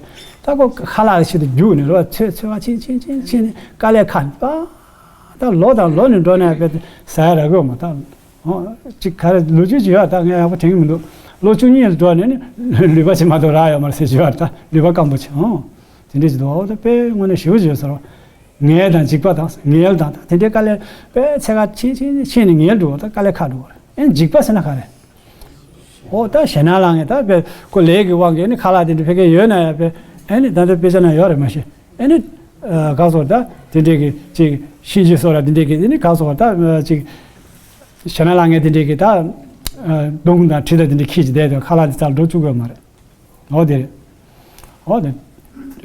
ད་ཁོ་ཁ་ལག་གི་ཆེད་དུ་རྒྱུགས་ནས་རེད་བ། འཚོལ་འཚོལ་བ་ཕྱིན་ཕྱིན་ཕྱིན་ཕྱིན་ནས་དཀའ་ལས་ཁག་པ། ད་ལོ་དང་ལོ་ནས་འགྲོ་ནས་དཔེ་ཟ་ཡ་རག་གི་ཡོད་མ་ད། ཨོ། ཅིག་ག་རེ་ལོ་རྒྱུས་ཅིག་ཡོད་ད། ངས་ཡག་པོ་དྲན་གྱི་མི་འདུག་ལོ་བཅུ་གཉིས་ལ་འགྲོ་ནས་ནི་ལུད་པ་ཅིག་མ་གཏོགས་རག་ཡོད་མ་རེད་ཟེར་གྱི་ཡོད་ད། ལུད་པ་སྐམ་པོ་ཅིག་ཨོ། དེ་འདྲས་ཅིག་འདུག་ཨོ་ད་དཔེ་དངོས་གནས་ཞེ་པོ་ཅིག་ཡོད་ས་རེད། ངལ་དང་འཇིགས་པ་དང་ངལ་དང་ད་དེ་འདྲའི་དཀའ་ལས་དཔེ་ཚད་ཁ་ཕྱིན་ཕྱིན་ཕྱིན་ནས་ངལ་འགྲོ་བ་ད། དཀའ་ལས་ཁག་འགྲོ་བ་རེད། ཨེ་འཇིགས་པ་ཟེར་ན་ག་རེ། ཨོ་ད་ཞེད་སྣང་ལངས་ངེས་ད་དཔེ་ཁོ་ལས་ཀྱི་དབང་གིས་ནི་ཁ་ལག་དེ་འདྲ་ཕ་གིར་ཡོད་ན་ཡང་དཔེ་ཨེ་ནི་ད་ལྟ་དཔེ་ཆ་ན་ཡོད་རེད་མ་གཞི། ཨེ་ནི་ཨ་ག་སོགས་ད་དེ་འདྲས་ཀྱི་ཅིག་གཤིན་རྗེ་སོགས་ལ་དེ་འདྲས་ཀྱི་ཨེ་ནི་ག་སོགས་ད་ཅིག་ཞེད་སྣང་ལངས་ངེས་དེ་འདྲས་ཀྱི་ད་ཨ་མདུང་དང་གྲི་དང་དེ་འདྲས་འཁྱེར་གྱི་བསྡད་དེ་ཁ་ལག་དེ་རྩ་ལ་འགྲོ་བཅུག་གི་ཡོད་མ་རེད། འོ་དེ་རེད། འོ་དེ་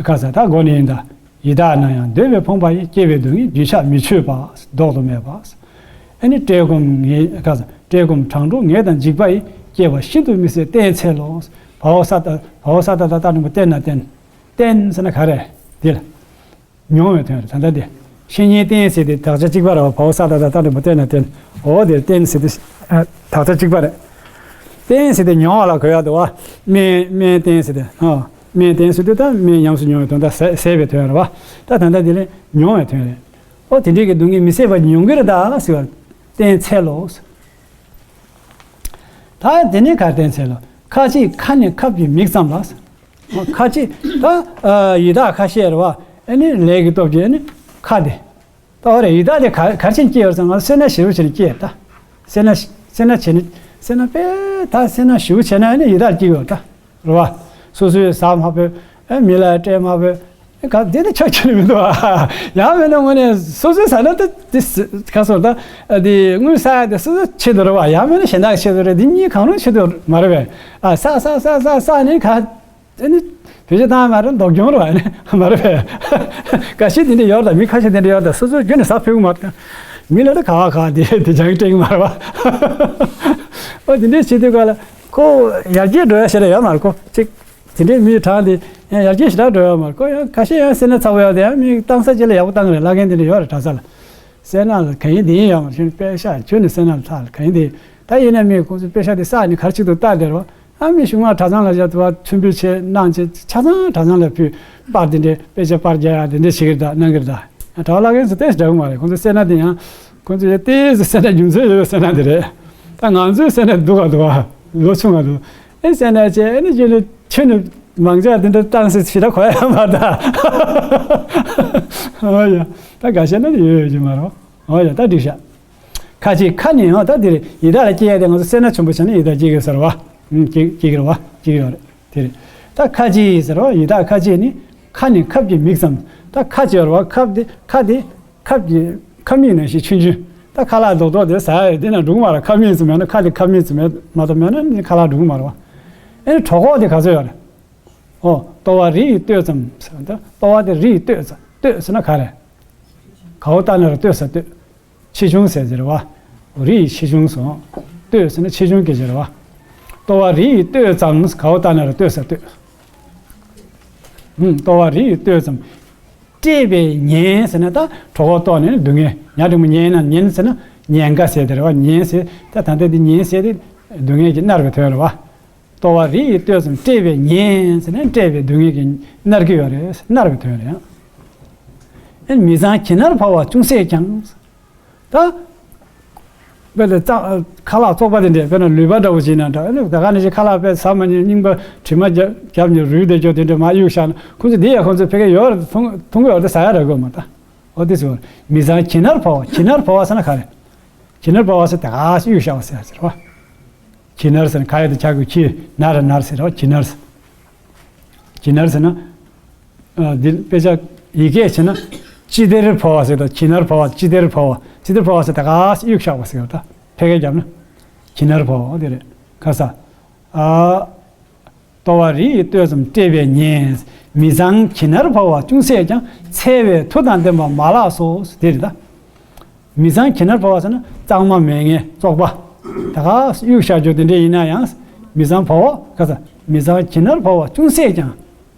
ག་ས་ད་མགོ་ནས་ཡིན་ད། ཡི་དྭགས་རྣམས་ཡང་འདོད་པས་ཕོངས་པ་ཡི། སྐྱེས་པའི་སྡུག་བསྔལ་རྒྱུན་ཆགས་མི་ཆོད་པ། ལྡོག་ཏུ་མེད་པ། ཨེ་ནི་བཀྲེས་སྐོམ་ངལ་ག་ས་བཀྲེས་སྐོམ་གྲང་དྲོ་ངལ་དང་འཇིགས་པ་ཡིས། སྐྱེ་བ་ཤིན་ཏུ་མི་བཟད་བསྟེན་འཚལ་ལོ། བ་འོ་ས་ཏ་བ་འོ་ས་ཏ་ད་ཏ་འགྲེང་བུ་བསྟེན་ན་བསྟེན། བསྟེན་ཟེར་ན་ག་རེ། འདི་ལ། མྱོང་བའི་དོན་རེད་ད་ལྟ་འདི། བཤེས་གཉེན་བསྟེན་ཟེར་དེ་དག་ཆ་གཅིག་པ་རེད་བ། བ་འོ་ས་ཏ་ད་ཏ་འགྲེང་བུ་བསྟེན་ན་བསྟེན། འོ་དེར་བསྟེན་ཟེར་དེ་ཨ་དག་ཆ་གཅིག་པ་རེད། བསྟེན་ཟེར་དེ་མྱོང་བ་ལ་གོ་ཡག་འདུག་བ། སྨན་སྨན་བསྟེན་ཟེར་དེ་ཨ། སྨན་བསྟེན་ཟེར་དུས་ད་སྨན་ཉམས་སུ་མྱོང་བའི་དོན་དག་ཟས་ཟས་པའི་དོན་རེད་བ། ད་ད་ལྟ་འདི་ལས་མྱོང་བའི་དོན་རེད། ཨོ་དེ་འདྲའི་གི་སྡུག་བསྔལ་མི་བཟད་པ་མྱོང་གི་རེད་ད་ཟེར་བ། བསྟེན་འཚལ་ལོ། ད་དེ་ནས་ག་བསྟེན་འཚལ་ལོ། ཁ་ཅིག་ཁ་ནི་ཁབ་ཀྱི་མིག་ཙམ་ལ། ཁ་ཅིག་ད་ཨ་ཡི་དྭགས་ཁ་ཤས་རེད་བ། ཨ་ནི་ལས་ཀྱི་སྟོབས་ཀྱིས་ཨ་ནི་ཁ་དེ། ད་འོ་རེད། ཡི་དྭགས་དེ་ག་ག་རེ་བྱས་ནས་སྐྱེས་ཡོད་ཟེར་ན་ང་ཚོ་སེར་སྣ་ཞེ་པོ་བྱས་ནས་སྐྱེས་ད། སེར་སྣ་སེར་སྣ་བྱས་ནས་སེར་སྣ་དཔེ་ད་སེར་སྣ་ཞེ་པོ་བྱས་ན་ཨ་ནི་ཡི་དྭགས་སྐྱེ་གི་ཡོད་ད། རེད་བ། སོ་སོའི་ཟ་མ་ཕོད། ཨེ་མི་ལ་སྤྲད་མ་ཕོད། ཨེ་ག་འདི་ནི་ཆགས་ཆགས་ནི་མི་འདུག་ཨ། ཡང་མིན་ན་དངོས་གནས་སོ་སོའི་ཟ་ན་ད་དེ་ག་སོང་ད། ཨ་དེ་དངུལ་ཟ་ཡ་དེ་སོ་སོའི་ཆེད་དུ་རེད་བ། ཡང་མིན་ན་གཞན་དག་གི་ཆེད་དུ་རེད། འདི་གཉིས་གང་རུང་ཆེད་དུ་མ་རེད་པས། ཨ་ཟ་ཟ་ཟ་ཟ་ཟ་ནི་ག་ཨ་ནི་བེད་སྤྱོད་བཏང་མ་རེད། འདོགས་སྐྱོང་རེད་བ། ཨ་ནི་མ་རེད་པས། འགའ་ཤས་དེ་འདྲ་ཡོད་ད། མི་ཁ་ཤས་དེ་འདྲ་ཡོད་ད། སོ་སོ་རྒྱུན་ནས་ཟ་ཕོད་ཀྱི་མ་རེད། མི་ལ་ད་ག་བ་ག་དེ་དེ་ཅང་སྤྲད་ཀྱི་མ་རེད་བ། ཨོ་དེ་འདྲས་བྱེད་དུས་ག་ལ་ཁོ་ཡར་རྒྱས་འགྲོ་ཡ་ཞེ་དྲག་ཡོད་མ་རེད། ཁོ་གཅིག་དེ་འདྲས་མི་གྲངས་དེ་ཡང་ཡར་རྒྱས་ཞེ་དྲག་འགྲོ་ཡོད་མ་རེད། ཁོ་ཡང་ཁ་ཤས་ཡང་སེར་སྣ་ཚ་པོ་ཡོད་དེ་ཡང་མི་བཏང་ས་ཅིག་ལ་ཡག་པོ་བཏང་གི་རེད། བླ་རྒན་དེ་འདྲ་ཡོད་རེད་གྲྭ་ས་ལ། སེར་སྣ་ལ་ག་ཡིན་དེ་ཡིན་ཡོད་མ་རེད། དཔེ་ཤག་ཁྱོད་ནི་སེར་སྣ་ལ་ཚ་ལ་ག་ཡིན་དེ། ད་ཡིན་ན་མི་ཁོང་ཚོས་དཔེ་ཤག་དེ་བསགས་ནས་ག་རེ་བྱེད་འདུག་ལྟ་བསྡད་རོགས། ཨ་མི་གཞུག་མ་གྲྭ་ཚང་ལ་བཞག་ཐུབ་པ་མཚོན་འབུལ་བྱས་གནང་བྱས་ཆ་ཚང་གྲྭ་ཚང་ལ་ཕུལ། པར་དེ་འདྲས་དཔེ་ཆ་པར་རྒྱག་ཡ་དེ་འདྲས་བྱེད་ཀྱི་རེད་ད། གནང་གི་རེད་ད། གྲྭ་བ་བླ་རྒན་ཚོ་ཏོག་ཙམ་འདྲ་གི་མ་རེད། ཁོང་ཚོ་སེར་སྣ་དེ་ཡང་ཁོང་ཚོ་ཡང་ཏོག་ཙམ་སེར་སྣ་རྒྱུ་མཚན་ཡོད་པའི་སེར་སྣ་དེ་རེད། ད་ང་ཚོའི་སེར་སྣ་སྡུག་ག་འདུག་ག་ལོ་ཆུང་ག་འདུག་ཨེ་སེར་སྣ་བྱས་ཨེ་ནི་ཁྱོད་ནི་ཁྱོད་ནི་མང་ཆ་དེ་འདྲ་བཏང་སྲིད་ཞེ་དྲག་གོ་ཡ་མ་རེད་ད། ཨོ་ཡ། ད་འགའ་ཤས་ན་ཡོད་ཡོད་ཀྱི་མ་རེད། ཨོ་ཡ། ད་འགྲིག་ཤག་ཁ་ཅིག་ཁ་ནི་ཡང་ད་འདིར་ཡི་དྭགས་ལ་སྐྱེ་ཡ་དེ་ང་ཚོ་སེར་སྣ་ཆེན་པོ་བྱས་ན་ཡི་དྭགས་སྐྱེ་གི་ཟེར་བ། ཨུམ། སྐྱེ་སྐྱེ་གི་རེད་བ། སྐྱེ་གི་ཡོད་རེད་དེ་རེད། ད་ཁ་ཅིག་ཟེར་བ་ཡི་དྭགས་ཁ་ཅིག་ནི། ཁ་ནི་ཁབ་ཀྱི་མིག་ཙམ། ད་ཁ་ཅིག་ཡོད་རེད་བ། ཁབ་དེ་ཁ་དེ་ཁབ་ཀྱི་ཁབ་མིག་ནང་བཞིན་ཆུང་ཆུང་། ད་ཁ་ལག་རྡོག་རྡོག་དེ་ཟ་ཡ་ཡོད་དེ་ན་འགྲོ་གི་མ་རེད། ཁབ་མིག་ཙམ་ཡོད་ན། ཁ་དེ་ཁབ་མིག་ཙམ་ཡོད་མ་གཏོགས་མེད་ན་ནི་ཁ་ལག་འགྲོ་གི་མ་རེད་བ། ཨེ་ནི་གྲོད་ཁོག་དེ་ག་ཚོད་ཡོད་རེད། ཨོ། ལྟོ་བ་རི་ཡི་སྟོད་ཙམ་ཟེར་བ་ད། ལྟོ་བ་དེ་རི་ཡི་སྟོད་ཙམ། སྟོད་ཟེར་ན་ག་རེ། ག་འོ་ཏ་ན་རོ་སྟོད་ས་སྟོད། ཆེ་ཆུང་ཟེར་གྱི་རེད་བ། རི་ཡི་ཆེ་ཆུང་སོང་། སྟོད་ཟེར་ན་ཆེ་ཆུང་སྐད་ཀྱི་རེད་བ། ལྟོ་བ་རི་ཡི་སྟོད་ཙམ། ག་འོ་ཏ་ན་རོ་སྟོད་ས་སྟོད། ཧུམ། ལྟོ་བ་རི་ཡི་སྟོད་ཙམ། བཀྲེས་པས་ཉེན་ཟེར་ན་ད་གྲོད་ཁོག་ལྟོགས་ནས་སྡུག་བསྔལ། ཉ་འབྲིང་པོ་ཉེན་ན། ཉེན་ཟེར་ན་ཉེན་ཁ་ཟེར་དེ་རེད་བ། ཉེན་ཟེར་ད་ད་ལྟ་འདི་ཉེན་ཟེར་དེ་སྡུག་བསྔལ་གྱིས་མནར་བའི་དོན་རེད་བ། ལྟོ་བ་རི་ཡི་སྟོད་ཙམ། བཀྲེས་པས་ཉེན་ཟེར་ན་བཀྲེས་པའི་སྡུག་བསྔལ་གྱིས་མནར་གྱི་ཡོད་རེད། མནར་བའི་དོན་རེད། ཨེ་མི་གཙང་གྱི་ནར་བ་བ་ཅུང་ཟད་ཀྱང་། ད། དཔེ་ལ་ཙ་ཁ་ལག་བཙོག་པ་དེ་འདྲས་དཔེར་ན་ལུད་པ་འདྲ་བོ་བྱས་ན་འདྲ། ཨ་ནི་ད་ག་ནང་བཞིན་ཁ་ལག་དཔེ་ཟ་མ་ཉན་རྙིང་པ་དྲི་མ་རྒྱབ་རྒྱབ་ནས་རུལ་བསྡད་ཀྱོག་དེ་འདྲས་མར་གཡུགས་བཞག་ན། ཁོ་ཚོ་འདི་ཡ་ཁོ་ཚོ་ཕ་གིར་ཡོད་རེད། མཐོང་མཐོང་གི་ཡོད་རེད། ཟ་ཡ་རག་གི་ཡོད་མ་རེད་ད། འོ་དེ་ཟེར་བ། མི་གཙང་གྱི་ནར་བ་བ། གྱི་ནར་བ་བ་ཟེར་ན་ག་རེ། གྱི་ནར་བ་བ་ཟེར་ད་ག་སེ་གཡུགས་བཞག་པ་ཟེར་ཟེར་བ། གྱི་ནར་ཟེར་ན་ག་ཡ་དེ་ཆག་གི། གྱི་ནར་ནར་ཟེར་བ། གྱི་ནར། གྱི་ནར་ཟེར་ན། ཨ། འདི་དཔེ་ཆ་ཡི་གེ་བྱས་ན། ཅི་དེར་བ་བ་ཟེར་དང་། གྱི་ནར་བ་བ། ཅི་དེར་བ་བ། ཅི་དེར་བ་བ་ཟེར་ད་ག་སེ་གཡུགས་བཞག་པ་ཟེར་བ་ད། ཕལ་སྐད་བརྒྱབ་ན། གྱི་ནར་བ་བ་དེ་རེད། ཁ་ས། ཨ། ལྟོ་བ་རི་ཡི་སྟོད་ཙམ། བཀྲེས་པས་ཉེན། མི་གཙང་གྱི་ནར་བ་བ་ཅུང་ཟད་ཀྱང་། འཚེ་བའི་མཐུ་དང་ལྡན་པ་མ་ལགས་སོ། དེ་རེད་ད། མི་གཙང་གྱི་ནར་བ་བ་ཟེར་ན་གཙང་མ་མེད་མཁན་བཙོག་པ། ད་ག་གཡུགས་བཞག་རྒྱུ་དེ་འདྲས་ཡིན་ན་ཡང་། མི་གཙང་བ་བ་ག་ས། མི་གཙང་གྱི་ནར་བ་བ་ཅུང་ཟད་ཀྱང་།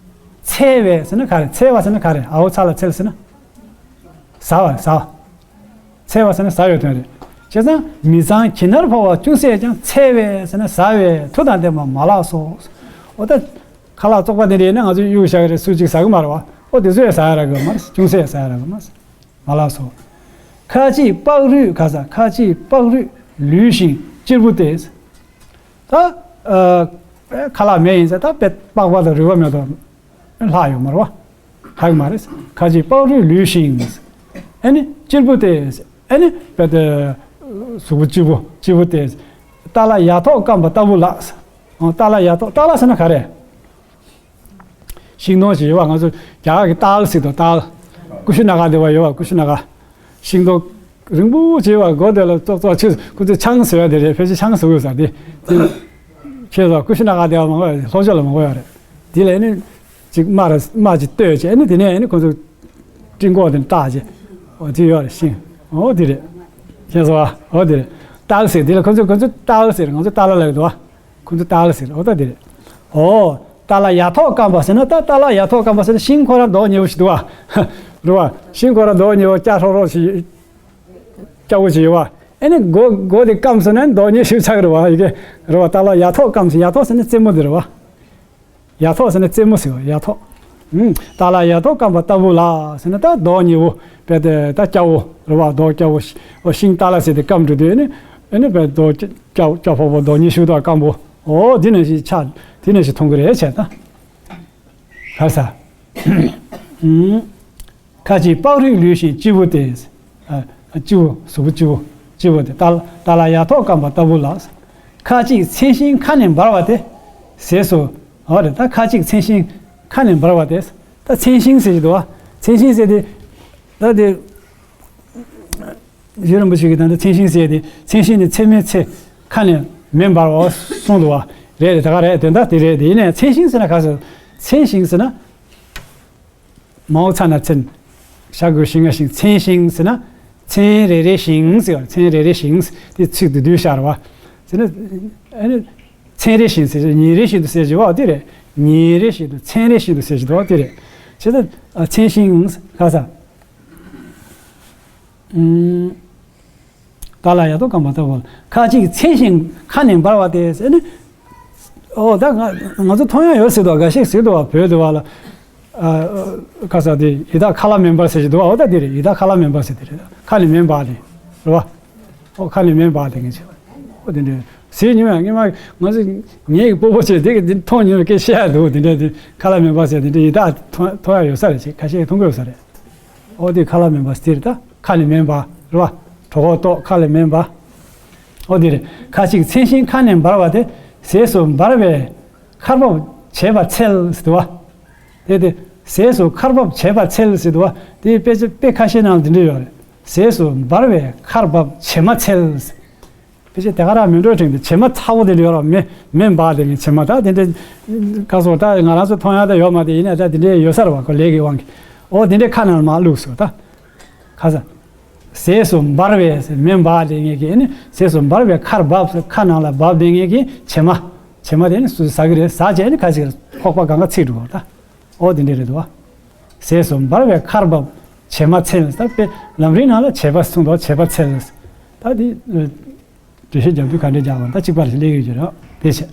འཚེ་བས་ཟེར་ན་ག་རེ། འཚེ་བ་ཟེར་ན་ག་རེ། འ་འོག་ཚ་ལ་འཚེ་ལ་ཟེར་ན། ཟ་བ། ཟ་བ། འཚེ་བ་ཟེར་ན་ཟ་བའི་དོན་རེད། བྱས་ཙང་མི་གཙང་གྱི་ནར་བ་བ་ཅུང་ཟད་ཀྱང་། འཚེ་བས་ཟེར་ན་ཟ་བའི་མཐུ་དང་ལྡན་པ་མ་ལགས་སོ། འོ་ད། ཁ་ལག་བཙོག་པ་དེ་འདྲས་ཡིན་ན་ང་ཚོས་གཡུགས་བཞག་གི་རེད། སུ་གཅིག་ཟ་གི་མ་རེད་བ། འོ་དེ་ཚོ་ཡང་ཟ་ཡ་རག་གི་ཡོད་མ་རེད། ཅུང་ཟད་ཟ་ཡ་རག་གི་ཡོད་མ་རེད། མ་ལགས་སོ། ཁ་ཅིག་པགས་རུས་ག་ས། ཁ་ཅིག་པགས་རུས་ལུས་ཤིང་གཅེར་བུ་སྟེ། ད། ཨ། ཁ་ལག་མེད་ཡིན་ཟེར་ད་དཔེ་པགས་པ་དང་རུས་པ་མེད་དོ། ལྷག་ཡོད་མ་རེད་བ། ལྷག་ཡོད་མ་རེད། ཁ་ཅིག་པགས་རུས་ལུས་ཤིང་། ཨ་ནི་གཅེར་བུ་སྟེ། ཨ་ནི་དཔེ་དེ། གཟུགས་པོ་གཅེར་བུ་གཅེར་བུ་སྟེ། ཏཱ་ལ་ཡ་ཐོག་སྐམ་པ་ལྟ་བུ་ལགས། ཏཱ་ལ་ཡ་ཐོག་ཏཱ་ལ་ཟེར་ན་ག་རེ། ཤིང་སྡོང་ཞིག་ཡོད་བ། ང་ཚོ་རྒྱ་གར་གྱི་ཏཱལ་ཟེར་དོ། ཏཱལ། ཀུ་ཤུ་ན་ག་དེ་བ་ཡོད་བ། ཀུ་ཤུ་ན་ག། ཤིང་སྡོང་རིང་པོ་ཅིག་ཡོད་བ། མགོ་དེ་ལ་ཙོག་ཙོག་ཆེ། ཁོ་ཚོས་ཆང་ཟེར་བ་དེ་རེད། ཕལ་ཆེར་ཆང་ཟེར་དགོས་ས་དེ། དེ་ཁྱེད་ཚོ་ཀུ་ཤུ་ན་ག་དེ་བ་མང་པོ་ཡོད་རེད། ལྷོ་ཕྱོགས་ལ་མང་པོ་ཡོད་རེད། དེ་ལ་ཨ་ནི་ཅིག་རྨ་ར་རྨ་ཅིག་བཏོད་བྱས། ཨ་ནི་དེ་ནས་ཨ་ནི་ཁོ་ཚོ་སྤྲིན་གོག་དེ་བཏགས་བྱས། འོ་དེ་ཡོད་རེད། ཤིང་། འོ་དེ་རེད། ཁྱེད་ཚོ་བ། འོ་དེ་རེད། ཏཱལ་ཟེར་དེ་ལ། ཁོ་ཚོས་ཁོ་ཚོས་ཏཱལ་ཟེར། ང་ཚོས་ཏཱ་ལ་ལབ་ཀྱི་འདུག་བ། ཁོ་ཚོས་ཏཱལ་ཟེར། འོ་ད་དེ་རེད། འོ། ཏཱ་ལ་ཡ་ཐོག་སྐམ་པ་ཟེར་ན། ད་ཏཱ་ལ་ཡ་ཐོག་སྐམ་པ་ཟེར་ན་ཤིང་ཁོ་རང་མདོག་ཉེ་བོ་ཞིག་འདུག་བ། རེད་བ། ཤིང་ཁོ་རང་མདོག་ཉེ་བོ་སྐྱ་ཧྲོག་ཧྲོག་ཞིག་སྐྱ་བོ་ཞིག་ཡོད་བ། ཨ་ནི་མགོ་མགོ་དེ་སྐམ་སོང་ན་མདོག་ཉེ་ཞིག་ཆགས་ཀྱི་རེད་བ། ཡི་གེ་རེད་བ། ཏཱ་ལ་ཡ་ཐོག་སྐམ་ཟེར། ཡ་ཐོག་ཟེར་ན་རྩེ་མོ་དེ་རེད་བ། ཡ་ཐོག་ཟེར་ན་རྩེ་མོ་ཟེར་བ། ཡ་ཐོག་ཨུམ། ཏཱ་ལ་ཡ་ཐོག་སྐམ་པ་ལྟ་བུ་ལགས་ཟེར་ན་ད་མདོག་ཉེ་བོ། དཔེ་དེ་ད་སྐྱ་བོ་རེད་བ། མདོག་སྐྱ་བོ། ཨོ་ཤིང་ཏཱ་ལ་ཟེར་དེ་སྐམ་འགྲོ་དུས་ཨ་ནི། ཨ་ནི་དཔེ་མདོག་སྐྱ་སྐྱ་ཕོ་བོ་མདོག་ཉེ་ཤོས་དང་སྐམ་པོ། ཨོ་དེ་ནང་བཞིན་ཆགས། དེ་ནང་བཞིན་མཐོང་གི་རེད་བྱས་ད། ལྷ་ས། ཨུམ། ཁ་ཅིག་པགས་རུས་ལུས་ཤིང་གཅེར་བུ་སྟེ། ཨ། གཅེར་བུ། གཟུགས་པོ་གཅེར་བུ། སྤྱི་བོ་དེ་ཏཱ་ཏཱ་ལ་ཡ་ཐོག་སྐམ་པ་ལྟ་བུ་ལ། ཁ་ཅིག་མཚན་ཤིང་ཁ་ནས་འབར་བ་དེ། ཟས་སུ། འོ་རེད། ད་ཁ་ཅིག་མཚན་ཤིང་ཁ་ནས་འབར་བ་དེ། ད་མཚན་ཤིང་ཟེར་གྱི་འདུག་བ། མཚན་ཤིང་ཟེར་དེ། ད་དེ། རྗེ་རིན་པོ་ཆེ་གིས་ད་ལྟ་མཚན་ཤིང་ཟེར་དེ། མཚན་ཤིང་ནི་ཚེར་མའི་ཚེ། ཁ་ནས་མེ་འབར་བ་གསུངས་འདུག་བ། རེད་རེད། ད་ག་རེད། དོན་དག་དེ་རེད་དེ། ཡིན་ནའི་མཚན་ཤིང་ཟེར་ན་ག་ཟེར། མཚན་ཤིང་ཟེར་ན། མའོ་ཚ་ན་མཚན། ཤ་གུ་ཤི་ང་ཤིང་། མཚན་ཤིང་ཟེར་ན། ཚན་རེ་རེ་ཞིང་ཟེར་བ། ཚན་རེ་རེ་ཞིང་། དེ་ཚིག་དེ་བསྡུས་བཞག་རེད་བ། ཟེར་ན། ཨ་ནི། ཚན་རེ་ཞིང་ཟེར། ཉིན་རེ་བཞིན་དུ་ཟེར་གྱི་བ་དེ་རེད། ཉིན་རེ་བཞིན་དུ། ཚན་རེ་བཞིན་དུ་ཟེར་གྱི་འདུག་བ་དེ་རེད། བྱས་ཙང་། ཨ། མཚན་ཤིང་ག་ས། ཨུམ། ཏཱ་ལ་ཡ་ཐོག་སྐམ་པ་ལྟ་བུ། ཁ་ཅིག་མཚན་ཤིང་ཁ་ནས་འབར་བ་དེ་ཟེར་ནས། ཨོ་ད་ང་ང་ཚོ་མཐོང་ཡ་ཡོད་ཟེར་འདུག་བ། འགའ་ཤས་ཟེར་འདུག་བ། བོད་དུ་བ་ལ། ཨ། ཁ་ས་དེ་ཡི་དྭགས་ཁ་ལག་མེ་འབར་ཟེར་གྱི་འདུག་བ། ཨོ་ད་དེ་རེད། ཡི་དྭགས་ཁ་ལག་མེ་འབར་ཟེར་དེ་རེད། ཁ་ནས་མེ་འབར་དེ་རེད་བ། ཨོ་ཁ་ནས་མེ་འབར་དེ་ངས་བྱས། ཨོ་དེ་འདྲ་ཟེར་མྱོང་ཡ། ངས་མ་ང་ཚོ་ངའི་སྤོ་བོ་བྱས་དེ་གི་དེ་མཐོང་མྱོང་བའི་སྐད་བཤད་ཡ་འདུག། དེ་འདྲ་དེ་ཁ་ལག་མེ་འབར་ཟེར་དེ་འདྲ་ཡི་དྭགས་མཐོང་མཐོང་ཡ་ཡོད་ས་རེད། ཅིག་ཁ་ཤས་མཐོང་གི་ཡོད་ས་རེད། ཨོ་དེ་ཁ་ལག་མེ་འབར་ཟེར་དེ་རེད། ད་ཁ་ནས་མེ་འབར་རེད་བ། གྲོད་ཁོག་ལྟོགས། ཁ་ལས་མེ་འབར། ཨོ་དེ་རེད། ཁ་ཅིག་མཚན་ཤིང་ཁ་ནས་འབར་བ་དེ། ཟས་སུ་འབར་བས་ཁར་བབ་བྱེད་པ་འཚལ་ཟེར་འདུག་བ། དེ་དེ་ཟས་སུ་ཁར་བབ་བྱེད་པ་འཚལ་ཟེར་འདུག་བ། དེ་དཔེ་ཆ་དཔེ་ཁ་ཤས་ནང་ལ་འདི་འདྲ་ཡོད་རེད། ཟས་སུ་འབར་བས་ཁར་བབ་བྱེ་མ་འཚལ་ཟེར། དཔེ་ཆ་དེ་ག་རང་མིན་འགྲོ་དྲན་གྱི། བྱེ་མ་ཚ་བོ་དེ་འདྲ་ཡོད་རེད་བ། མེ་མེ་འབར་དེ་ནི་བྱེ་མ། ད་དེ་འདྲ་ག་སོ། ད་ང་རང་ཚོ་མཐོང་ཡ་ད་ཡོད་མ་རེད། ཡིན་ན་ད་དེ་འདྲ་ཡོད་ས་རེད་བ། ཁོ་ལས་ཀྱི་དབང་གིས། ཨོ་དེ་འདྲའི་ཁ་ནང་ལ་མར་བླུགས་སོང་ད། ཁ་ས། ཟས་སུ་འབར་བས་མེ་འབར་དེ་ངེད་ཀྱི་ནི། ཟས་སུ་འབར་བས་ཁར་བབས། ཁ་ནང་ལ་བབས་དེ་ངེད་ཀྱི་བྱེ་མ། བྱེ་མ་དེ་ནི་སུ་ཟ་གི་རེད། ཟ་བྱས་ནི་ཁ་ཅིག་ཁོག་པ་གང་ག་ཚིག་འགྲོ་ད། ཨོ་དེ་འདྲ་རེད་འདུག་བ། ཟས་སུ་འབར་བས་ཁར་བབས་བྱེ་མ་འཚལ། ད་དཔེ་ལམ་རིམ་ནང་ལ་བྱེད་པ་གསུངས་འདུག། བྱེད་པ་འཚལ། ད་དེ། འགྲེལ་བཤད་རྒྱག་དུས་ག་འདྲས་རྒྱག་པ། ད་གཅིག་པ་ལ་སླེབས་ཡོད་ཀྱི་རེད། དེ་བྱས།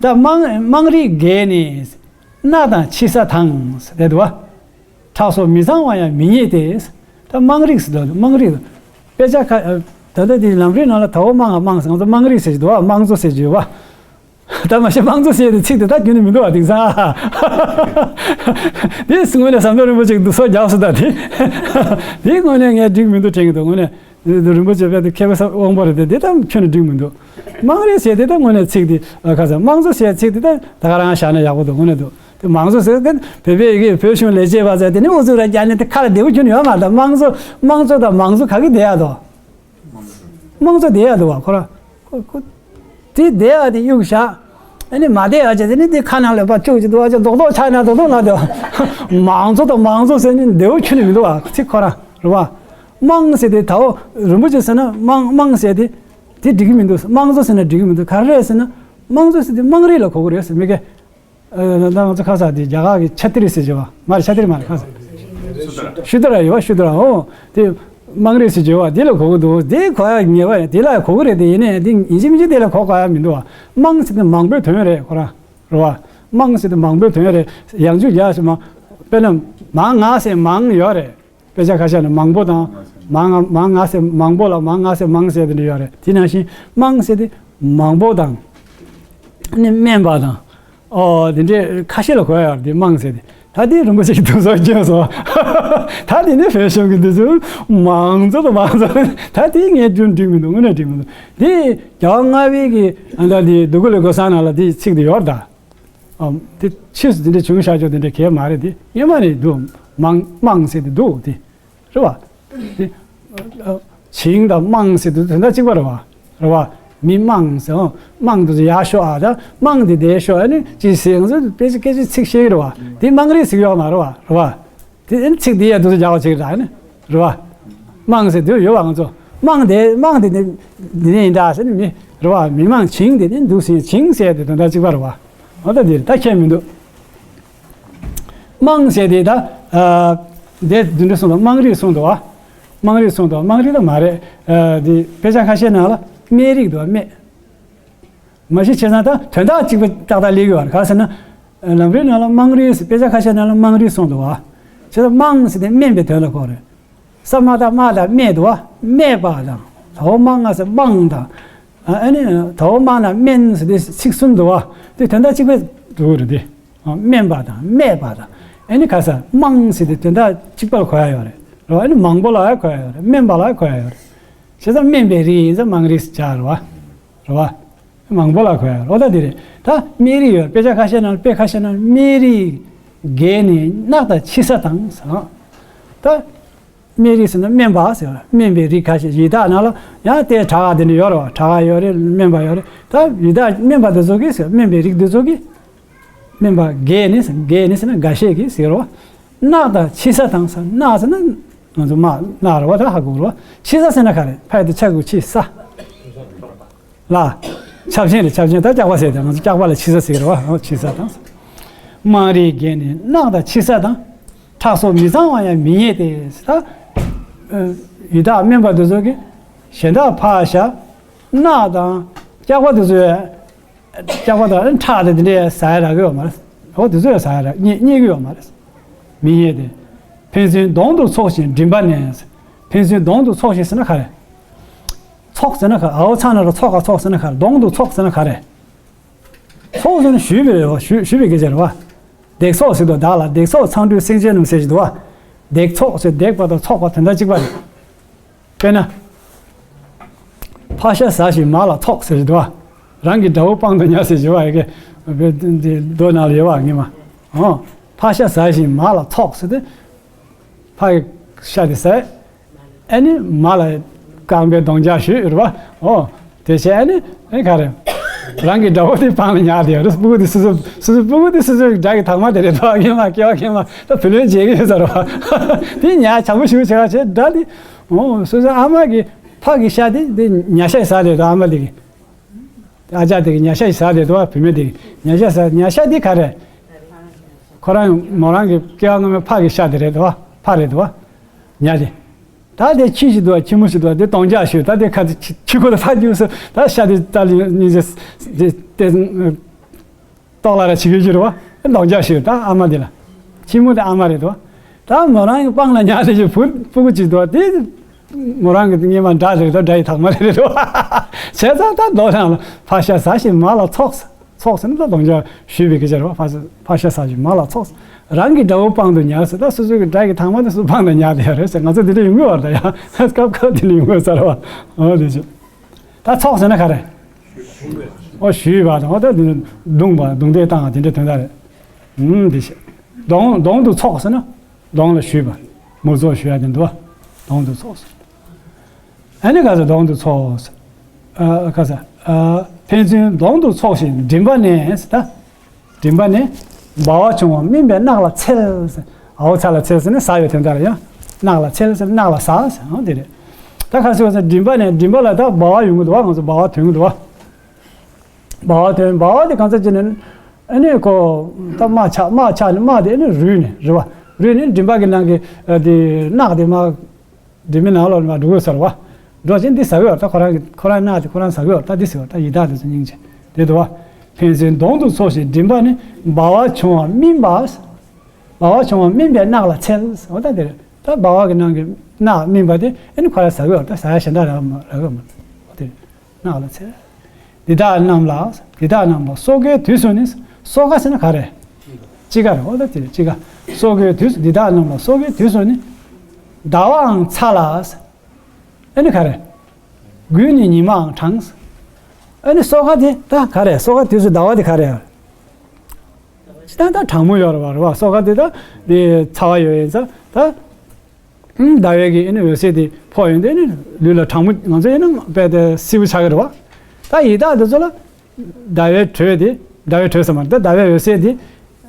ད་དམངས་དམངས་རིགས་བརྒྱད་ནི། སྣ་དང་ཕྱི་ས་དང་ཟེར་འདུག་བ། ཁྲག་སོགས་མི་གཙང་བ་ཡང་མི་རྙེད་དེ། ད་དམངས་རིགས་ཟེར་འདུག། དམངས་རིགས། དཔེ་ཆ་ཁ། ད་ལྟ་དེ་ལམ་རིམ་ནང་ལ་དྭོགས་དམངས་དམངས་ཟེར། ང་ཚོ་དམངས་རིགས་ཟེར་གྱི་འདུག་བ། དམངས་གཙོ་ཟེར་གྱི་ཡོད་བ། ད་མ་གཞི་དམངས་གཙོ་ཟེར་དེ་ཚིག་དེ་ད་ཁྱོན་ནས་མི་འདུག་བ། དེང་སང་། དེ་དངོས་གནས་ཟམ་གདོང་རིན་པོ་ཆེ་གིས་སོ་རྒྱག་སོང་ད་དེ། དེ་དངོས་གནས་ངས་འགྲིག་མི་འདུག་དྲན་གྱི་འདུག། དངོས་གནས། རིན་པོ་ཆེ་དཔེ་དེ་མཁས་པ་ས་དབང་པོ་རེད་དེ། དེ་ད་ཁྱོན་ནས་འགྲིག་མི་འདུག། དམངས་རིགས་ཟེར་དེ་ད་དངོས་གནས་ཚིག་དེ་ཨ་ཁ་ས་དམངས་གཙོ་ཟེར་ཚིག་དེ་ད་ད་ག་རང་བཞག་ན་ཡག་པོ་འདུག། དངོས་གནས་འདུག། དེ་དམངས་གཙོ་ཟེར་དེ་བོད་པའི་ཡི་གེ་བོད་གཞུང་ལས་བྱེད་པ་ཟེར་དེ་ནི་ཨུ་ཚུགས་ར་རྒྱག་ནས་དེ་ཁ་ལ་བདེ་པོ་ཁྱོན་ནས་ཡོད་མ་རེད། དམངས་གཙོ་དམངས་གཙོ་དང་དམངས་གཙོ་ག་གི་བསྡད་ཡ་འདུག། དམངས་གཙོ་བསྡད་ཡ་འདུག་བ། ཁོ་རང་ཁོ་ཁོ་དེ་བསྡད་ཡ་དེ་གཡུག་བཞག། ཨ་ནི་མ་བསྡད་ཡ་བྱས་དེ་ནི་དེ་ཁ་ནང་ལ་ཕར་བཅུག་ཅིག་འདུག་བ། ཅིག་རྡོག་རྡོག་ཆགས་ན་རྡོག་རྡོག་ལ་འདུག། དམངས་གཙོ་དང་དམངས་གཙོ་ཟེར་ནི་བདེ་པོ་ཁྱོན་ནས་མི་འདུག་བ། ཚིག་ཁོ་རང་། རེད་བ། དམངས་ཟེར་དེ་དྭོགས་རིན་པོ་ཆེ་ཟེར་ན་དམངས་དམངས་ཟེར་དེ་དེ་འགྲིག་གི་མི་འདུག། དམངས་གཙོ་ཟེར་ན་འགྲིག་གི་མི་འདུག། ག་རེ་རེད་ཟེར་ན། དམངས་གཙོ་ཟེར་དེ་དམངས་རིགས་ལ་གོ་གི་རེད་ཟེར། མི་སྐད། ཨ། ད་ང་ཚོ་ཁ་ས་དེ་རྒྱ་གར་གྱི་ཆ་ཏི་རི་ཟེར་གྱི་བ། མ་རེད། ཆ་ཏི་རི་མ་རེད། ཁ་ས། ཤུ་དྲ་ཡོད་བ། ཤུ་དྲ། ཨོ། དེ་དམངས་རིགས་ཟེར་གྱི་བ། དེ་ལ་གོ་གི་འདུག། དེ་གོ་ཡ་ངེས་པ་ཡིན། དེ་ལ་གོ་གི་རེད་དེ། ཡིན་ནའི་དེ་ཡིན་གཅིག་མིན་གཅིག་དེ་ལ་གོ་དགོས་ཡ་མི་འདུག་བ། དམངས་ཟེར་དེ་མང་པོའི་དོན་རེད་ཁོ་རང་། རེད་བ། དམངས་ཟེར་དེ་མང་པོའི་དོན་རེད། ཡང་བསྐྱར་རྒྱག་ཟེར་མ། དཔེར་ན་མང་ང་ཟེར་མང་ཡོད་རེད། དཔེ་ཆ་ཁ་ཤས་ནས་མང་པོ་དང་། མང་ང་མང་ང་ཟེར་མང་པོ་ལ་མང་ང་ཟེར་མང་ཟེར་དེ་འདྲ་ཡོད་རེད། དེ་ནང་བཞིན་དམངས་ཟེར་དེ་མང་པོ་དང་། ཨ་ནི་དམན་པ་དང་། ཨོ་དེ་འདྲའི་ཁ་ཤས་ལ་གོ་ཡ་ཡོད་རེད། དེ་དམངས་ཟེར་དེ། ད་དེ་རིན་པོ་ཆེ་གིས་དུ་སོགས་སྐྱོན་སོང་། ད་དེ་ནི་བོད་གཞུང་གི་འདི་ཚོ་མང་གཙོ་དང་མང་གཙོ། ད་དེ་ངས་རྒྱུན་འགྲིག་མི་འདུག། དངོས་གནས་འགྲིག་མི་འདུག། དེ་རྒྱལ་བ་ལྔ་པའི་གི་ཨ་ད་དེ་འདུལ་བ་ལས་སྒོ་བསམ་ནང་ལ་དེ་ཚིག་དེ་ཡོད་རེད་ད། ཨམ། དེ་ཕྱིས་སུ་དེ་འདྲ་བྱུང་བཞག་ཆོག་དེ་འདྲ་གལ་མ་རེད་དེ། སྔོན་མ་ནས་འདུག། དམངས་དམངས་ཟེར་དེ་འདུག་དེ། རེད་བ། དེ། ཨ། བྱིངས་དང་དམངས་ཟེར་དེ་དོན་དག་གཅིག་པ་རེད་བ། རེད་བ། མི་དམངས་ཟེར། ཨོ། དམངས་དེ་ཚོ་ཡར་ཤོག་ཨ། ད་དམངས་དེ་འདིར་ཤོག་ཨ་ནི་ཅི་ཟེར་ང་ཚོ་དཔེ་ཆ་སྐད་ཆ་ཚིག་ཤེས་ཀྱི་རེད་བ། དེ་དམངས་རིགས་ཟེར་གྱི་ཡོད་མ་རེད་བ། རེད་བ། དེ་ཨ་ནི་ཚིག་འདི་ཡ་དེ་ཚོ་རྒྱག་པ་ཅིག་རེད་ཨ་ནི། རེད་བ། དམངས་ཟེར་དེ་ཡོད་བ་ང་ཚོ། དམངས་དེ་དམངས་དེ་ནི་འདི་ནས་ཡིན་ད་ཟེར་ནི་མི། རེད་བ། མི་དམངས། བྱིངས་དེ་ནི་འདུག་ཟེར། བྱིངས་ཟེར་དེ་དོན་དག་གཅིག་པ་རེད་བ། འོ་ད་འདིར་ད་ཁྱད་མི་འདུག། དམངས་ཟེར་དེ་ད། ཨ། དེ་དེ་འདྲ་གསུངས་འདུག། དམངས་རིགས་གསུངས་འདུག་བ། དམངས་རིགས་གསུངས་འདུག། དམངས་རིགས་ད་མ་རེད། ཨ། དེ་དཔེ་ཆ་ཁ་ཤས་ནང་ལ་སྨད་རིགས་འདུག་བ། སྨད། མ་གཞི་བྱས་ཙང་ད་དོན་དག་གཅིག་པ་ཏག་ཏག་སླེབས་ཀྱི་ཡོད་རེད། ག་རེ་ཟེར་ན། ལམ་རིམ་ནང་ལ་དམངས་རིགས་ཟེར། དཔེ་ཆ་ཁ་ཤས་ནང་ལ་དམངས་རིགས་གསུངས་འདུག་བ། བྱས་ཙང་དམངས་ཟེར་དེ་དམན་པའི་དོན་ལ་གོ་རེད། ས་མ་བཏགས་དམའ་དང་སྨད་འདུག་བ། སྨད་པ་དང་། དྭོགས་དམངས་ང་ཟེར་དམངས་དང་། ཨ་ནི་དྭོགས་དམངས་ན་དམན་ཟེར་དེ་ཚིག་གསུམ་འདུག་བ། དེ་དོན་དག་གཅིག་པ་འདུག་རེད་དེ། དམན་པ་དང་སྨད་པ་དང་། ཨ་ནི་ག་ས་དམངས་ཟེར་དེ་དོན་དག་གཅིག་པ་ལ་གོ་ཡ་ཡོད་རེད། རེད་བ། ཨ་ནི་མང་པོ་ལ་ཡང་གོ་ཡ་ཡོད་རེད། དམན་པ་ལ་ཡང་གོ་ཡ་ཡོད་རེད། བྱས་ཙང་སྨན་པའི་རིགས་ཡིན་ཙང་དམངས་རིགས་སུ་བྱ་རེད་བ། རེད་བ། མང་པོ་ལ་གོ་ཡ་རེད་བ། ད་འདི་རེད། ད་སྨན་རིགས་ཡོད། དཔེ་ཆ་ཁ་ཤས་ནང་དཔེ་ཁ་ཤས་ནང་སྨན་རིགས་བརྒྱད་ནི་རྣག་དང་ཕྱི་ས་དང་ཟེར། ད་སྨན་རིགས་ཟེར་ན་སྨན་པ་ཟེར་བ། སྨན་པའི་རིགས་ཁ་ཤས་ཡི་དྭགས་ནང་ལ་ཡང་དེ་དྲག་ག་དེ་འདྲ་ཡོད་རེད་བ། དྲག་ག་ཡོད་རེད། སྨན་པ་ཡོད་རེད། ད་ཡི་དྭགས་སྨན་པ་དེ་ཚོ་གིས་ཟེར། སྨན་པའི་རིགས་དེ་ཚོ་གིས། སྨན་པ་བརྒྱད་ནི་ཟེར། བརྒྱད་ནི་ཟེར་ན་འགའ་ཤས་ཀྱིས་ཟེར་རོ། རྣག་དང་ཕྱི་ས་དང་ཟེར། རྣག་ཟེར་ན་ང་ཚོ་མ་རྣག་རེད་བ། ད་ཧ་གོ་རོ། ཕྱི་ས་ཟེར་ན་ག་རེ། ཕ་ཡི་དེ་ཆ་གུ་ཕྱི་ས་ལ། ཆབ་ཆེན་རེད། ཆབ་ཆེན། ད་སྐྱག་པ་ཟེར་ཏེ་ང་ཚོ་སྐྱག་པ་ལ་ཕྱི་ས་ཟེར་རོ། ཕྱི་ས་དང་ཟེར། དམངས་རིགས་བརྒྱད་ནི་རྣག་དང་ཕྱི་ས་དང་། ཁྲག་སོགས་མི་གཙང་བ་ཡང་མི་རྙེད་དེ་ཟེར། ད་ཡི་དྭགས་སྨན་པ་དེ་ཚོ་གིས་གཞན་དག་ཕར་བཞག་རྣག་དང་སྐྱག་པ་དེ་ཚོ་ཡང་། སྐྱག་པ་དང་ཁྲག་དང་དེ་འདྲའི་ཟ་ཡ་རག་གི་ཡོད་མ་རེད། འོ་དེ་ཚོ་ཡང་ཟ་ཡ་རག་རྙེད་རྙེད་ཀྱི་ཡོད་མ་རེད། མི་རྙེད་དེ། ཕན་ཚུན་གདོང་དུ་ཚོགས་ཤིང་མགྲིན་པ་ནས། ཕན་ཚུན་གདོང་དུ་ཚོགས་ཤིང་ཟེར་ན་ག་རེ། ཚོགས་ཟེར་ན་ག་རེ། འོ་ཚང་ན་ར་ཚོགས་ག་ཚོགས་ཟེར་ན་ག་རེ། གདོང་དུ་ཚོགས་ཟེར་ན་ག་རེ། ཚོགས་ཟེར་ན་ཞུས་པའི་རེད་བ། ཞུས་ཞུས་པའི་སྐད་ཆ་རེད་བ། བརྡེག་ཚོགས་ཟེར་དུས་བདག་ལ་བརྡེག་ཚོགས་མཚང་འབྲུའི་སེང་ཆེན་རྣམས་ཟེར་ཞིག་འདུག་བ། བརྡེག་ཚོགས་ཟེར་བརྡེག་པ་དང་ཚོགས་པ་དེ་འདྲ་གཅིག་པ་རེད། དཔེར་ན། ཕག་ཤ་ཟ་ཞིང་མར་ལ་ཚོགས་ཟེར་གྱི་འདུག་བ། རང་གི་དགྲ་བོ་དཔང་དུ་ཉར་ཟེར་གྱི་བ་ཡ་གི། འདི་མདོ་ནང་ལ་ཡོད་བ་ངེས་མ། ཨོ། ཕག་ཤ་ཟ་ཞིང་མར་ལ་ཚོགས་ཟེར་ཏེ། ཕག་གི་ཤ་དེ་ཟ། ཨ་ནི་མར་ལ་རྐང་པའི་གདོང་རྒྱག་ཞུས་རེད་བ། ཨོ། དེ་བྱས་ཨ་ནི་ཨ་ག་རེ། རང་གི་དགྲ་བོ་དེ་དཔང་ལ་ཉར་དེ་ཡོད་རེད། སྤུ་གུ་དེ་སོ་སོ་སོ་སོ་སྤུ་གུ་དེ་སོ་སོའི་དགྲ་གི་དྭངས་མ་དེ་རེད་དོ། ངེས་མ་སྐྱེ་བ་ཁེངས་མ་ད་བུ་ལོན་བྱེད་ཀྱི་ཡོད་ས་རེད་བ། དེ་ཉར་བྱང་བུ་ཞུ་བྱེད་ག་བྱེད་དགྲ་དེ། ཨོ། སོ་སོའི་ཨ་མ་གི་ཕག་གི་ཤ་དེ་དེ་ཉ་ཤ་ཟ་དེ་དོ། ཨ་མ་དེ་གི། ཨ་ཅག་དེ་གི་ཉ་ཤ་ཞིག་ཟ་དེ་འདུག་བ། བུད་མེད་དེ་གི་ཉ་ཤ་ཟ། ཉ་ཤ་དེ་ག་རེ། ཁོ་རང་མོ་རང་གི་སྐྱེ་བ་སྔ་མའི་ཕ་གི་ཤ་དེ་རེད་འདུག་བ། ཕ་རེད་འདུག་བ། ཉ་དེ། ད་དེ་ཁྱི་ཞིག་འདུག་བ། ཁྱི་མོ་ཞིག་འདུག་བ། དེ་གདོང་རྒྱག་ཞུས། ད་དེ་ཁ་དེ་ཁྱི་ཁྱི་ཁོ་དེ་ཕ་རྒྱུགས་སོ། ད་ཤ་དེ་ད་ལི་ཉི་ཟེ་དེ་དེ། ཏོག་ལ་ར་བྱེད་ཀྱི་ཡོད་རེད་བ། གདོང་རྒྱག་ཞུས། ད་ཨ་མ་དེ་ལ། ཁྱི་མོ་དེ་ཨ་མ་རེད་འདུག་བ། ད་མོ་རང་གི་པང་ལ་ཉལ་བསྡད་ཀྱི་བུ་སྤུ་གུ་གཅིག་འདུག་བ། དེ་མོ་རང་གི་སྔས་མ་དགྲ་རེད་དོ། དགྲ་ཡི་དྭངས་མ་རེད་དོ། བྱས་ཙང་ད་མདོ་ནང་ལ་ཕག་ཤ་ཟ་ཞིང་མར་ལ་ཚོགས། ཚོགས་ཟེར་ན་ད་གདོང་རྒྱག་ཞུས་པའི་སྐད་ཆ་རེད་བ། ཕག་ཤ་ཕག་ཤ་ཟ་ཞིང་མར་ལ་ཚོགས། རང་གི་དགྲ་བོ་པང་དུ་ཉར་ཟེར། ད་སོ་སོ་གི་དགྲ་གི་དྭངས་མ་དེ་སོ་སོ་པང་དུ་ཉར་བསྡད་ཡོད་རེད་ཟེར། ང་ཚོ་འདི་འདྲ་ཡོང་གི་ཡོད་རེད་ད། ཡང་སྐབས་སྐབས་འདི་འདྲ་ཡོང་གི་ཡོད་ས་རེད་བ། འོ་དེ་བྱས། ད་ཚོགས་ཟེར་ན་ག་རེ། ཨོ་ཞུས་པ་དང་། ཨོ་ད་འདི་རྡུང་བ་རྡུང་རྡེག་བཏང་བ་དེ་འདྲའི་དོན་དག་རེད། ཨུམ་དེ་བྱས། གདོང་གདོང་དུ་ཚོགས་ཟེར་ན་གདོང་ལ་ཞུས་པ། མུ་ཚོགས་ཞུ་ཡ་དེ་འདུག་བ། གདོང་དུ་ཚོགས་ཟེར། ཨ་ནི་ག་ས་གདོང་དུ་ཚོགས་ཟེར། ཨ་ག་ས། ཨ་ཕན་ཚུན་གདོང་དུ་ཚོགས་ཤིང་མགྲིན་པ་ནས་ཟེར་ད། མགྲིན་པ་ནས། སྦ་བ་བྱུང་བ་སྨིན་པས་རྣག་ལ་འཚེར་ཟེར། འོ་ཚ་ལ་འཚེར་ཟེར་ན་ཟ་ཡོད་དོན་དག་རེད་ཡ། རྣག་ལ་འཚེར་ཟེར་ན་རྣག་ལ་ཟ་ཟེར། འོ་དེ་རེད། ད་ག་སོ་ཟེར་མགྲིན་པ་ནས། མགྲིན་པ་ལ་ད་སྦ་བ་ཡོང་གི་འདུག་བ། ང་ཚོ་སྦ་བ་ཐོན་གི་འདུག་བ། སྦ་བ་ཐོན། སྦ་བ་དེ་གང་ཚ་ཅི་ནས་ཨ་ནི་ཁོ་ད་རྨ་ཆགས། རྨ་ཆགས་ནས་རྨ་དེ་ཨ་ནི་རུལ་ནས་རེད་བ། རུལ་ནས་མགྲིན་པ་གི་ནང་གི་ཨ་དེ་རྣག་དེ་མ། མགྲིན་པའི་ནང་ལོགས་ནས་མར་འགྲོ་གི་ཡོད་ས་རེད་བ། འགྲོ་བྱས་འདི་ཟ་གི་ཡོད་རེད་ད། ཁོ་རང་གི་ཁོ་རང་རྣག་དེ་ཁོ་རང་ཟ་གི་ཡོད་རེད་ད། འདི་ཟེར་བ་ད་ཡི་དྭགས་དེ་ཚོ་སྙིང་རྗེ་དེ་འདུག་བ། ཕན་ཚུན་གདོང་དུ་ཚོགས་ཤིང་མགྲིན་པ་ནི། སྦ་བ་བྱུང་བ་སྨིན་པ། སྦ་བ་བྱུང་བ་སྨིན་པས་རྣག་ལ་འཚེར། འོ་ད་དེ་རེད་ད། སྦ་བ་གི་ནང་གི་རྣག་སྨིན་པ་དེ་ཨ་ནི་ཁོ་རང་ཟ་གི་ཡོད་རེད་ད། ཟ་ཡ་གཞན་དག་རག་མ་རག་གི་མ་རེད། འོ་དེ་རེད། རྣག་ལ་འཚེར། འདི་དག་རྣམས་ལ། འདི་དག་རྣམས་ལ་སོ་གའི་དུས་སུ་ནི། སོ་ག་ཟེར་ན་ག་རེ། དཔྱིད་ཀ་རེད། འོ་ད་དེ་རེད། དཔྱིད་ཀ། སོ་གའི་དུས་སུ། འདི་དག་རྣམས་ལ་སོ་གའི་དུས་སུ་ནི། ཟླ་བའང་ཚ་ལ། ཨ་ནི་ག་རེ། དགུན་ནི་ཉི་མའང་གྲང་། ཨ་ནི་སོ་ག་དེ་ད་ག་རེ། སོ་ག་དུས་སུ་ཟླ་བ་དེ་ག་རེ། ད་ད་གྲང་མོ་ཡོད་རེད་བ། རེད་བ། སོ་ག་དེ་ད་དེ་ཚ་བ་ཡོད་ཡིན་ཙང་ད། ཟླ་བའི་གི་ཨ་ནི་འོད་ཟེར་དེ་ཕོག་ཡོང་དུས་ཨ་ནི་ལུས་ལ་གྲང་མོ། ང་ཚོ་ཡིན་ན་དཔེ་དེ་བསིལ་པོ་ཆགས་ཀྱི་རེད་བ། ད་ཡི་དྭགས་དེ་ཚོ་ལ་ཟླ་བའི་དྲོད་དེ། ཟླ་བའི་དྲོད་ཟེར་མ་རེད་ད། ཟླ་བའི་འོད་ཟེར་དེ་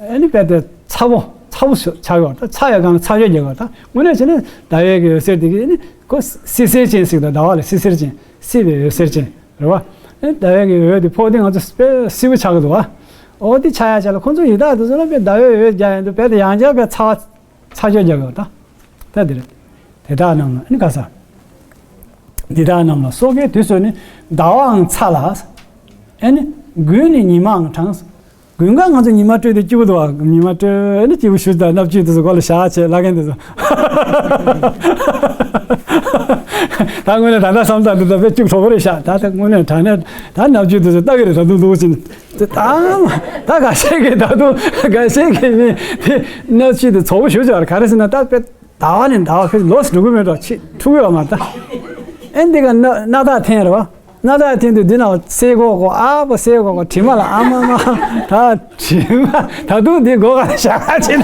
ཨ་ནི་དཔེ་དེ་ཚ་པོ་ཚ་པོ་ཆགས་ཀྱི་ཡོད་ད། ཚ་ཡོད་གང་ལ་ཚ་ཤོས་རྒྱག་གི་ཡོད་ད། དངོས་གནས་བྱས་ན་ཟླ་བའི་གི་འོད་ཟེར་དེ་གི་ཨ་ནི་ཁོ་བསིལ་ཟེར་ཅན་ཟེར་གི་འདུག་ཟླ་བ་ལ་བསིལ་ཟེར་ཅན། བསིལ་བའི་འོད་ཟེར་ཅན་རེད་བ། ཨ་ནི་ཟླ་བའི་གི་འོད་དེ་ཕོག་དུས་ང་ཚོ་དཔེ་བསིལ་པོ་ཆགས་ཀྱི་འདུག་བ། འོ་དེ་ཆགས་ཡ་ཆ་ལ་ཁོ་ཚོ་ཡི་དྭགས་དེ་ཚོ་ལ་དཔེ་ཟླ་བའི་འོད་རྒྱག་ཡོང་དུས་དཔེ་དེ་ཡང་བསྐྱར་དཔེ་ཚ་བ། ཚ་ཤོས་རྒྱག་གི་ཡོད་ད། ད་འདི་རེད། དེ་དག་རྣམས་ལ་ཨ་ནི་ག་ས། འདི་དག་རྣམས་ལ་སོ་གའི་དུས་སུ་ནི། ཟླ་བའང་ཚ་ལ། ཨ་ནི་དགུན་ནི་ཉི་མའང་གྲང་། དགུན་ཁ་ང་ཚོ་ཉི་མ་དྲོས་དུས་སྐྱིད་པོ་འདུག་བ། ཉི་མ་དྲོས་ཨ་ནི་སྐྱིད་པོ་ཞུ་དང་། སྣབས་ཆུ་དེ་ཚོ་མགོ་ལ་བཞག་བྱས་བླ་རྒན་དེ་ཚོ། ད་དངོས་གནས་ད་ལྟ་བསམ་ད་འདི་ད་དཔེ་སྐྱིད་པོ་བྲོ་བོ་རེད་ཤག་ད་ད་དངོས་གནས་དྲང་གནས་ད་སྣབས་ཆུ་དེ་ཚོ་ལྟ་གི་རེད། ད་དུང་འདུག་ཅིང་། དེ་ད་ད་འགའ་ཤས་ཀྱིས་ད་དུང་འགའ་ཤས་ཀྱིས་ནི་དེ་སྣབས་ཆུ་དེ་ཚ་པོ་ཞུ་བྱས་ག་རེ་ཟེར་ན། ད་དཔེ་ཟླ་བ་ནས་ཟླ་བ་ཁ་ལོས་འགྲོ་གི་མེད་འགྲོ། ཕྱི་འཁྲུག་གི་ཡོད་མ་རེད་ད། ཨེ་འདི་ག་སྣ་སྣ་ཐག་འཐེན་རོ། སྣ་ཐག་འཐེན་དུས་འདི་ན་སེ་གོ་གོ་ཨ་པོ་སེ་གོ་གོ་དྲི་མ་ལ་ཨ་མ་མ། ད་དྲི་མ་ད་དུང་འདི་གོ་ག་ལ་བཞག་ཅི་ན།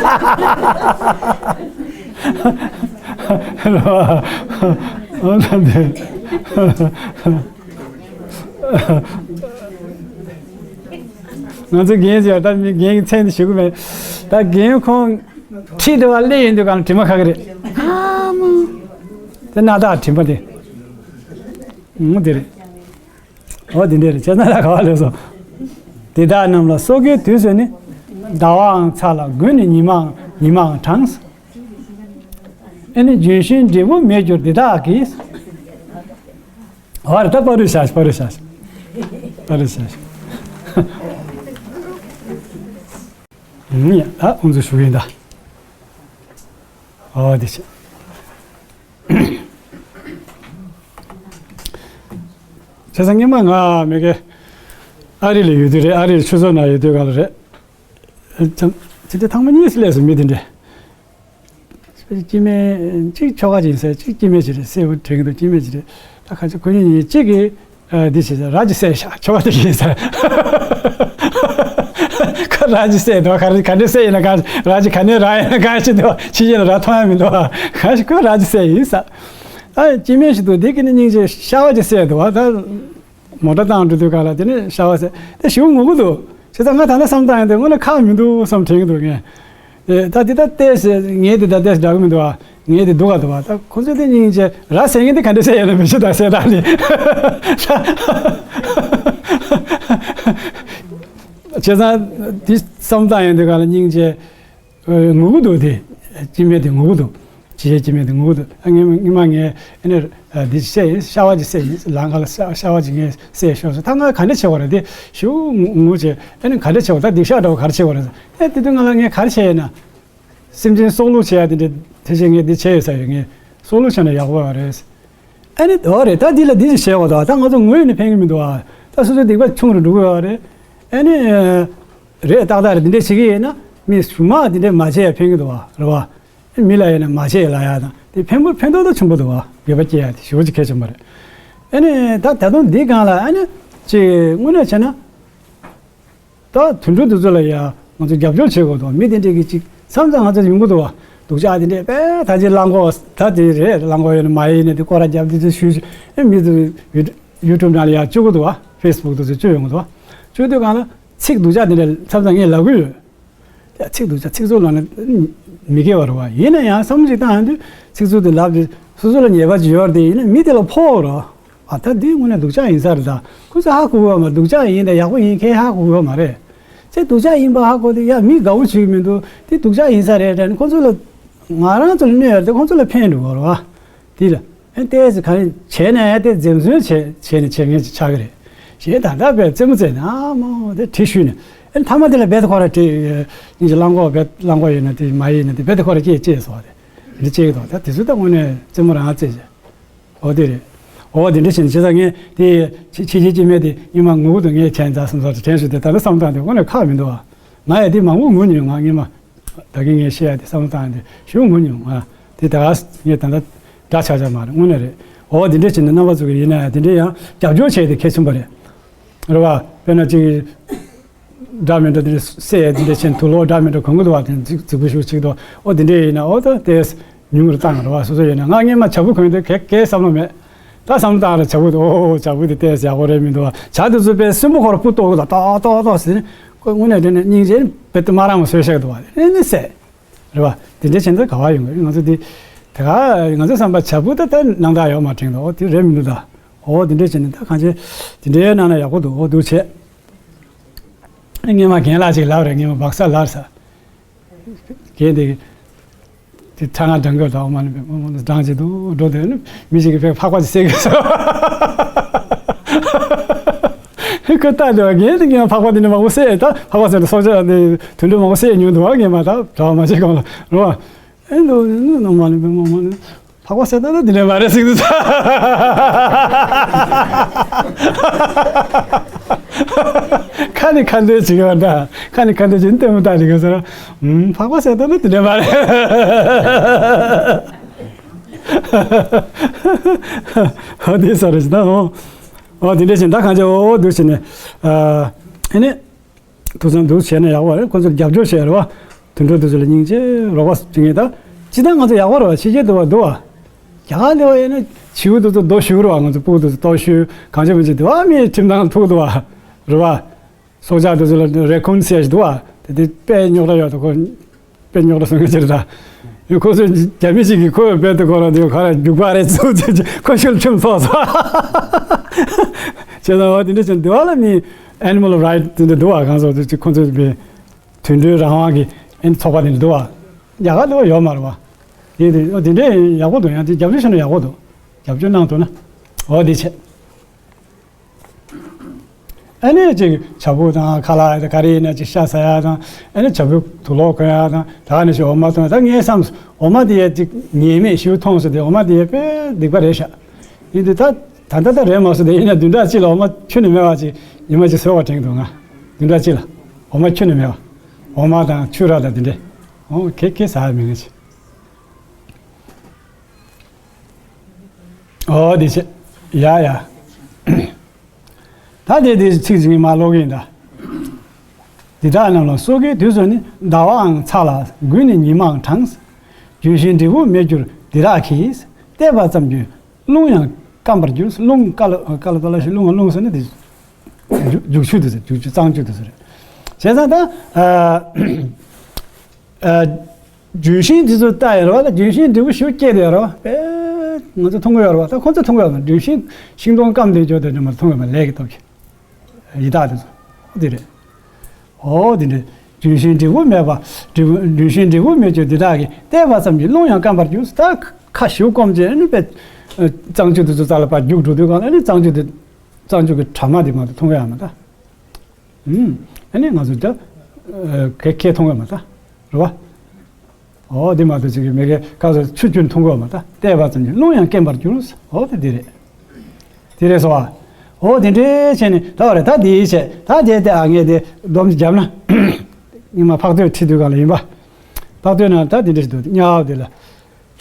རོ། ཨོ་ད་འདི། ང་ཚོ་རྒན་ཟེར་ད་མི་རྒན་གྱི་མཚན་དེ་ཞུ་གི་མེད། ད་རྒན་ཁོང་ཁྲིད་དེ་བ་སླེབས་ཡོང་དུས་གང་ལ་དྲི་མ་ཁ་གི་རེད། ཨ་མ། དེ་སྣ་ཐག་དྲི་མ་དེ། ཨུ་དེ་རེད། ཨོ་དེ་འདྲ་རེད་བྱས་ཙང་ལ་ག་བ་ལོས་སོ། དེ་དག་རྣམས་ལ་སོ་སྐྱེའི་དུས་སུ་ནི། ཟླ་བའང་ཚ་ལ་དགུན་ནི་ཉི་མའང་ཉི་མའང་གྲང་། ཨེ་ནི་ལྗོན་ཤིང་འབྲས་བུ་མེད་གྱུར་འདི་དག་གིས། ཨ་རེ་ད་པ་རུ་ཤ་ཤ་པ་རུ་ཤ་ཤ་པ་རུ་ཤ་ཤ། ཨུང་ཡ་ཨ་ཁོང་ཚོ་ཞུ་གི་ཡིན་ད། ཨོ་དེ་ཆེ། བྱས་ཙང་སྔོན་མ་ང་མེ་གེ་ཨ་རི་ལ་ཡོད་དུས་རེད། ཨ་རི་ལ་ཆུ་ཚོད་ན་ཡོད་དུས་ག་ལ་རེད། ཨ་ཅམ་ཅི་སྟེ་ཐང་མ་གཉིས་སུ་སླེབས་སོང་མི་དེ་འདྲས། སྐྱེ་དམན་གཅིག་ཁྱོ་ག་ཅིག་ཡིན་ཟེར། གཅིག་སྐྱེ་དམན་ཅིག་རེད། སེ་བུ་དྲན་གི་འདུག་སྐྱེ་དམན་ཅིག་རེད། ད་ཁ་ཆེ་ཁོ་གཉིས་གཅིག་གིས་འདི་བྱས་ཟེར། ར་ཅིག་བསད་ཤག་ཁྱོ་ག་དེ་ཡིན་ཟེར། ཁོ་ར་ཅིག་བསད་འདུག་ག་རེ་ག་འདྲ་བསད་ཡིན་ན་གང་། ར་ཅིག་ག་ནས་ར་ཡིན་ན་གང་ཞིག་འདུག་ཕྱི་རྒྱལ་ལ་ར་མཐོང་ཡ་མི་འདུག་གང་ཞིག་ཁོས་ར་ཅིག་བསད་ཡིན་ཟེར། ཨ་སྐྱེ་དམན་ཞིག་འདུག་དེ་གི་ནི་སྙིང་རྗེ་ཤ་བ་ཅིག་བསད་འདུག་ད། མོ་ཊ་བཏང་འགྲོ་དུས་ག་ལ་དེ་ནས་ཤ་བ་ཟེར་དེ་ཞེ་པོ་ངུ་གི་འདུག་བྱས་ཙང་ང་ད་ལྟ་བསམ་བཏང་ཡོང་དུས་དངོས་གནས་ཁག་མི་འདུག་བསམ་དྲན་གི་འདུག་ངས། ཨེ་ད་འདི་ད་ལྟས་ངས་འདི་ད་ལྟས་འདྲ་གི་མི་འདུག་ཨ། ངས་འདི་འདུག་ག་འདུག་བ། ད་ཁོ་ཚོས་དེ་སྙིང་རྗེ་ར་བསད་མཁན་དེ་ག་འདྲ་བསད་ཡོད་ན་མི་ཤེས་ད་བསད་སྟངས་ནི། བྱས་ཙང་འདི་བསམ་བཏང་ཡོང་དུས་ག་ལ་སྙིང་རྗེ། ཨ་ངུ་གི་འདུག་དེ། སྐྱེ་དམན་དེ་ངུ་གི་འདུག་སྐྱེ་དམན་དེ་ངུ་གི་འདུག་ཨ་ངས་སྔོན་མ་ངས་ཨ་ནི་ཨ་འདི་བསད་ཡིན། ཤ་བ་ཅིག་བསད་ཡིན། ལམ་ཁ་ལ་ཤ་ཤ་བ་ཅིག་ངས་བསད་ཤོར་སོང་། ད་ང་ག་འདྲ་བྱེད་དགོས་རེད་དེ་ཞེ་པོ་ངུ་ངུ་བྱས། ཨ་ནི་ག་འདྲ་བྱེད་དགོས། ད་སྡིག་བཤགས་འདྲ་བོ་ག་རེ་བྱེད་དགོས་རེད། ཨེ་དེ་དུས་ང་ལ་ངས་ག་རེ་བྱས་ཡིན་ན། སེམས་ཅན་སྲོག་བླུ་བྱེད་ཡ་དེ་འདྲ་དེ་བྱས་ངས་འདི་བྱས་ཡོད་ས་ཡོད། ངས་སྲོག་བླུ་བྱས་ན་ཡག་པོ་ཡོད་རེད། ཨ་ནི་འོ་རེད། ད་འདི་ལ་འདི་ཅིག་བྱེད་དགོས་དོ། ད་ང་ཚོ་ངུས་ནས་ཕན་གི་མི་འདུག་ཨ། ད་སོ་སོའི་སྡིག་པ་ཆུང་རུ་འགྲོ་གི་ཡོད་རེད། ཨ་ནི་རེད། ཏག་ཏག་རེད། འདི་འདྲས་བྱེད་ཀྱི་ཡིན་ན་མི་གཞུག་མ་འདི་འདྲས་མ་བྱས་ཡ་ཕན་གི་འདུག་ཨ། རེད་བ། མི་ལ་ཡིན་ན་མ་བྱས་ལ་ཡ་དང་དེ་ཕན་པོ་ཕན་ཐོགས་ད་ཆེན་པོ་འདུག་ཨ། འགྱོད་པ་སྐྱེ་ཡ་དེ་ཞེ་པོ་ཅིག་གལ་ཆེན་པོ་རེད། ཨ་ནི་ད་ད་དུང་འདི་སྒང་ལ་ཨ་ནི་ཅིག་དངོས་གནས་བྱས་ན། ད་དུད་འགྲོ་འདི་ཚོ་ལ་ཡ་ང་ཚོ་རྒྱབ་སྐྱོར་བྱེད་དགོས་འདུག་མི་དེ་འདྲས་ཀྱི་ཅིག་མཚམས་མཚམས་ང་ཚོ་ཡོང་གི་འདུག་བ། སྡུག་ཅག་དེ་འདྲས་དཔེ་ད་ཅི་གླང་གོག་ད་དེ་རེད། གླང་གོག་ཡོད་ན་མ་ཡིན་ན་དེ་སྐོར་ར་རྒྱབ་དེ་ཚོ་ཞུས་ཞུས་ཨེ་མི་ཚོ་ཡུ་ཡུ་ཊུབ་ནང་ལ་ཡ་བཅུག་གི་འདུག་བ། ཕེ་སི་བུག་དེ་ཚོ་བཅུག་ཡོང་གི་འདུག་བ། བཅུག་དུས་གང་ལ་ཚིག་སྡུག་ཅག་དེ་འདྲས་མཚམས་མཚམས་ངས་ལབ་གི་ཡོད། ཡ་ཚིག་སྡུག་ཅག་ཚིག་རྩུབ་ལབ་ན་མི་དགེ་བ་རེད་བ། ཡིན་ན་ཡང་བསམ་བློ་ཅིག་བཏང་ཡོང་དུས་ཚིག་རྩུབ་དེ་ལབ་དེ་སོ་སོ་ལ་ཉེས་པ་ཅིག་ཡོད་རེད་དེ། ཡིན་ན་མི་དེ་ལ་ཕོག་རོགས། ཨ་ད་འདི་དངོས་གནས་སྡུག་ཅག་ཡིན་ས་རེད། ད་ཁོ་ཚོས་ཧ་གོ་གི་ཡོད་མ་རེད། སྡུག་ཅག་ཡིན་དང་ཡག་པོ་ཡིན་ཁས་ཧ་གོ་གི་ཡོད་མ་རེད། ཚེ་སྡུག་ཅག་ཡིན་པ་ཧ་གོ་དུས་ཡ་མི་དགའ་བོ་བྱེད་ཀྱི་མི་འདུག་དེ་སྡུག་ཅག་ཡིན་ས་རེད་དྲན་ནས་ཁོ་ཚོ་ལ་ང་རང་ཚོ་ལ་གནོད་ཡོད་རེད་དེ་ཁོ་ཚོ་ལ་ཕན་འགྲོ་གི་རེད་བ། དེ་ལ་ཨེ་ཏོག་ཙམ་ག་རེ་བྱས་ན་ཡ་དེ་འཛེམ་ཟོན་བྱས་བྱས་ནས་བྱེད་མཁན་ཅིག་ཆགས་ཀྱི་རེད། ཞེས་ད་ལྟ་བས་རྩེད་མོ་རྩེས་ན་ཨ་མོ་དེ་ཁྲིད་ཞུས་ནས་ཨེ་མཐའ་མ་དེ་ལ་རྦད་དེ་ཁོ་ར་ཁྲིད་སྙིང་རྗེ་གླང་གོག་རྦད་གླང་གོག་ཡོད་ན་དེ་མ་ཡིན་ན་དེ་རྦད་དེ་ཁོ་ར་སྐྱེས་སྐྱེས་སོང་བ་དེ་འདི་སྐྱེས་ཀྱི་འདུག་ད་དེ་ཚོ་ད་དངོས་གནས་རྩེད་མོ་རང་རྩེས་བྱས། འོ་དེ་རེད། འོ་དེ་འདྲ་བྱས་ནས་བྱས་ཙང་ངས་དེ་ཕྱི་ཕྱི་རྒྱལ་སྐྱེ་དམན་དེ་སྔོན་མ་ངུ་གི་འདུག་ངས་བྱས་ཙང་བསམ་ཚར་དྲན་བྱུང་དེ་ད་ལྟ་བསམ་བཏང་དེ་དངོས་གནས་ཁག་མི་འདུག་ཨ། ང་ཡང་དེ་མང་པོ་ངུ་མྱོང་། ང་སྔོན་མ་ད་གིན་ངས་བཤད་ཡ་དེ་བསམ་བློ་བཏང་ཡ་དེ་ཞེ་པོ་ངུ་མྱོང་། ང་དེ་ད་ག་ངས་ད་ལྟ་འདྲ་ཆགས་ཆགས་མ་རེད། དངོས་གནས་རེད། འོ་དེ་འདྲ་བྱས་ནས་རྣམ་པ་ཚོ་གི་ཡིན་ན་ཡང་དེ་འདྲ་ཡང་རྒྱབ་སྐྱོར་བྱས་དེ་གལ་ཆེན་པོ་རེད། རེད་བ། དཔེར་ན་ཅིག་འདྲ་མི་འདྲ་དེ་འདྲ་བསད་ཡ་དེ་འདྲ་བྱས་ནས་དུག་ལོག་འདྲ་མི་འདྲ་གོན་གི་འདུག་བ། དེ་རྫིག་རྫིག་པོ་ཞེ་པོ་ཅིག་འདུག་འོ་དེ་འདྲ་ཡིན་ན་འོ་ད་དེ་ཉུང་རུ་བཏང་། རེད་བ། སོ་སོ་ཡིན་ན་ང་སྔོན་མ་བྱ་སྤུ་གོན་དུས་གས་གས་བསམ་བློ་མེད། ད་བསམ་བློ་བཏང་ར་བྱ་སྤུ་དེ་ཨོ་ཨོ་བྱ་སྤུ་དེ་ཏོག་ཙམ་ཡག་པོ་རེད་མི་འདུག་བ། བྱ་དེ་ཚོ་དཔེ་གསོན་པོ་ཁོ་ར་སྤུ་ཏོག་གི་ད་ཏོག་ཏོག་ཏོག་ཟེར་ནས་ཁོ་དངོས་གནས་དྲན་ནས་སྙིང་རྗེ་དཔེ་དེ་མ་རང་བ་བཟོས་བཞག་འདུག་བ། དེ་ནས་བསད། རེད་བ། དེ་འདྲ་བྱས་ན་ད་ག་བ་ཡོང་གི་རེད། ང་ཚོ་དེ་ད་ག་ང་ཚོ་བསམ་པ་བྱ་སྤུ་ད་ད་སྣང་དག་ཡོད་མ་དྲན་འདུག་འོ་དེ་རེད་མི་འདུག་ད་འོ་དེ་འདྲ་བྱས་ནས་ད་གང་བྱས་དེ་འདྲའི་སྣང་ན་ཡག་པོ་འདུག་འོ་འདུག་བྱས། སྔོན་མ་རྒན་ལགས་ཅིག་ལབ་རེད། སྔོན་མ་སྦག་ས་ལབ་ས། རྒན་དེ། དེ་ཁྲ་ང་འགྲང་གི་ད་འོ་མ་ནི་འགྲང་ཅིག་འདུག་འགྲོ་དེ་ནི་མི་ཞིག་གིས་ཕེབས་ཕག་པ་ཅིག་བསད་གི་སོ། ཁོས་ལྟ་དེ་བ་རྒན་དེ་ངས་ཕག་པ་དེ་ནི་མང་པོ་བསད། ད་ཕག་པ་ཟེར་ན་སྲོག་ཆགས་དེ་དུད་འགྲོ་མང་པོ་བསད་མྱོང་འདུག་བ། ངས་མ་ད་གྲྭ་བ་མ་བྱེད་གོང་ལ་རོ། ཨེ་འདུག་ནི་ནོ་མ་ནི་མ་མ་ནི། ཕག་པ་བསད་ད་ན་དེ་འདྲ་མ་རེད་ཟེར་གི་འདུག་ཁ་ནས་ཁ་འདོན་བྱེད་ཀྱི་བ་འདྲ། ཁ་ནས་ཁ་འདོན་བྱེད་ནི་ལྟད་མོ་ལྟ་ནི་ག་ཟེར། ཨུམ། ཕག་པ་བསད་ད་ན་དེ་འདྲ་མ་རེད། ཨ་དེ་ས་རེད་ད་ཨོ། ཨོ་དེ་འདྲ་བྱས་ད་གང་ཅི་ཨོ་འདུག་བྱས་ནས་ཨ་ཨ་ནི། ཐུགས་བསམ་འདུག་བྱས་ན་ཡག་པོ་རེད། ཁོ་ཚོར་རྒྱབ་སྐྱོར་བྱས་རེད་བ། དུད་འགྲོ་དེ་ཚོ་ལ་སྙིང་རྗེ་རོགས་པ་བྱེད་མཁན་ད། ཅི་ད་ང་ཚོ་ཡག་པོ་རེད་བ། ཕྱི་རྒྱལ་དུ་བ་འདུག་བ། རྒྱ་གར་ལ་བ་ཡིན་ན་བྱིའུ་དེ་ཚོ་རྡོ་གཞུ་རེད་བ། ང་ཚོ་སྤུ་གུ་དེ་ཚོ་རྡོ་གཞུ་གང་བྱེད་མི་བྱེད་དེ་བ་མིའི་ཁྲིམས་ཐང་ལ་ཐུག་འདུག་བ། རེད་བ། སྲོག་ཆགས་དེ་ཚོ་ལ་རེ་ཁུན་ཟེར་ཞིག་འདུག་བ། དེ་དེ་དཔེ་རྙོག་དྲ་ཡོད་དོ་ཁོ། དཔེ་རྙོག་དྲ་སོང་གི་ཅི་རེད་ད། ཡང་ཁོ་ཚོས་རྒྱ་མི་ཞིག་གིས་ཁོ་ཡང་རྦད་དེ་ཁོ་རང་དེ་ག་རེ་རྒྱུག་པ་རེད་ཚུགས་ཚུགས་ཀྱི་ཁོ་ཤུལ་ཁྲིམས་ཚོགས་སོ། བྱས་ཙང་འོ་དེ་འདྲ་བྱས་འདི་བ་ལ་ནི་animal right དེ་འདྲ་འདུག་བ། གང་སོགས་དེ་ཁོ་ཚོས་པའི་དུད་འགྲོའི་རང་དབང་གི་ཨེ་ཚོགས་པ་དེ་འདྲ་འདུག་བ། རྒྱ་གར་འདི་བ་ཡོད་མ་རེད་བ། དེ་དེ་འོ་དེ་འདྲས་ཡག་པོ་འདུག་ཡང་དེ་རྒྱབ་སྐྱོར་བྱས་ན་ཡག་པོ་འདུག་རྒྱབ་སྐྱོར་གནང་ཐུབ་ན་འོ་དེ་བྱས། ཨ་ནི་ཅིག་བྱ་ཕོ་དང་ཁ་ལག་དང་ག་རེ་ཡིན་ན་ཅིག་ཤ་ཟ་ཡ་དང་ཨ་ནི་བྱ་ཕོ་དུག་ལོག་གོན་ཡ་དང་ད་ག་ནས་ཤིག་འོ་མ་འཐུང་ཡ་ད་ངས་བསམ་འོ་མ་དེ་ཡ་ཅིག་ཉེས་མེད་ཞིག་མཐོང་སོང་དེ་འོ་མ་དེ་ཡ་དཔེ་སྡིག་པ་རེད་ཤག་ཡིན་དུས་ད་ད་ད་ད་རེད་མ་སོང་དེ་ཡིན་ན་བདུན་ཕྲག་གཅིག་ལ་འོ་མ་ཁྱོན་ནས་མེད་པ་ཅིག་ཉི་མ་ཅིག་ཟོས་པ་དྲན་གྱི་འདུག་ང་བདུན་ཕྲག་གཅིག་ལ་འོ་མ་ཁྱོན་ནས་མེད་པ་འོ་མ་དང་ཆུ་ར་དང་དེ་འདྲས་འོ་ཁེ་ཁེ་ཟ་ཡ་མི་ངན་ཅིག་ཨོ་དེ་བྱས། ཡ་ཡ། ད་དེ་དེ་ཚིག་ཅིག་ངས་མར་ཀློག་གི་ཡིན་ད། འདི་དག་རྣམས་ལ་སོ་སྐྱེའི་དུས་སུ་ནི། ཟླ་བའང་ཚ་ལ་དགུན་ནི་ཉི་མའང་གྲང་། ལྗོན་ཤིང་འབྲས་བུ་མེད་འགྱུར་འདི་དག་གིས། བལྟས་པ་ཙམ་གྱིས་རླུང་ཡང་སྐམ་པར་འགྱུར། རླུང་ཀ་ལ་ཀ་ལ་ཏོ་ལ་ཞིག་རླུང་རླུང་ཟེར་ན་དེ་རྒྱུག་ཆུ་དེ་ཟེར་རྒྱུག་ཆུ་གཙང་ཆུ་དེ་ཟེར། བྱས་ཙང་ད་ཨ། ཨ། ལྗོན་ཤིང་འདི་ཚོ་ལྟ་ཡོད་རེད་བ། ལྗོན་ཤིང་འབྲས་བུ་ཞིག་སྐྱེས་བསྡད་ཡོད་རེད་བ། དཔེ་ང་ཚོ་མཐོང་གི་ཡོད་རེད་བ། ད་ཁོང་ཚོ་མཐོང་གི་ཡོད་རེད། ལྗོན་ཤིང་ཤིང་སྡོང་སྐམ་བསྡད་ཡོད་དེ་ནི་མ་མཐོང་གི་མ་ལས་ཀྱི་སྟོབས་ཀྱིས། ཡི་དྭགས་དེ་ཚོ་འདི་རེད། ཨོ་འདི་འདྲ། ལྗོན་ཤིང་འབྲས་བུ་མེད་པ། འབྲས་བུ་ལྗོན་ཤིང་འབྲས་བུ་མེད་ཀྱང་འདི་དག་གིས། བལྟས་པ་ཙམ་གྱིས་རླུང་ཡང་སྐམ་པར་འགྱུར། ད་ཁ་ཞིག་སྐོམ་བྱས་ནི་དཔེ་གཙང་ཆུ་དེ་ཚོ་རྩ་ལ་ཕར་རྒྱུག་འགྲོ་དུས་གང་ལ་ནི་གཙང་ཆུ་དེ་གཙང་ཆུ་གི་གྲ་མ་དེ་མ་གཏོགས་མཐོང་གི་ཡོད་མ་རེད་ད། ཨུམ། ཨ་ནི་ང་ཚོ་ད་ཨ་ཁེ་ཁེ་མཐོང་གི་མ་ད། རེད་བ། ཨོ་དེ་མ་གཏོགས་ཅིག་གི་མི་ཁའི་ཁ་ཚོ་ཆུ་རྒྱུན་མཐོང་གི་མ་ད། བལྟས་པ་ཙམ་གྱིས་རླུང་ཡང་སྐེམ་པར་འགྱུར། ཨོ་དེ་དེ་རེད། དེ་རེད་སོ། ཨོ་དེ་འདྲའི་བྱས་ནས་ད་བ་རེད་ད་དེའི་བྱས་ད་དེ་དེ་ཨ་ངས་དེ་སྡོམ་ཅིག་བརྒྱབ་ན། ཉི་མ་འཕགས་བསྟོད་ཁྲིད་དུས་གང་ལ་ཡིན་པ། འཕགས་བསྟོད་ནང་ད་དེ་འདྲ་ཞིག་འདུག་དམྱལ་བ་དེ་ལ།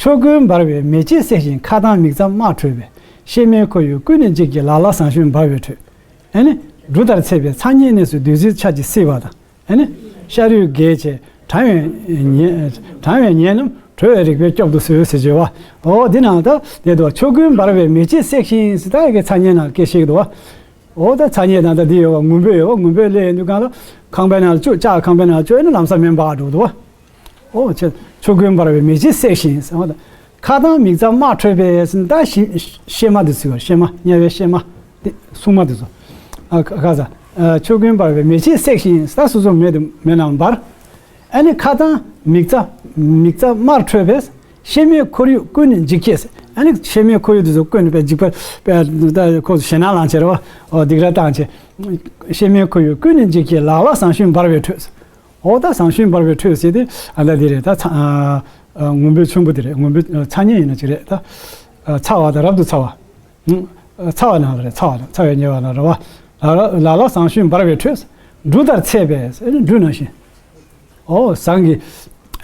ཆོས་ཀུན་འབར་བའི་མེ་ལྕེ་བསྲེགས་ཤིང་། ཁ་གདངས་མིག་རྩ་དམར་ཁྲོས་པས། གཤེད་མའི་ཁོར་ཡུག་ཀུན་ནས་འཇིགས་བྱེད། ལ་ལ་ཟངས་གཞོན་འབར་བའི་ཁྲོད། ཨ་ནི། འབྲུ་ལྟར་ཚེས་པའི་ཚ་དམྱལ་གནས་སུ། བདུད་རྩིའི་ཆར་གྱིས་བསིལ་བ་དང་། ཨ་ནི། ཤ་རུས་རྒྱས་བྱས་གྲང་བའི་ཉེ་གྲང་བའི་ཉེ་རྣམས། དྲོ་བའི་རེག་པས་སྐྱོབ་ཏུ་གསོལ་ཟེར་བརྗོད་པ། འོ་འདི་ནང་ད་དེ་འདུག་ཆོས་ཀུན་འབར་བའི་མེ་ལྕེ་བསྲེགས་ཤིང་ཟེར་ད་ཡ་གི་ཚ་དམྱལ་ནང་སྐད་བཤད་ཀྱི་འདུག་བ། འོ་ད་ཚ་དམྱལ་ནང་ད་འདི་ཡོད་བ། ངུ་འབོད་ཡོད་བ། ངུ་འབོད་སླེབས་ཡོང་དུས་གང་ལ་ཁང་པའི་ནང་ལ་བཅུག་ལྕགས་ཁང་པའི་ནང་ལ་བཅུག་ཨ་ནི་ལམ་སང་མེ་འབར་འགྲོ་འདུག་བ། ཨོ་ཆེ། ཆོས་ཀུན་འབར་བའི་མེ་ལྕེ་བསྲེགས་ཤིང་ཟེར་བ་དང་། ཁ་གདངས་མིག་རྩ་དམར་ཁྲོས་པས་ཟེར་ད་གཤེད་མ་དེ་ཚོ་གཤེད་མ་དམྱལ་བའི་གཤེད་མ་དེ་སྲུང་མ་དེ་ཚོ། ཨ་ཁ་ཁ་ས། ཨ་ཆོས་ཀུན་འབར་བའི་མེ་ལྕེ་བསྲེགས་ཤིང་ཟེར་ད་སོ་སོ་མེ་དེ་མེ་ནང་འབར། ཨ་ནི་ཁ་གདངས་མིག་རྩ་མིག་རྩ་དམར་ཁྲོས་པས། གཤེད་མའི་ཁོར་ཡུག་ཀུན་ནས་འཇིགས་བྱེད་ཟེར། ཨ་ནི་གཤེད་མའི་ཁོར་ཡུག་དེ་ཚོ་ཀུན་ནས་པའི་འཇིགས་པ་པའི་ད་ཁོ་ཚོ་ཞེད་སྣང་ལངས་བྱས་རེད་བ། ཨོ་སྡིགས་ར་བཏང་བྱས། གཤེད་མའི་ཁོར་ཡུག་ཀུན་ནས་འཇིགས་བྱེད། ལ་ལ་ཟངས་གཞོན་འབར་བའི་ཁྲོད་ཟེར། འོ་ད་ཟངས་གཞོན་འབར་བའི་ཁྲོད་ཟེར་དེ་ཨ་ད་དེ་རེད་ད། ཚ་ཨ་ཨ་ངུ་འབོད་ཆེན་པོ་དེ་རེད། ངུ་འབོད་ཨ་ཚ་དམྱལ་ཡིན་ན་ཅིག་རེད་ད། ཨ་ཚ་བ་དང་རབ་ཏུ་ཚ་བ། ཨ་ཚ་བ་ནང་ལ་རེད། ཚ་བ་དང་ཚ་བའི་དམྱལ་བ་ལ་རེད་བ། ལ་ལ་ལ་ལ་ཟངས་གཞོན་འབར་བའི་ཁྲོད། འབྲུ་ལྟར་ཚེས་པའི་འབྲུ་ནང་བཞིན། ཨོ་ཟངས་ཀྱི་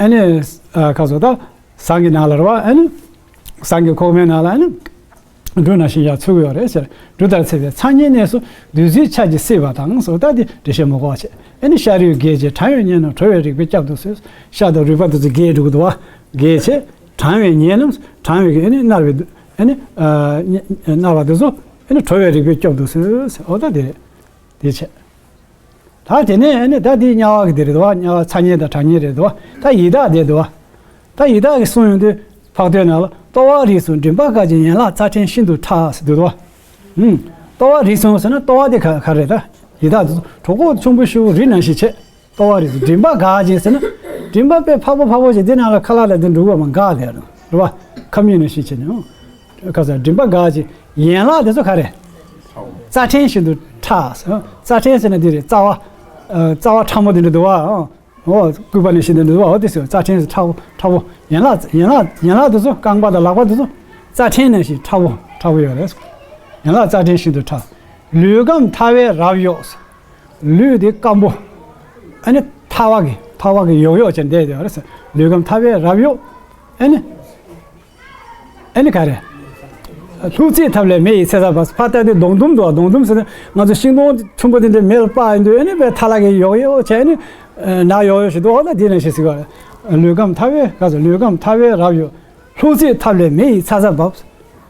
ཨ་ནི་ཨ་ཁ་སོ་ད་ཟངས་ཀྱི་ནང་ལ་རེད་བ། ཨ་ནི་ཟངས་ཀྱི་ཁོག་མའི་ནང་ལ་ཨ་ནི། འབྲུ་ནང་བཞིན་ཡང་ཚུགས་ཡོད་རེད་ཟེར། འབྲུ་ལྟར་ཚེས་པའི་ཚ་དམྱལ་གནས་སུ། བདུད་རྩིའི་ཆར་གྱིས་བསིལ་བ་དང་ཟེར་ད་དེ་འགྲེལ་བཤད་མི་དགོས་པ་བྱས། ཨ་ནི་ཤ་རུས་རྒྱས་བྱས་གྲང་བའི་ཉེ་རྣམས། དྲོ་བའི་རེག་པས་བསྐྱབ་ཏུ་གསོལ། ཤ་དང་རུས་པ་དེ་ཚོ་རྒྱས་འགྲོ་གི་འདུག་བ། རྒྱས་བྱས་གྲང་བའི་ཉེ་རྣམས། གྲང་བའི་ཨ་ནི་མནར་བའི་ཨ་ནི་ཨ་མནར་བ་དེ་ཚོ་ཨ་ནི་དྲོ་བའི་རེག་པས་བསྐྱབ་ཏུ་གསོལ་ཟེར། འོ་ད་དེ་རེད། དེ་བྱས། ད་དེ་ནས་ཨ་ནི་ད་དེ་དམྱལ་བ་གི་དེ་རེད་དོ། དམྱལ་བ་ཚ་དམྱལ་དང་གྲང་དམྱལ་རེད་དོ། ད་ཡི་དྭགས་དེ་དོ། ད་ཡི་དྭགས་ཀྱི་གསུང་ཡོང་དུས་འཕགས་བསྟོད་ནང་ལ་ལྟོ་བ་རིགས་གསུམ་མགྲིན་པ་དགའ་ཅིང་ཡན་ལག་རྩ་ཕྲན་ཤིན་ཏུ་ཕྲ་ཟེར་འདུག་དོ། ཨུམ། ལྟོ་བ་རིགས་གསུམ་ཟེར་ན་ལྟོ་བ་དེ་ག་ག་རེད་ད། ཡི་དྭགས་དེ་ཚོ་གྲོད་ཁོག་ཆུང་པོ་ཤོས་རི་ནང་བཞིན་བྱས། ལྟོ་བ་རིགས་གསུམ་མགྲིན་པ་དགའ་ཅིང་ཟེར་ན། མགྲིན་པ་དཔེ་ཕག་པོ་ཕག་པོ་ཞིག་དེ་ནང་ལ་ཁ་ལག་ལ་དེ་འགྲོ་གི་མ་འགག་དེ་རེད་བ། ཁམ་ཉུལ་ནང་བཞིན་བྱས་ནས། ཁ་ས་མགྲིན་པ་དགའ་ཅིང་ཡན་ལག་དེ་ཚོ་ག་རེ། རྩ་ཕྲན་ཤིན་ཏུ་ཕྲ། རྩ་ཕྲན་ཟེར་ན་འདི་རེད། རྩ་བ། ཨ་རྩ་བ་ཕྲ་མོ་འདི་འདྲ་འདུག་བ། ཨོ་སྐུད་པ་ནང་བཞིན་འདི་འདུག་བ། ཨོ་དེ་ཚོ་རྩ་ཕྲན་ཕྲ་བོ་ཕྲ་བོ། ཡན་ལག་ཡན་ལག་ཡན་ལག་དེ་ཚོ་རྐང་པ་དང་ལག་པ་དེ་ཚོ་རྩ་ཕྲན་ནང་བཞིན་ཕྲ་བོ་ཕྲ་བོ་ཡོད་རེད། ཡན་ལག་རྩ་ཕྲན་ཤིན་ཏུ་ཕྲ། ལུས་ཁམས་ཐལ་བས་རབ་གཡོགས། ལུས་དེ་སྐམ་པོ། ཨ་ནི་ཐལ་བ་གི་ཐལ་བ་གི་ཡོག་ཡོག་ཅན་བསྡད་ཡོད་རེད། ལུས་ཁམས་ཐལ་བས་རབ་གཡོགས། ཨ་ནི། ཨ་ནི་ག་རེ། ལྷུག་བརྩེགས་ཐབས་ལས་མེ་ཡི་ཚེ་ས་བབས། ཕར་ལྟ་དུས་སྡོང་དུམ་འདུག་བ། སྡོང་དུམ་ཟེར་ན་ང་ཚོ་ཤིང་སྡོང་ཆུང་པོ་དེ་འདྲ་མེ་ལ་སྤར་ཡོང་དུས་ཨ་ནི་དཔེ་ཐལ་གྱིས་ཡོག་ཡོག་བྱས་ཨ་ནི་ནག་ཡོག་ཡོག་ཞིག་འདུག་བ། ད་འདི་ནང་བཞིན་ཟེར་བ། ལུས་ཁམས་ཐལ་བས་ག་ཚོད་ལུས་ཁམས་ཐལ་བས་རབ་ཡོད། ལྷུག་བརྩེགས་ཐབས་ལས་མེ་ཡི་ཚ་ཚ་བབས།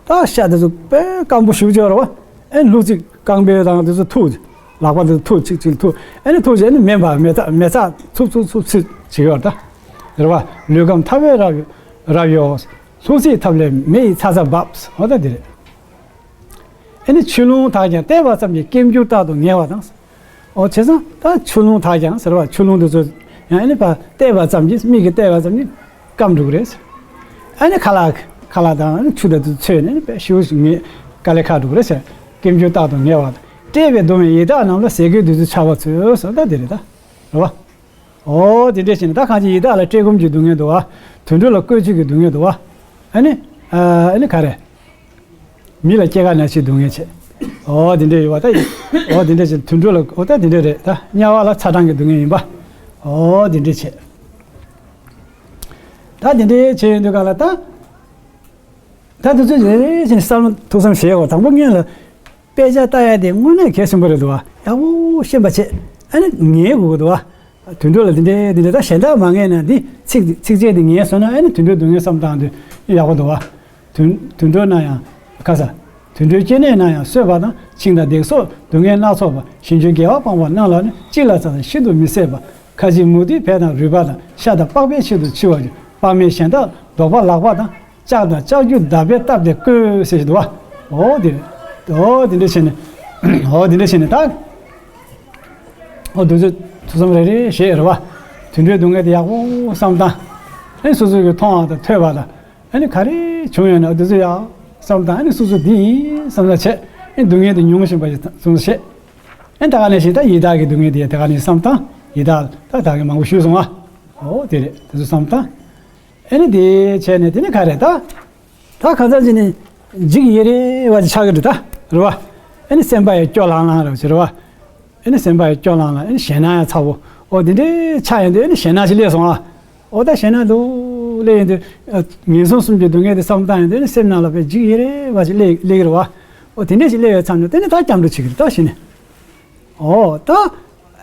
ད་ཤ་དེ་ཚོ་དཔེ་སྐམ་པོ་ཞེ་པོ་ཅིག་ཡོད་རེད་བ། ཨེ་ལྷུག་བརྩེགས་རྐང་པའི་དང་དེ་ཚོ་ཐུག་ལག་པ་དེ་ཚོ་ཐུག་གཅིག་གཅིག་ལ་ཐུག་ཨེ་ནི་ཐུག་བྱས་ནི་མེ་འབར་མེ་ཚ་མེ་ཚ་འཚུབ་འཚུབ་འཚུབ་འཚུབ་བྱེད་ཀྱི་ཡོད་རེད་ད། རེད་བ། ལུས་ཁམས་ཐལ་བས་རབ་ཡོད་རབ་ཡོད། ལྷུག་བརྩེགས་ཐབས་ལས་མེ་ཡི་ཚ་ཚ་བབས། འོ་ད་འདི་རེད། ཨེ་ནི་ཆུ་རླུང་དག་ཀྱང་བལྟས་པ་ཙམ་གྱིས་སྐེམ་འགྱུར་རྟག་ཏུ་ངལ་བ་དང་། ཨོ་བྱས་ཙང་ད་ཆུ་རླུང་དག་ཀྱང་ཟེར་བ་ཆུ་རླུང་དེ་ཚོ་ཡང་ཨེ་ནི་ཕར་བལྟས་པ་ཙམ་གྱིས་མིག་གིས་བལྟས་པ་ཙམ་གྱིས་སྐམ་འགྲོ་གི་རེད་ཟེར། ཨེ་ནི་ཁ་ལག་ཁ་ལག་དང་ཨེ་ནི་ཆུ་དེ་ཚོ་ཚོས་ནས་ཨེ་ནི་དཔེ་ཞེ་པོ་ཞིག་ངལ་དཀའ་ལས་ཁག་འགྲོ་གི་རེད་ཟེར། སྐེམ་རྒྱུ་རྟག་ཏུ་ངལ་བ་དང་། བཀྲེས་པས་གདུང་བའི་ཡི་དྭགས་རྣམས་ལ་ཟས་གོས་འདི་ཚོ་ཆར་པ་ཚོས་ཟེར་ད་དེ་རེད་ད། རེད་བ། ཨོ་དེ་འདྲས་བྱས་ནས་ད་གང་ཅི་ཡི་དྭགས་ལ་བཀྲེས་སྐོམ་གྱི་སྡུག་བསྔལ་འདུག་བ། དུད་འགྲོ་ལ་བཀོལ་སྤྱོད་ཀྱི་སྡུག་བསྔལ་འདུག་བ། ཨེ་ནི། ཨེ་ནི་ག་རེ། མི་ལ་སྐྱེ་རྒ་ན་འཆིའི་སྡུག་བསྔལ་བྱེད། ཨོ་དེ་འདྲས་ཡོད་བ་ད་ཡིན། ཨོ་དེ་འདྲས་བྱས་དུད་འགྲོ་ལ་ཨོ་ད་དེ་འདྲས་རེད་ད་དམྱལ་བ་ལ་ཚ་གྲང་གི་སྡུག་བསྔལ་ཡིན་པ། ཨོ་དེ་འདྲས་བྱེད། ད་དེ་འདྲས་བྱེད་ཡོང་དུས་ག་ལ་ད། ད་དུས་ཚོད་རེ་རེ་བཞིན་བསམ་ཐུགས་བསམ་བཞེས་དགོས། དང་པོ་སྔོན་ལ་དཔེ་ཆ་ལྟ་ཡ་དེ་དངོས་གནས་གལ་ཆེན་པོ་རེད་འདུག་བ། ཡག་པོ་ཤེས་པ་བྱེད། ཨ་ནི་ངལ་དགོས་ཀྱི་འདུག་བ། དུད་འགྲོ་ལ་འདི་འདྲས་འདི་འདྲས་ད་གཞན་དག་མ་ངལ་ན་འདི་ཚིག་ཚིགས་བཅད་འདི་ངལ་སོང་ན་ཨ་ནི་དུད་འགྲོའི་སྡུག་བསྔལ་བསམ་སྟངས་དེ་ཡག་པོ་འདུག་བ། དུད་དུད་འགྲོ་ན་ཡང་ཁ་ས། དུད་འགྲོའི་སྐྱེ་གནས་ན་ཡང་གསོད་པ་དང་འཆིང་དང་རྡེག་སོགས་སྡུག་བསྔལ་སྣ་ཚོགས་པ། ཞིང་རྒྱུ་དགེ་བ་སྤངས་པ་རྣམས་ལ་ནི་གཅིག་ལ་ཚ་ཞིང་ཤིན་ཏུ་མི་བཟད་པ། ཁ་ཅིག་མུ་སྟེགས་བལ་དང་རུས་པ་དང་ཤ་དང་པགས་པའི་ཕྱིར་དུ་འཆི་བར་འགྱུར། དཔག་མེད་གཞན་དག་བཟློག་པ་ལག་པ་དང་། ལྕགས་དང་ལྕགས་ཀྱུ་བརྡབས་པས་བཏབ་སྟེ་བརྐོས་ཟེར་གྱི་འདུག་བ། འོ་དེ་རེད། འོ་དེ་འདྲ་བྱས་ནས། འོ་དེ་འདྲ་བྱས་ནས་ད། འོ་དུས་ཚོད་ཐུགས་བསམ་རེ་རེ་བཞེས་རེད་བ། དུད་འགྲོའི་སྡུག་བསྔལ་དེ་ཡག་པོ་བསམ་སྟངས། ཨེ་སོ་སོ་གིས་མཐོང་བ་དང་ཐོས་པ་དང་། ཨེ་ནི་ག་རེ་བྱུང་ཡོད་ན་འོ་དུས་ཚོད་ཡག་བསམ་སྟངས་ཨེ་ནི་སོ་སོ་འདི་ཡིན་བསམ་སྟངས་བྱས། ཨེ་སྡུག་བསྔལ་དེ་མྱོང་བཞིན་པ་ཞིག་བསམ་སྟངས་བྱས། ཨེ་ད་ག་ནས་ཞིག་ད་ཡི་དྭགས་ཀྱི་སྡུག་བསྔལ་དེ་ཡང་དེ་ག་ནས་བསམ་སྟངས་ཡི་དྭགས་ད་ད་གི་མང་པོ་ཞུས་སོང་ཨ། འོ་དེ་རེད་དེ་ཚོ་བསམ་སྟངས། ཨེ་ནི་དེ་བྱས་ནས་དེ་ནི་ག་རེ་ད། ད་ག་ཚར་ཅིག་ནི་འཇིགས་ཡེ་རེ་བ་ཅིག་ཆགས་ཀྱི་འདུག་ད། རེད་བ། ཨེ་ནི་སེམས་པ་ཡང་སྐྱོ་ལྷང་ལྷང་རེ་བ་ཅིག་རེད་བ། ཨེ་ནི་སེམས་པ་ཡང་སྐྱོ་ལྷང་ལྷང་ཨེ་ནི་ཞེད་སྣང་ཡང་ཚ་བོ། ཨོ་དེ་འདྲའི་ཆགས་ཡོང་དུས་ཨེ་ནི་ཞེད་སྣང་ཞིག་སླེབས་སོང་ཨ། ཨོ་ད་ཞེད་སྣང་འདུག་སླེབས་ཡོང་དུས་ངན་སོང་གསུམ་གྱི་སྡུག་བསྔལ་དེ་བསམ་བཏང་ཡོང་དུས་ཨེ་ནི་སེམས་ནང་ལ་དཔེ་འཇིགས་ཡེ་རེ་བ་ཅིག་སླེབས་སླེབས་ཀྱི་རེད་བ། ཨོ་དེ་འདྲ་ཞིག་སླེབས་ཡོང་མཚམས་ནས་དེ་ནི་ད་སྐྱབས་འགྲོ་བྱེད་ཀྱི་རེད་ད་ཞེ་ནས། ཨོ་ད།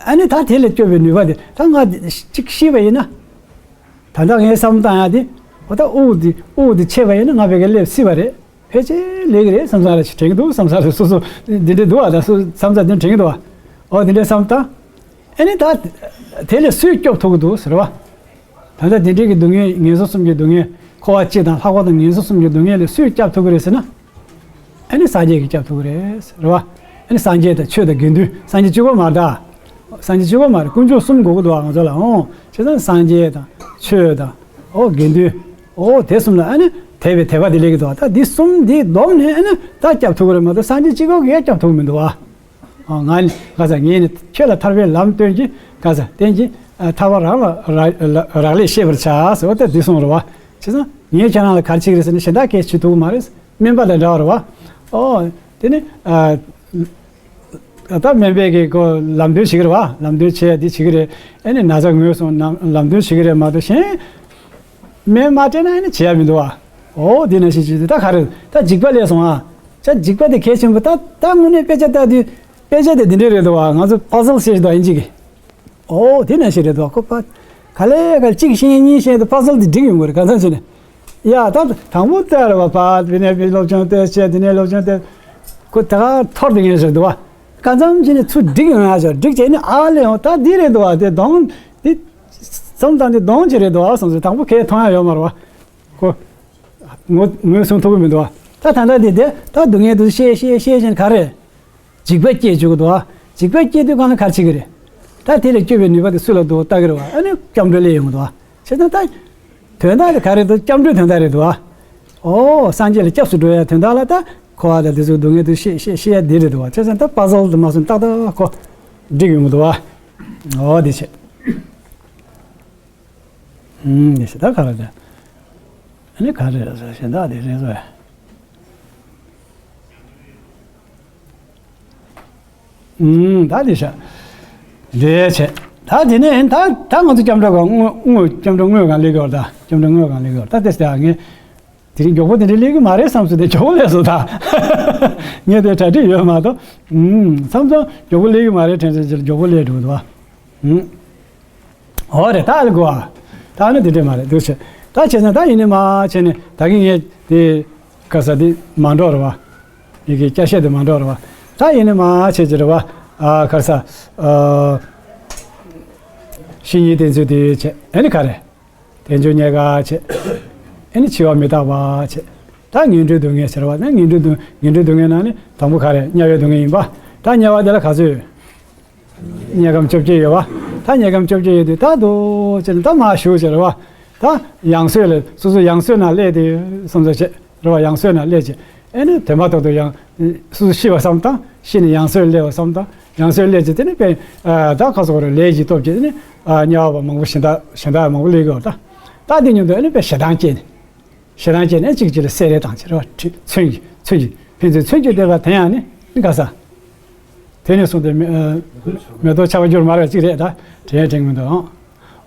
ཨ་ནི་ད་དེ་ལས་སྐྱོབ་པའི་ནུས་པ་དེ་ད་ང་གཅིག་ཤེས་པ་ཡིན་ན། ད་ལྟ་ངའི་བསམ་བཏང་ཡ་དེ། ཨོ་ད་དབུགས་དེ་དབུགས་དེ་ཆད་པ་ཡིན་ན་ང་ཕ་གིར་སླེབས་སྲིད་པ་རེད། ཕལ་ཆེར་ལེགས་རེད་བསམ་ས་རེད་དྲན་གྱི་འདུག་བསམ་ས་རེད་སོ་སོ་འདི་འདྲ་འདུག་ཨ་ད་སོ་བསམ་ས་འདི་དྲན་གྱི་འདུག་ཨ། ཨོ་འདི་འདྲ་བསམ་བཏང་། ཨ་ནི་ད། དེ་ལས་སུས་སྐྱོབ་ཐུབ་ཀྱི་འདུག་ཟེར་བ། ད་ལྟ་འདི་འདྲའི་གི་སྡུག་བསྔལ་ངན་སོང་གསུམ་གྱི་སྡུག་བསྔལ་འཁོར་བ་སྤྱི་དང་ལྷག་པ་དང་ངན་སོང་གསུམ་གྱི་སྡུག་བསྔལ་ལས་སུས་སྐྱབས་ཐུབ་ཀྱི་རེད་ཟེར་ན། ཨ་ནི་སངས་རྒྱས་ཀྱིས་སྐྱབས་ཐུབ་ཀྱི་རེད་ཟེར་བ། ཨ་ནི་སངས་རྒྱས་དང་ཆོས་དང་དགེ་འདུན་སངས་རྒྱས་གཅིག་པོ་མ་རེད་ད། སངས་རྒྱས་གཅིག་པོ་མ་རེད་དཀོན་མཆོག་གསུམ་དགོས་ཀྱི་འདུག་ཨ་ང་ཚོ་ལ་ཨོ། བྱས་ཙང་སངས་རྒྱས་དང་ཆོས་དང་ཨོ་དགེ་འདུན་ཨོ་དེ་གསུམ་ལ་ཨ་ནི་དད་པའི་དད་པ་དེ་སླེབས་ཀྱི་འདུག་ཨ་ད་འདི་གསུམ་འདི་བསྡོམས་ནས་ཨ་ནི་ད་སྐྱབས་ཐུབ་ཀྱི་རེད་མ་གཏོགས་སངས་རྒྱས་གཅིག་པོ་གིས་སྐྱབས་ཐུབ་ཀྱི་མི་འདུག་ཨ། ང་ནི་ག་ས་ངས་ནི་ཁྱོད་ལ་ཐར་པའི་ལམ་སྟོན་གྱི་ག་ས་བསྟན་གྱི་ཐར་པ་རང་ལ་རག་ལས་ཤེས་པར་བྱ་ཟེར་བ་ལྟར་འདི་གསུངས་རེད་བ། བྱས་ཙང་ངས་ཁྱེད་རང་ལ་ག་རེ་བྱེད་ཀྱི་རེད་ཟེར་ན་གཞན་དག་གས་བྱེད་ཐུབ་ཀྱི་མ་རེད། སྨན་པ་དང་འདྲ་བ་རེད་བ། ཨོ་དེ་ནི་ད་སྨན་པས་ཀྱི་ཀོ་ལམ་སྟོན་བྱེད་ཀྱི་རེད་བ། ལམ་སྟོན་བྱས་འདི་བྱེད་ཀྱི་རེད། ཨེ་ནི་ན་ཚ་ངོས་སོང་ལམ་ལམ་སྟོན་བྱེད་ཀྱི་རེད་མ་གཏོགས་གཞན། སྨན་མ་སྤྲད་ན་ཨ་ནི་བྱེད་ཡ་མི་འདུག་ཨ། འོ་དེ་ནང་བཞིན་བྱེད་དུས་ད་ག་རེ་ད་འཇིགས་པ་སླེབས་སོང་ཨ། ཅག་འཇིགས་པ་དེ་གལ་ཆེན་པོ་ད་ད་དངོས་གནས་དཔེ་ཆ་ལྟ་དུས་དཔེ་ཆ་དེ་འདི་འདྲས་རེད་འདུག་ཨ། ང་ཚོ་པ་ཛལ་ཟེར་འདུག་ཨ་ཨིན་ཇི་གི། འོ་དེ་ནང་བཞིན་རེད་འདུག་ཨ། ཁོ་པ་ག་ལེ་ག་ལེ་གཅིག་ཤེས་གཉིས་ཤེས་དུས་པ་ཛལ་དེ་འགྲིག་ཡོང་གི་རེད་གང་འཚམ་བྱས་ནས། ཡ་ད་དང་པོ་ལྟ་རེད་བ་ཕ་དེ་ནས་དེ་སློབ་སྦྱོང་བལྟས་བྱས་དེ་ནས་སློབ་སྦྱོང་བལྟས། ཁོ་ད་ག་ཐོར་དེ་ངེས་ཟེར་འདུག་ཨ། གང་འཚམ་བྱས་ནས་ཚུར་འགྲིག་ཡོང་ཡ་ཞོར་འགྲིག་བྱས་ནས་ཨ་ལེ་ཡོང་ད་འདི་རེད་འདུག་ཨ། དེ་གདོང་འདི། བསམ་སྟངས་འདི་གདོང་ཅིག་རེད་འདུག་ཨ་བསམ་ཚེ་དང་པོ་ཁས་མཐོང་ཡ་ཡོད་མ་རེད་བ། ཁོ། ངོ་ངོས་བཟུང་ཐུབ་ཀྱི་མི་འདུག་ཨ། ད་ད་ལྟ་འདི་དེ་ད་སྡུག་བསྔལ་དུ་ཤེས་ཤེས་ཤེས་བཞིན་ག་རེ། འཇིགས་པ་སྐྱེ་བཅུག་གི་འདུག་ཨ། འཇིགས་པ་སྐྱེ་དུས་གང་ལ་ག་རེ་བྱེད་ཀྱི་རེད། ད་དེ་ལས་སྐྱོབ་པའི་ནུས་པ་དེ་སུ་ལ་འདུག་ལྟ་གི་རེད་བ། ཨ་ནི་སྐྱབས་འགྲོ་སླེབས་ཡོང་གི་འདུག་ཨ། བྱས་ཙང་ད། དོན་དག་དེ་ག་རེ་འདུག་སྐྱབས་འགྲོའི་དོན་དག་རེད་འདུག་ཨ། ཨོ་སངས་རྒྱས་ལ་སྐྱབས་སུ་འགྲོ་ཡ་དོན་དག་ལ་ད་འཁོར་བ་དང་དེ་ཚོའི་སྡུག་བསྔལ་དུ་ཤེས་ཤེས་ཤེས་ཡ་འདི་རེད་འདུག་ཨ། བྱས་ཙང་ད་པ་ཛལ་དུ་མ་སོང་ཏག་ཏག་ཁོ། འགྲིག་ཡོང་གི་འདུག་ཨ། ཨོ་འདི་བྱས། ཨུམ་འདི་བྱས་ད་ག་རེ་རེད། ཨ་ནི་ག་རེ་རེད་ཟེར་གཞན་དག་འདི་རེད་ཟེར། ཨུམ་ད་འདི་བྱས། འདི་བྱས། ད་དེ་ནས་ད་ད་ང་ཚོ་སྐྱབས་འགྲོ་གང་དངོས་དངོས་སྐྱབས་འགྲོ་དངོས་གང་སླེབས་ཀྱི་ཡོད་ད་སྐྱབས་འགྲོ་དངོས་གང་སླེབས་ཀྱི་ཡོད་ད་དེ་ཟེར་ངས། དེ་རིང་མགྱོགས་པོ་དེ་འདྲ་སླེབས་ཀྱི་མ་རེད་བསམ་སོང་། དེ་མགྱོགས་པོ་སླེབས་སོང་ད། ངས་དེ་གྲ་སྒྲིག་ཡོད་མ་གཏོགས། ཨུམ། མཚམས་མཚམས་མགྱོགས་པོ་སླེབས་ཀྱི་མ་རེད་དྲན་སོང་། ཅིག་མགྱོགས་པོ་སླེབས་འགྲོ་འདུག་བ། ཨུམ། འོ་རེད། ད་ཨ་ལ་གོ་ཨ། ད་ནི་དེ་འདྲས་མ་རེད་འདུག་བྱས། ད་བྱས་ཙང་ད་ཡིན་ནི་མ་བྱས་ནས་ད་གིན་ངས་དེ་ག་ས་དེ་མ་འགྲོ་རེད་བ། ཡི་གེ་སྐྱ་ཤད་དེ་མ་འགྲོ་རེད་བ། ད་ཡིན་ནི་མ་བྱས་ཀྱི་རེད་བ། ཨ་ག་ས། ཨ། བཤེས་གཉེན་བསྟེན་ཚུལ་དེ་བྱས། ཨེ་ནི་ག་རེད། དལ་འབྱོར་རྙེད་དཀའ་བྱས། ཨེ་ནི་འཆི་བ་མི་རྟག་པ་བྱས། ད་ངན་འགྲོའི་སྡུག་བསྔལ་ཟེར་བ་ནི་ངན་འགྲོའི་སྡུག་ངན་འགྲོའི་སྡུག་བསྔལ་ནང་ནི་དང་པོ་ག་རེ། དམྱལ་བའི་སྡུག་བསྔལ་ཡིན་པ། ད་དམྱལ་བ་དེ་ལ་ག་ཚོད་ཡོད། དམྱལ་ཁམས་བཅོ་བརྒྱད་ཡོད་པ། ད་དམྱལ་ཁམས་བཅོ་བརྒྱད་ཡོད་དུས་ད་འདུག་བྱས་ནས་ད་མར་ཞུགས་བྱས་རེད་བ། ད་ཡང་སོས་ལ་སོ་སོ་ཡང་སོས་ན་སླེབས་དེ་བསམ་ཚུལ་བྱས་རེད་བ། ཡང་སོས་ན་སླེབས་བྱས། ཨེ་ནི་དེ་མ་ཐག་ཏུ་ཡང་སོ་སོ་ཤི་བ་བསམ་དང་། ཤི་ནས་ཡང་སོས་སླེབས་པ་བསམ་དང་། ཡང་སོས་སླེབས་བྱས་དེ་ནི་དཔེ་ད་ག་སོགས་རེད། ལས་ཀྱི་སྟོབས་ཀྱིས་ནི་དམྱལ་བ་མང་པོ་གཞན་དག་གཞན་དག་མང་པོ་སླེབས་ཀྱི་ཡོད་ད། ད་དེ་མཉམ་དུ་ཨེ་ནི་དཔེ་ཞེ་སྡང་སྐྱེས་ནས། ཞེ་སྡང་སྐྱེས་ནས་གཅིག་གཅིག་ལ་བསད་རེས་བཏང་བྱས་རེད་བ། མཚོན་གྱིས་མཚོན་གྱིས་ཕན་ཚུན་མཚོན་གྱིས་བརྡེག་པ་དེ་ཡང་ནི་ནི་ག་ས། དེ་ནས་བཟུང་སྟེ་མེ་ཨ་མེ་ཏོག་ཆར་པ་རྒྱུར་མར་བ་གཅིག་རེད་ད། དྲན་དྲན་མི་འདུག་ཨང་།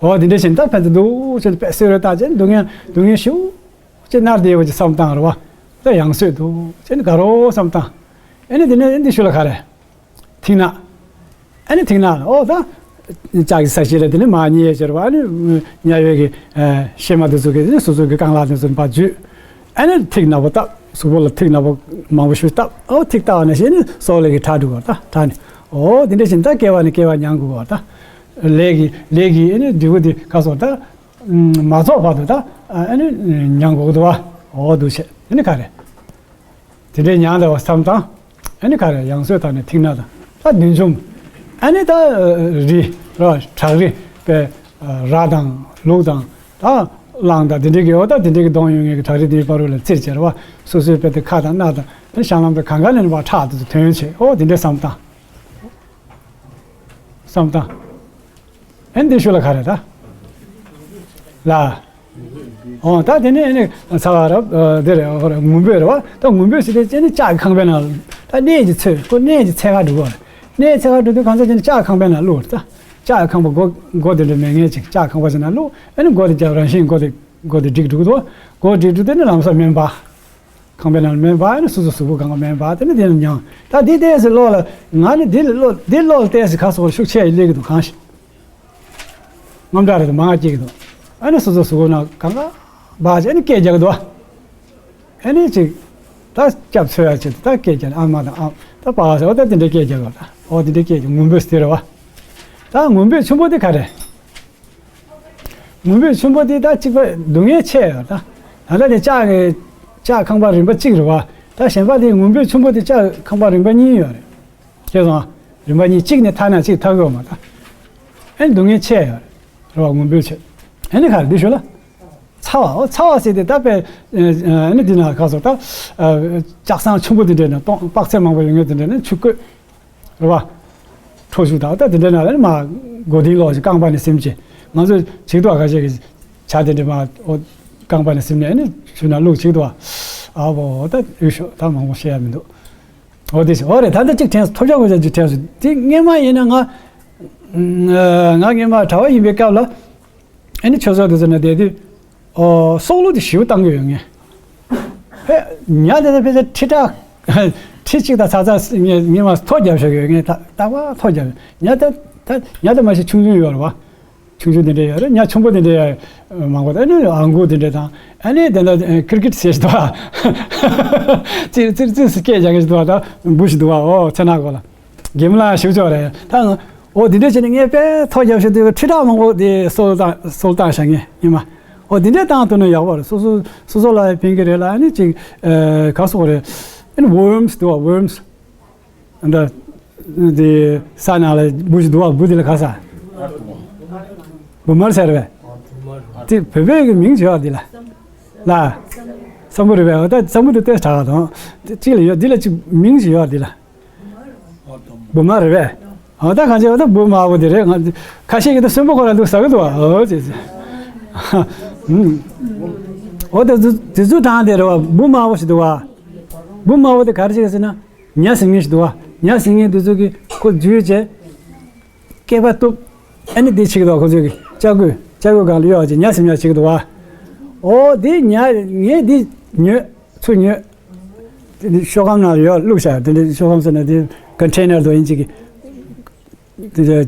འོ་དེ་འདྲ་བྱས་ནས་ད་ཕན་ཚུན་འདུག་བྱས་ནས་དཔེ་བསད་རེས་བཏང་བྱས་ནས་སྡུག་བསྔལ་སྡུག་བསྔལ་ཞེ་པོ་ཅིག་མནར་བསྡད་ཡོད་པ་ཅིག་བསམ་བཏང་རེད་བ། ད་ཡང་སོས་འདུག་བྱས་ནས་དགའ་རོགས་བསམ་བཏང་། ཨེ་ནི་དེ་ནས་ཨེ་འདི་ཤུལ་ལ་ག་རེ། མཐིང་ནག་ཨ་ནི་མཐིང་ནག་ལ་ཨོ་ད། ལྕགས་ཀྱི་ས་གཞི་ལ་དེ་ནི་མར་ཉལ་བྱས་རེད་བ། ཨ་ནི་དམྱལ་བའི་གི་ཨ་གཤེད་མ་དེ་ཚོ་གི་དེ་ནི་སོ་སོ་གི་རྐང་ལག་དེ་ཚོ་ཕར་འཇུས། ཨ་ནི་ཐིག་ནག་པོ་བཏབ། གཟུགས་པོ་ལ་ཐིག་ནག་པོ་མང་པོ་ཞིག་བཏབ། ཨོ་ཐིག་བཏབ་པ་ནང་བཞིན་ནི་སྲོག་ལས་ཀྱི་ཁྲག་འགྲོ་གི་ད་ཁྲག་ནི། ཨོ་དེ་འདྲ་བཞིན་ད་སྐྱེ་བ་ནས་སྐྱེ་བ་མྱང་དགོས་གི་ད། ལས་ཀྱི་ལས་ཀྱི་ཨ་ནི་འབྲས་བུ་དེ་ག་སོགས་ད། མ་རྫོགས་བར་དུ་ད་ཨ་ནི་མྱང་དགོས་གི་འདུག་བ། ཨོ་འདུག་བྱས་ཨ་ནི་ག་རེ། དེ་འདྲའི་མྱང་བསྡད་པ་བསམ་དང་། ཨ་ནི་ག་རེ་ཡང་སོས་དང་ནི་མཐིང་ནག་དང་ད་བདུད་འཇོམས། ཨ་ནི་ད་རི་ར་བྲག་རི་པའི་ར་དང་ལུག་དང་ད་གླང་དང་དེ་འདྲའི་གི་འོ་ད་དེ་འདྲའི་གི་གདོང་ཡོད་མཁན་གི་བྲག་རི་དེའི་བར་རུ་ལ་བཙིར་བྱས་རེད་བ། སོ་སོའི་དཔེ་དེ་ཁ་དང་སྣ་དང་ཨ་ནི་བཤང་ལམ་དང་གང་ག་ནས་ནི་བ་ཁྲག་དེ་ཚོ་ཐོན་བྱས་ཨོ་དེ་འདྲའི་བསམ་དང་། བསམ་དང་། ཨེ་འདི་ཤུལ་ལ་ག་རེ་ད། ལ། ཨོ་ད་དེ་ནས་ཨེ་ནི་ཚ་བ་ར་འདི་རེད་ཨོ་རེད་ངུ་འབོད་རེད་བ། ད་ངུ་འབོད་ཟེར་དེ་ཅི་ནི་ལྕགས་ཀྱི་ཁང་པའི་ནང་ད་གནས་ཀྱི་ཚོད་ཁོ་གནས་ཀྱི་ཚད་ག་འགྲོ་གོ་རེད། གནས་ཚད་ག་འགྲོ་དུས་གང་ཚ་ཅི་ནི་ལྕགས་ཀྱི་ཁང་པའི་ནང་བླུགས་རེད་ད། ལྕགས་ཀྱི་ཁང་པ་སྒོ་སྒོ་དེ་འདྲ་མེད་མཁན་ཅིག་ལྕགས་ཀྱི་ཁང་པ་ཅིག་ནང་བླུགས་ཨེ་ནི་སྒོ་དེ་རྒྱབ་རང་བཞིན་སྒོ་དེ་སྒོ་དེ་སྒྲིག་འགྲོ་གི་འདུག་སྒོ་སྒྲིག་འགྲོ་དུས་ནི་ལམ་སང་མེ་འབར། ཁང་པའི་ནང་ལ་མེ་འབར་ནས་སོ་སོ་གཟུགས་པོ་གང་ག་མེ་འབར་དེ་ནས་དེ་ལ་མྱང་། ད་འདི་ལྟས་སུ་ཀློག་ལ་ང་ནི་འདི་ལ་ཀློག་འདི་ཀློག་ལ་ལྟས་སུ་ཁ་སོགས་ཤུགས་ཆེ་ཡི་སླེབས་ཀྱི་འདུག་གང་ཞིག་དངངས་སྐྲག་རེད་དུ་མང་སྐྱེ་གི་འདུག་ཨ་ནི་སོ་སོ་གཟུགས་པོ་ནང་གང་ག་འབར་བྱས་ཨ་ནི་སྐད་རྒྱག་གི་འདུག་ཨ་ནི་ཅིག་ད་སྐྱབས་འཚོལ་ཡ་ཆེད་དུ་ད་སྐད་རྒྱག་ནས་ཨ་མ་དང་ཨ་ད་པ་བ་ཟེར་བ་ད་དེ་འདྲའི་སྐད་རྒྱག་གི་འདུག་ཨོ་དེ་འདྲའི་སྐད་རྒྱག་ངུ་འབོད་ཟེར་བ། ད་ངུ་འབོད་ཆེན་པོ་དེ་ག་རེ། ངུ་འབོད་ཆེན་པོ་དེ་ད་གཅིག་པ་སྡུག་བསྔལ་ཆེ་ཡོད་ད། ད་ལྟ་དེ་ལྕགས་ཀྱི་ལྕགས་ཁང་པ་རིམ་པ་གཅིག་རེད་བ། ད་གཞན་པ་དེ་ངུ་འབོད་ཆེན་པོ་དེ་ལྕགས་ཁང་པ་རིམ་པ་གཉིས་ཡོད་རེད། ཤེས་སོང་ཨ། རིམ་པ་གཉིས་གཅིག་ནས་ཐ་ན་གཅིག་ཐག་ཡོད་མ་ད། ཨེ་སྡུག་བསྔལ་ཆེ་ཡོད་རེད་བ་ངུ་འབོད་ཆེ། ཨེ་ནི་ག་རེ་འདི་ཞུ་ལ། ཚ་བ་ཨོ་ཚ་བ་ཟེར་དེ་ད་དཔེ་ཨེ་ནི་འདི་ན་ག་སོ་ད། ལྕགས་ཟངས་ཆེན་པོ་དེ་འདྲས་ནས་སྟོང་དཔག་ཚད་མང་པོ་ཡོད་ངེས་དེ་འདྲས་ནས་ཆུ་བསྐོལ། རེད་བ། ཁྲོ་ཆུ་དང་ད་དེ་འདྲའི་ནང་ལ་ནི་མ་མགོ་རྟིང་སློག་ཅིག་རྐང་པ་ནས་ཟིན་ཅིག་ང་ཚོ་བྱེད་དུ་བ་ཁ་ཤས་ཀྱི་བྱ་དེ་འདྲ་མ་ཨོ་རྐང་པ་ནས་ཟིན་ནས་ནི་ཆུ་ནང་བླུགས་བྱེད་དུ་བ། ཨ་བོ་ད་ཡུལ་ཤོག་ད་མང་པོ་བཤད་ཡ་མི་འདུག་ཨོ་དེ་ཨོ་རེད་ད་ལྟ་གཅིག་དྲན་སོང་ཐོབ་རྒྱག་དགོས་ཅིག་དྲན་སོང་དེ་སྔས་མ་ཡིན་ན་ང་ང་སྔས་མ་གྲྭ་བ་ཡིན་པའི་སྐབས་ལ། ཨ་ནི་ཆོས་ཚོགས་དེ་ཚོ་ནས་བསྡད་དུས། ཨོ་སྲོག་བླུ་དེ་ཞེ་པོ་བཏང་གི་ཡོད་ངས། ཕེ། ཉ་དེ་ཚོ་ཕལ་ཆེར་ཁྲི་ཕྲག་ཁྲི་གཅིག་དང་ཚ་ཚ་ངས་ངས་མ་ཐོ་རྒྱབ་བཞག་ཡོད་ངས་ད་ད་བ་ཐོ་རྒྱབ་ཡོད་ཉ་ད་ད་ཉ་ད་མ་ཤི་ཆུང་ཆུང་ཡོད་རེད་བ། ཆུང་ཆུང་དེ་འདྲ་ཡོད་རེད་ཉ་ཆུང་པོ་དེ་འདྲ་ཡོད་མང་པོ་ད་ཨ་ནི་ཨང་གུ་དེ་འདྲ་དང་ཨ་ནི་དེ་འདྲ་ཀིར་ཀིར་ཟེར་ཞིག་འདུག་བ། ཙིར་ཙིར་ཙིར་ཟེར་སྐད་རྒྱག་གི་ཞིག་འདུག་བ་ད་འབུ་ཞིག་འདུག་བ་ཨོ་ཚེ་ན་གོ་ལ། གེམ་ལ་ཞུགས་ཆོག་རེད་ད། ཨོ་དེ་འདྲ་བྱས་ནས་ངས་དཔེ་ཐོ་རྒྱབ་ཤོག་དུས་ཁྲི་ཕྲག་མང་པོ་དེ་སྲོག་བཏང་སྲོག་བཏང་བཞག་ངས་ཉི་མ། ཨོ་དེ་འདྲ་བཏང་ཐུབ་ན་ཡག་པོ་རེད་སོ་སོ་སོ་སོ་ལ་ཕན་གི་རེད་ལ་ཨ་ནི་ཅིག་ཨ་ག་སོག་རེད། ཨ་ནི་ཝོརམ་སི་འདུག་བ་ཝོརམ་སི། འདི་འདི་ས་ནང་ལ་འབུ་ཞིག་འདུག་བ་འབུ་དེ་ལ་ག་ས། འབུ་མར་ཟེར་བས། དེ་བོད་པའི་གི་མིང་བྱེད་བ་འདི་ལ། ལ། སམ་བྷོ་རེད་བས་ཨོ་ད་སམ་བྷོ་དེ་ལྟས་དྲག་ག་དང་། དེ་གཅིག་ལ་ཡོད་འདི་ལ་ཅིག་མིང་ཞིག་ཡོད་འདི་ལ། འབུ་མ་རེད་བས། ཨོ་ད་གང་བྱས་ཨོ་ད་འབུ་དམར་པོ་དེ་རེད་ང་། ཁ་ཤས་ཀྱིས་ད་གསོན་པོ་ཁོ་རང་འདུག་ཟ་གི་འདུག་བ་ཨོ་ཅེས་ཅེས། ཨོ་ད་དེ་ཚོ་དྲང་དེ་རེད་བ་འབུ་དམར་པོ་ཞིག་འདུག་བ། འབུ་དམར་པོ་དེ་ག་རེ་བྱེད་ཟེར་ན། ཉ་ཟིན་མཁན་ཞིག་འདུག་བ། ཉ་ཟིན་མཁན་དེ་ཚོ་གིས་ཁོ་འཇུས་བྱས། སྐེད་པ་གཏུབ། ཨ་ནི་དེ་བྱེད་ཀྱི་འདུག་བ་ཁོ་ཚོ་གིས་ལྕགས་སྐུད་ལྕགས་སྐུད་སྒང་ལ་གཡོགས་བྱས་ཉ་ཟིན་ཉ་བྱེད་ཀྱི་འདུག་བ། ཨོ་དེ་ཉ་ངས་དེ། ཉོས། ཚུར་ཉོས། དེ་ནི་ཤོག་སྒམ་ནང་ཡོད་བླུགས་བཞག་དེ་ནི་ཤོག་སྒམ་ཟེར་ན་དེ་ཀོན་ཊེ་ནར་དུ་ཡིན་ཅིག་གི། དེ་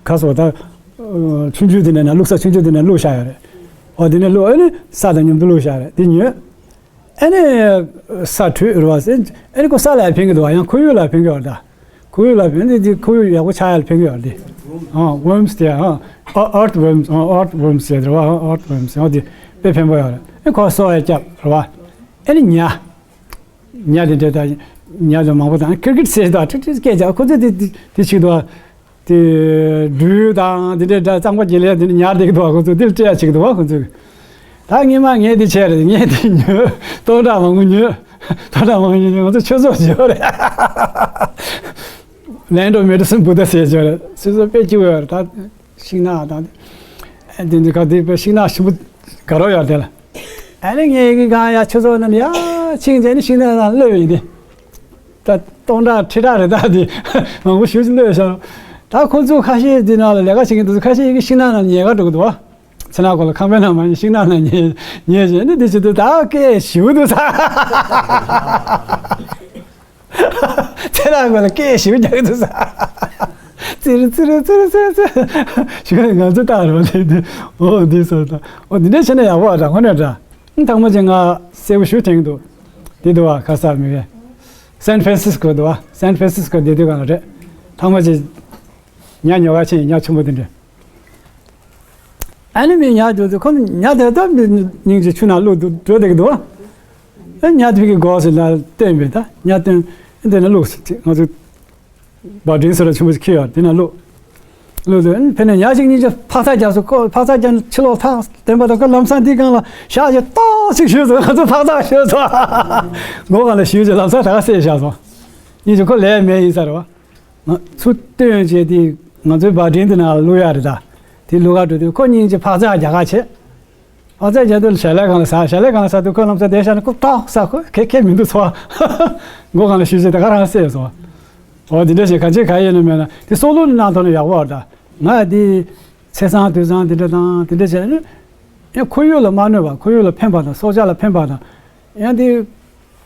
ག་སོ་ད། ཆུང་ཆུང་དེ་ནས་ན་བླུགས་ས་ཆུང་ཆུང་དེ་ནས་བླུགས་བཞག་ཡོད་རེད། འོ་དེ་ནས་བླུགས་ཨ་ནི་ས་དང་མཉམ་དུ་བླུགས་བཞག་རེད་དེ་ཉོས། ཨ་ནི་ས་དྲུད་རེད་བ། ཨ་ནི་ཁོ་ས་ལ་ཕན་གི་འདུག་བ། ཡང་ཁོར་ཡུག་ལ་ཕན་གི་ཡོད་རེད་ད། ཁོར་ཡུག་ལ་ཕན་དེ་དེ་ཁོར་ཡུག་ཡག་པོ་ཆགས་ཡ་ལ་ཕན་གི་ཡོད་རེད་དེ། ཨ་ཝོརམ་སི་དེ་ཨ་ཨར་ཐི་ཝོརམ་སི་ཨ་ཨར་ཐི་ཝོརམ་སི་ཟེར་རེད་བ། ཨ་ཨར་ཐི་ཝོརམ་སི་ཨ་དེ་དཔེ་ཕན་པོ་ཡོད་རེད། ཨ་ཁོ་གསོ་བའི་སྐྱབས་རེད་བ། ཨ་ནི་ཉ། ཉ་དེ་འདྲ་དང་ཉ་དེ་མང་པོ་དང་ཀིར་ཀིར་ཟེར་དང་ཀྲིག་ཀྲིག་སྐད་རྒྱག་ཁོ་ཚོ་དེ་དེ་དེ་ཆིག་འདུག་བ། དེ་སྦྲུལ་དང་དེ་འདྲའི་འདྲ་གཙང་པོ་རྒྱལ་ལ་དེ་འདྲ་ཉར་བསྡད་ཀྱི་འདུག་བ། ཁོ་ཚོ་དེ་ལ་སྤྲད་ཡ་ཆིག་འདུག་བ་ཁོ་ཚོས། ད་སྔོན་མ་ངས་དེ་བྱས་རེད། ངས་དེ་ཉོས། སྟོང་ཕྲག་མང་པོ་ཉོས། སྟོང་ཕྲག་མང་པོ་ཉོས་ནས་ང་ཚོ་ཆོས་ཚོགས་བྱེད་པ་རེད། ལན་ཌི་ཨོཕ་མེ་ཌི་སིན་བུ་ད་ཟེར་བྱས་རེད། ཆོས་ཚོགས་དཔེ་སྐྱིད་པོ་ཡོད་རེད་ད། ཤིང་ནགས་དང་། དེ་འདི་ག་དེ་དཔེ་ཤིང་ནགས་ཞིམ་པོ་དགའ་རབ་ཡོད་དེ་ལ། ཨ་ནི་ངས་གི་གང་ཡ་ཆོས་ཚོགས་ནང་ཡ་ཕྱིན་བྱས་ནས་ཤིང་ནགས་ནང་གློད་པ་ཡིན་ཏེ། ད་སྟོང་ཕྲག་ཁྲི་ཕྲག་རེད་ད་དེ། མང་པོ་ཞེ་ཅིག་གློད་ཤག་ད་ཁོ་ཚོ་ཁ་ཤས་དེ་ནང་ལ་ལས་ཀ་བྱེད་མཁན་དེ་ཚོ་ཁ་ཤས་ཡི་གེ་ཤིང་ནགས་ནང་ཉལ་ག་འགྲོ་གི་འདུག་བ། ཚེ་ནག་གོ་ལ་ཁང་པའི་ནང་མ་ཉལ་ཤིང་ནགས་ནང་ཉལ་ཉལ་བྱས་ནས་དེ་བྱེད་དུས་ད་སྐད་ཞེ་པོ་འདུག་ས། ཚེ་ནག་གོ་ལ་སྐད་ཞེ་པོ་རྒྱག་གི་འདུག་ས། ཙིར་ཙིར་ཙིར་ཙིར་ཙིར། ཞུ་ང་ཚོ་ལྟ་རོགས་ལས་དེ། འོ་འདི་སོ་ད། འོ་འདི་འདྲ་བྱས་ན་ཡག་པོ་ཨ་ད་དངོས་གནས་འདྲ། ཐང་མ་ཅན་ང་གསལ་པོ་ཞུ་དྲན་གི་འདུག་དེ་འདུག་བ་ཁ་ས་མི་བས། སན་ཧྥ་རན་སིས་ཀོ་འདུག་བ། སན་ཧྥ་རན་སིས་ཀོ་བསྡད་དུས་གང་ལ་རེད། ཐང་མ་ཅན། ཉ་ཉོ་ག་ཕྱིན་ཉ་ཆེན་པོ་དེ་འདྲ། ཨ་ནི་མི་ཉ་འགྲོ་དུས་ཁོ་ཉ་དེ་ད་མི་སྙིང་རྗེ་ཆུ་ནང་བླུགས་འགྲོ་བསྡད་ཀྱི་འདུག་བ། ཨ་ཉ་དེ་གི་སྒོ་ཟེར་ལ་བསྟན་པས་ད་ཉ་བསྟན་འདི་ནས་བླུགས་ཟེར་ང་ཚོ་བ་དྲིན་ཟེར་བ་ཆེན་པོ་ཞིག་ཁྱེར་ཡོད་དེ་ན་བླུགས། བླུགས་དུས་ཨ་ནི་ཕེ་ནས་ཉ་ཞིག་གཉིས་ཀྱི་ཕག་ཚག་རྒྱག་སོ་ཁོ་ཕག་ཚག་རྒྱག་ཕྱི་ལོགས་ཐག་བསྟན་པ་དང་ཁོ་ལམ་སང་འདི་སྒང་ལ་ཞག་ཞིག་ཏོག་ཞིག་ཞུས་སོ་ང་ཚོ་ཕག་ཚག་ཞུས་སོ། སྒོ་སྒང་ལ་ཞུས་ཀྱི་ལམ་སང་ད་ག་སེ་བཞག་སོང་། གཉིས་ཀྱི་ཁོ་ལས་མེད་ཡིན་ས་རེད་བ། ང་ཚུར་བཏོན་བྱས་དེ་ང་ཚོའི་བ་དྲིན་དེ་ནང་ལ་བླུག་ཡག་རེད་ད། དེ་བླུག་ག་འགྲོ་དུས་ཁོ་སྙིང་རྗེ་ཕག་ཚག་རྒྱག་ག་བྱེད། ཕག་ཚག་རྒྱག་དུས་ཞལ་ལག་སྒང་ལ་ཟ། ཞལ་ལག་སྒང་ལ་ཟ་དུས་ཁོ་ལམ་སང་བསྡད་ཤག་ནས་ཁོ་ཏོག་ཟ་ཁོ་ཁེ་ཁེ་མི་འདུག་ཚོ། སྒོ་སྒང་ལ་ཞུས་བྱས་ད་ག་རང་བསད་སོང་། འོ་དེ་འདྲ་ཞིག་གང་བྱེད་ག་ཡེ་ནི་མེད་ན་དེ་སྲོག་བླུ་གནང་ཐུབ་ན་ཡག་པོ་རེད་ད། ང་དེ་ཚེས་བཟང་དུས་བཟང་དེ་འདྲ་དང་དེ་འདྲ་བྱས་ནས་ཡང་ཁོར་ཡུག་ལ་མ་གནོད་པ་ཁོར་ཡུག་ལ་ཕན་པ་དང་སྲོག་ཆགས་ལ་ཕན་པ་དང་ཡང་དེ།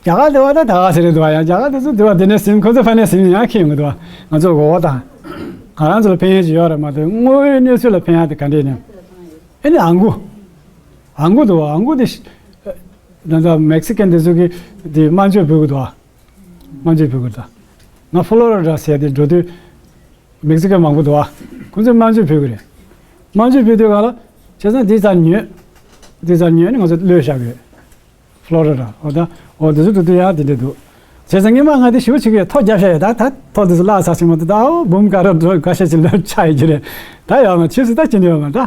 རྒྱ་གར་དེ་བ་ད་ད་ག་ཟེར་རེད་འདུག་བ། ཡང་རྒྱ་གར་དེ་ཚོ་དེ་བ་དེ་ནས་ཟིན་ཁོ་ཚོ་ཕ་ནས་ཟིན་ཡང་ཁེ་ཡོང་གི་འདུག་བ། ང་ཚོ་གོ་བ་དང་། ང་རང་ཚོ་ལ་ཕན་ཡོན་ཅིག་ཡོད་རེད་མ་གཏོགས་དངོས་ཡོད་གནས་ཚུལ་ལ་ཕན་ཡག་དེ་ག་འདྲས་ནས། ཨེ་ནི་ཨང་གུ། ཨང་གུ་འདུག་བ། ཨང་གུ་དེ་ཤ་ད་ལྟ་མེག་སི་ཀན་དེ་ཚོ་གི་དེ་དམར་མཆོད་འབུལ་གི་འདུག་བ། དམར་མཆོད་འབུལ་གི་འདུག་ང་ཕོ་ལོ་རི་ཌ་ཟེར་དེ་འགྲོ་དུས་མེག་སི་ཀན་མང་པོ་འདུག་བ། ཁོ་ཚོས་དམར་མཆོད་འབུལ་གི་རེད། དམར་མཆོད་འབུལ་དུས་ག་ལ་བྱས་ཙང་དེ་ཙམ་ཉོས། དེ་ཙམ་ཉོས་ནས་ང་ཚོ་བླུགས་བཞག་གི་ཡོད། ཕོ་ལོ་རི་ཌ། འོ་ད། འོ་དེ་ཚོ་འགྲོ་དུས་ཡང་དེ་འདྲ་འདུག་བྱས་ཙང་སྔོན་མ་ང་དེ་ཞེ་པོ་བྱེད་ཀྱི་ཡོད། ཐོ་བརྒྱབ་བཞག་ཡོད། ད་ད་ཐོ་དེ་ཚོ་བརླག་ཚར་ཕྱིན་མ་གཏོགས་ད་འོ་འབུམ་ག་ར་འགྲོ་འགའ་ཤས་ཅིག་ལོས་ཆགས་ཡོད་ཀྱི་རེད། ད་ཡོད་མ་ཆོས་སུ་ད་ཅི་འདྲ་ཡོད་མ་ད།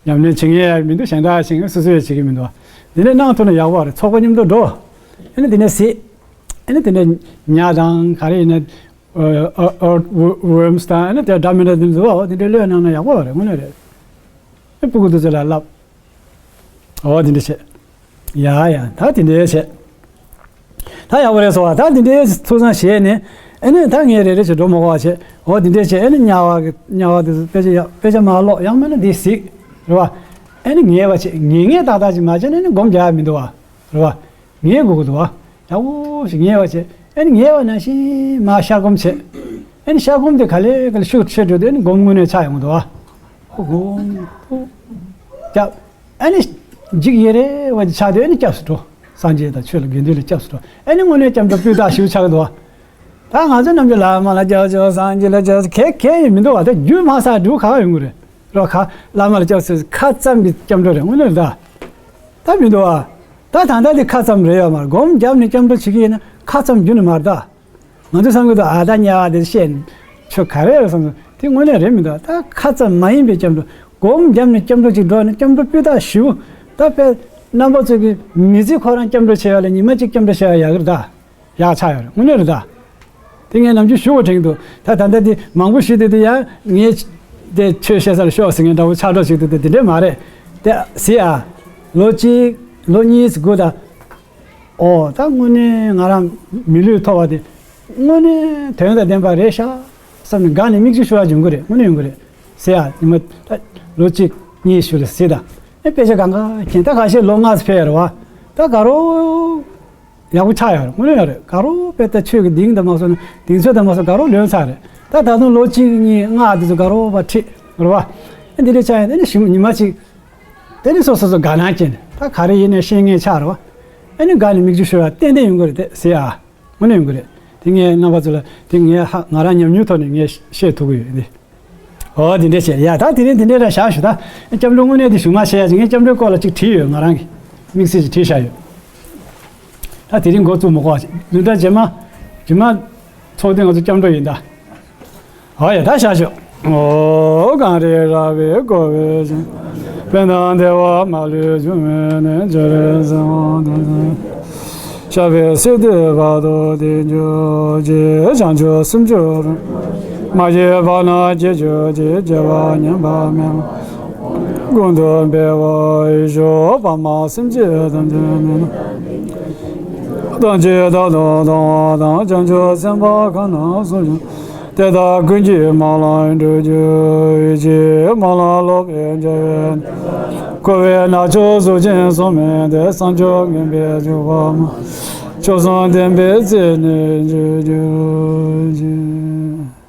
ཉམས་ལེན་བྱེད་མཁན་ཡང་མི་འདུག་གཞན་དག་བྱེད་མཁན་སོ་སོས་བྱེད་ཀྱི་མི་འདུག་དེ་འདྲ་གནང་ཐུབ་ན་ཡག་པོ་རེད། ཚོགས་པ་མཉམ་དུ་འགྲོ། ཨ་ནི་དེ་ནས་གཟིགས། ཨ་ནི་དེ་འདྲ་ཉ་དང་ག་རེ་ཡིན་ན། ཨར་ཨར་ཝོརམ་སི་དང་ཨ་ནི་དེ་འདྲ་མི་འདྲ་དེ་ཚོ་འོ་དེ་འདྲ་གློད་གནང་ན་ཡག་པོ་རེད། དངོས་གནས་རེད། ཨ་སྤུ་གུ་དེ་ཚོ་ལ་བསླབ། འོ་དེ་འདྲ་བྱས། ཡ་ཡ་ད་དེ་འདྲ་བྱས། ད་ཡག་པོ་རེད་སོང་བ། ད་འདི་འདྲའི་ཐུགས་བསམ་བཞེས་ནས་ཨ་ནི་ད་ངས་རེ་རེ་བྱས་འགྲོ་མ་དགོས་པ་བྱས། འོ་འདི་འདྲའི་བྱས་ཨ་ནི་དམྱལ་བ་གི་དམྱལ་བ་དེ་ཚོ་དཔེ་ཆ་ཡག་དཔེ་ཆ་མར་ཀློག་ཡང་མིན་ན་འདི་གཟིགས་རེད་བ། ཨ་ནི་ངེས་པ་བྱས་ངེས་ངེས་ཏག་ཏག་ཅིག་མ་བྱས་ན་ཨ་ནི་སྒོམ་རྒྱག་ཡག་མི་འདུག་བ་རེད་བ། ངེས་དགོས་ཀྱི་འདུག་བ། ཡག་པོ་ཞིག་ངེས་པ་བྱས་ཨ་ནི་ངེས་པ་ནང་བཞིན་མར་ཤར་སྒོམ་བྱས། ཨ་ནི་ཤར་སྒོམ་དེ་ག་ལེ་ག་ལེ་ཤུགས་ཆེ་འགྲོ་དུས་ཨ་ནི་སྒོམ་དངོས་གནས་ཆགས་ཡོང་གི་འདུག་བ། ཧུ་ཧུ་ཧུ། རྒྱབ། ཨ་ནི། འཇིགས་ཡེ་རེ་བ་ཅིག་ཆགས་དུས་ཨ་ནི་སྐྱབས་སུ་འགྲོ། སངས་རྒྱས་དང་ཆོས་ལ་དགེ་འདུན་ལ་སྐྱབས་སུ་འགྲོ། ཨ་ནི་དངོས་གནས་སྐྱབས་འགྲོ་སྤུས་དག་ཞིག་ཆགས་ཀྱི་འདུག་བ། ད་ང་ཚོ་ནམ་རྒྱུན་བླ་མ་ལ་སྐྱབས་སུ་མཆིའོ་སངས་རྒྱས་ལ་སྐྱབས་སུ་མཆིའོ་གལ་གལ་ཡིན་མི་འདུག་བ། ད་རྒྱུན་མ་ས་འགྲུལ་ག་བ་ཡོང་གི་རེད། རོ་ཁ་བླ་མ་ལ་སྐྱབས་སུ་ཁ་ཙམ་གྱི་སྐྱབས་འགྲོ་རེད་དངོས་གནས་རེད་ད། ད་མི་འདུག་བ། ད་ད་ལྟ་དེ་ཁ་ཙམ་རེད་ཡོད་མ་རེད། སྒོམ་བརྒྱབ་ནས་སྐྱབས་འགྲོ་བྱེད་ཀྱི་ཡིན་ན་ཁ་ཙམ་རྒྱུན་ནས་མ་རེད་ད། ང་ཚོས་བསམ་གྱི་འདུག་ཨ་ད་དམྱལ་བ་དེ་བཤད་ཆོས་ག་རེ་རེད་བསམ་སོང་། དེ་དངོས་གནས་རེད་མི་འདུག་ད་ཁ་ཙམ་མ་ཡིན་པའི་སྐྱབས་འགྲོ་སྒོམ་བརྒྱབ་ནས་སྐྱབས་འགྲོ་ཅིག་འགྲོ་ནས་སྐྱབས་འགྲོ་སྤུས་དག་ཞེ་པོ་ད་དཔེ་རྣམ་པ་ཚོ་གི་མི་ཚེ་ཁོ་རང་སྐྱབས་འགྲོ་བྱེད་ཡ་ལ་ཉི་མ་གཅིག་སྐྱབས་འགྲོ་བྱེད་ཡ་ཡག་གི་རེད་ད། ཡག་ཆགས་ཡོད་རེད་དངོས་གནས་རེད་ད། དེ་ངས་ནམ་རྒྱུན་ཞུ་བ་དྲན་གྱི་འདུག་ད་ད་ལྟ་དེ་མང་པོ་ཞུས་དེ་དེ་ཡང་ངས་དེ་ཆོས་བཤད་ས་ལ་ཤོག་ཟེར་མཁན་འདྲ་བོ་ཆགས་འགྲོ་ཞིག་འདུག་དེ་དེ་འདྲས་མ་རེད། དེ་ཟེར་ཨ། ལོ་གཅིག་ལོ་གཉིས་སྒུག་ད། ཨོ་ད་དངོས་གནས་ང་རང་མི་ལུས་ཐོབ་པ་དེ་དངོས་གནས་དོན་དང་ལྡན་པ་རེད་ཤག་བསམ་ནས་དགའ་ནས་མིག་ཆུ་ཤོར་ཡ་ཡོང་གི་རེད། དངོས་གནས་ཡོང་གི་རེད་ཟེར་ཡ། ཉི་མ་ད་ལོ་གཅིག་གཉིས་ཤུལ་ལ་ཟེར་ད། ཨེ་དཔེ་ཆ་གང་ག་མཁྱེན། ད་ཁ་ཤས་ལོ་ལྔ་ཙམ་ཕེབས་ཡོད་རེད་བ། ད་དགའ་རོགས་ཡག་པོ་ཆགས་ཡོད་རེད། དངོས་གནས་ཡོད་རེད། དགའ་རོགས་དཔེ་ད་ཆོས་ཀྱི་གདེང་དང་མ་སོང་ན་གདེང་ཚོད་དང་མ་སོང་དགའ་རོགས་ལོན་ཚར་རེད། ད་ད་དུང་ལོ་གཅིག་གཉིས་ལྔ་དེ་ཚོ་དགའ་རོགས་པ་ཁྲིད་རེད་བ། ཨེ་འདི་འདྲ་ཆགས་ཡོད། དེ་ནས་ཞིམ་ཉི་མ་གཅིག་དེ་ནས་སོ་སོ་སོ་དགའ་སྣང་སྐྱེས་ནས་ད་ག་རེ་ཡིན་ནའི་ཤེས་མཁན་ཆགས་རེད་བ། ཨེ་ནི་དགའ་ནས་མིག་ཆུ་ཤོར་བ་ཏན་ཏན་ཡོང་གི་རེད་དེ་ཟེར་ཨ། དངོས་གནས་ཡོང་གི་རེད། དེ་ངས་རྣམ་པ་ཚོ་ལ་དེ་ངས་ཧ་ང་རང་ཉམས་མྱོང་ཐོག་ནས་ངས་བཤད་ཐུབ་ཀྱི་ཡོད་དེ། ཨོ་དེ་འདྲས་བྱས། ཡ་ད་དེ་རིང་དེ་འདྲས་ར་བཞག་ཞུ། ད་སྐྱབས་འགྲོ་དངོས་གནས་དེ་གཞུང་མ་བཤད་ཡ་ཅིག་ངས་སྐྱབས་འགྲོའི་སྐོར་ལ་ཅིག་བྲིས་ཡོད། ང་རང་གིས་དམིགས་བསལ་ཅིག་བྲིས་བཞག་ཡོད། ད་དེ་རིང་འགོ་བཙུགས་མི་དགོས་བྱས། བདུན་ཕྲག་རྗེས་མ་རྗེས་མ་ཚོགས་དུས་ང་ཚོ་སྐྱབས་འགྲོ་ཡིན་ད། ཨོ་ཡ་ད་བཞག་ཞུ། ཨོ་གངས་རི་ར་བས་བསྐོར་བའི་ཞིང་། ཕན་དང་བདེ་བ་མ་ལུས་འབྱུང་བའི་གནས། བྱ་རུང་ཟེ་འོང་དང་། ཤར་བའི་སི་ཏུ་བར་དུ་བདེ་འགྱུར་གྱིས། བྱང་ཆུབ་སེམས་མཆོག་རིན། མ་སྐྱེས་པ་རྣམས་སྐྱེ་གྱུར་ཅིག་སྐྱེ་བ་ཉམས་པ་མེད་པར། ཀུན་ཏུ་འཕེལ་བར་ཤོག། བར་མ་སེམས་ཅན་ཐམས་ཅད་ནི། ཐམས་ཅད་རྟག་ཏུ་གཏོང་བ་དང་། བྱང་ཆུབ་སེམས་དཔའ་གང་རྣམས་སུ་འབྱུང་། དེ་དག་ཀུན་གྱི་སྨོན་ལམ་འགྲུབ་གྱུར་ཅིག་སྨོན་ལམ་ལོག་པའི་འབྱ་བས། འཁོར་བའི་ནགས་ཚལ་གཟུགས་ཅན་སོགས་མི་འདོད། བསམ་སྤྱོད་ངན་པས་བྱུག་པ་མ། མཆོག་གསུམ་བདེན་པའི་རྩེ་ནས་འཇོམས་གྱུར་ཅིག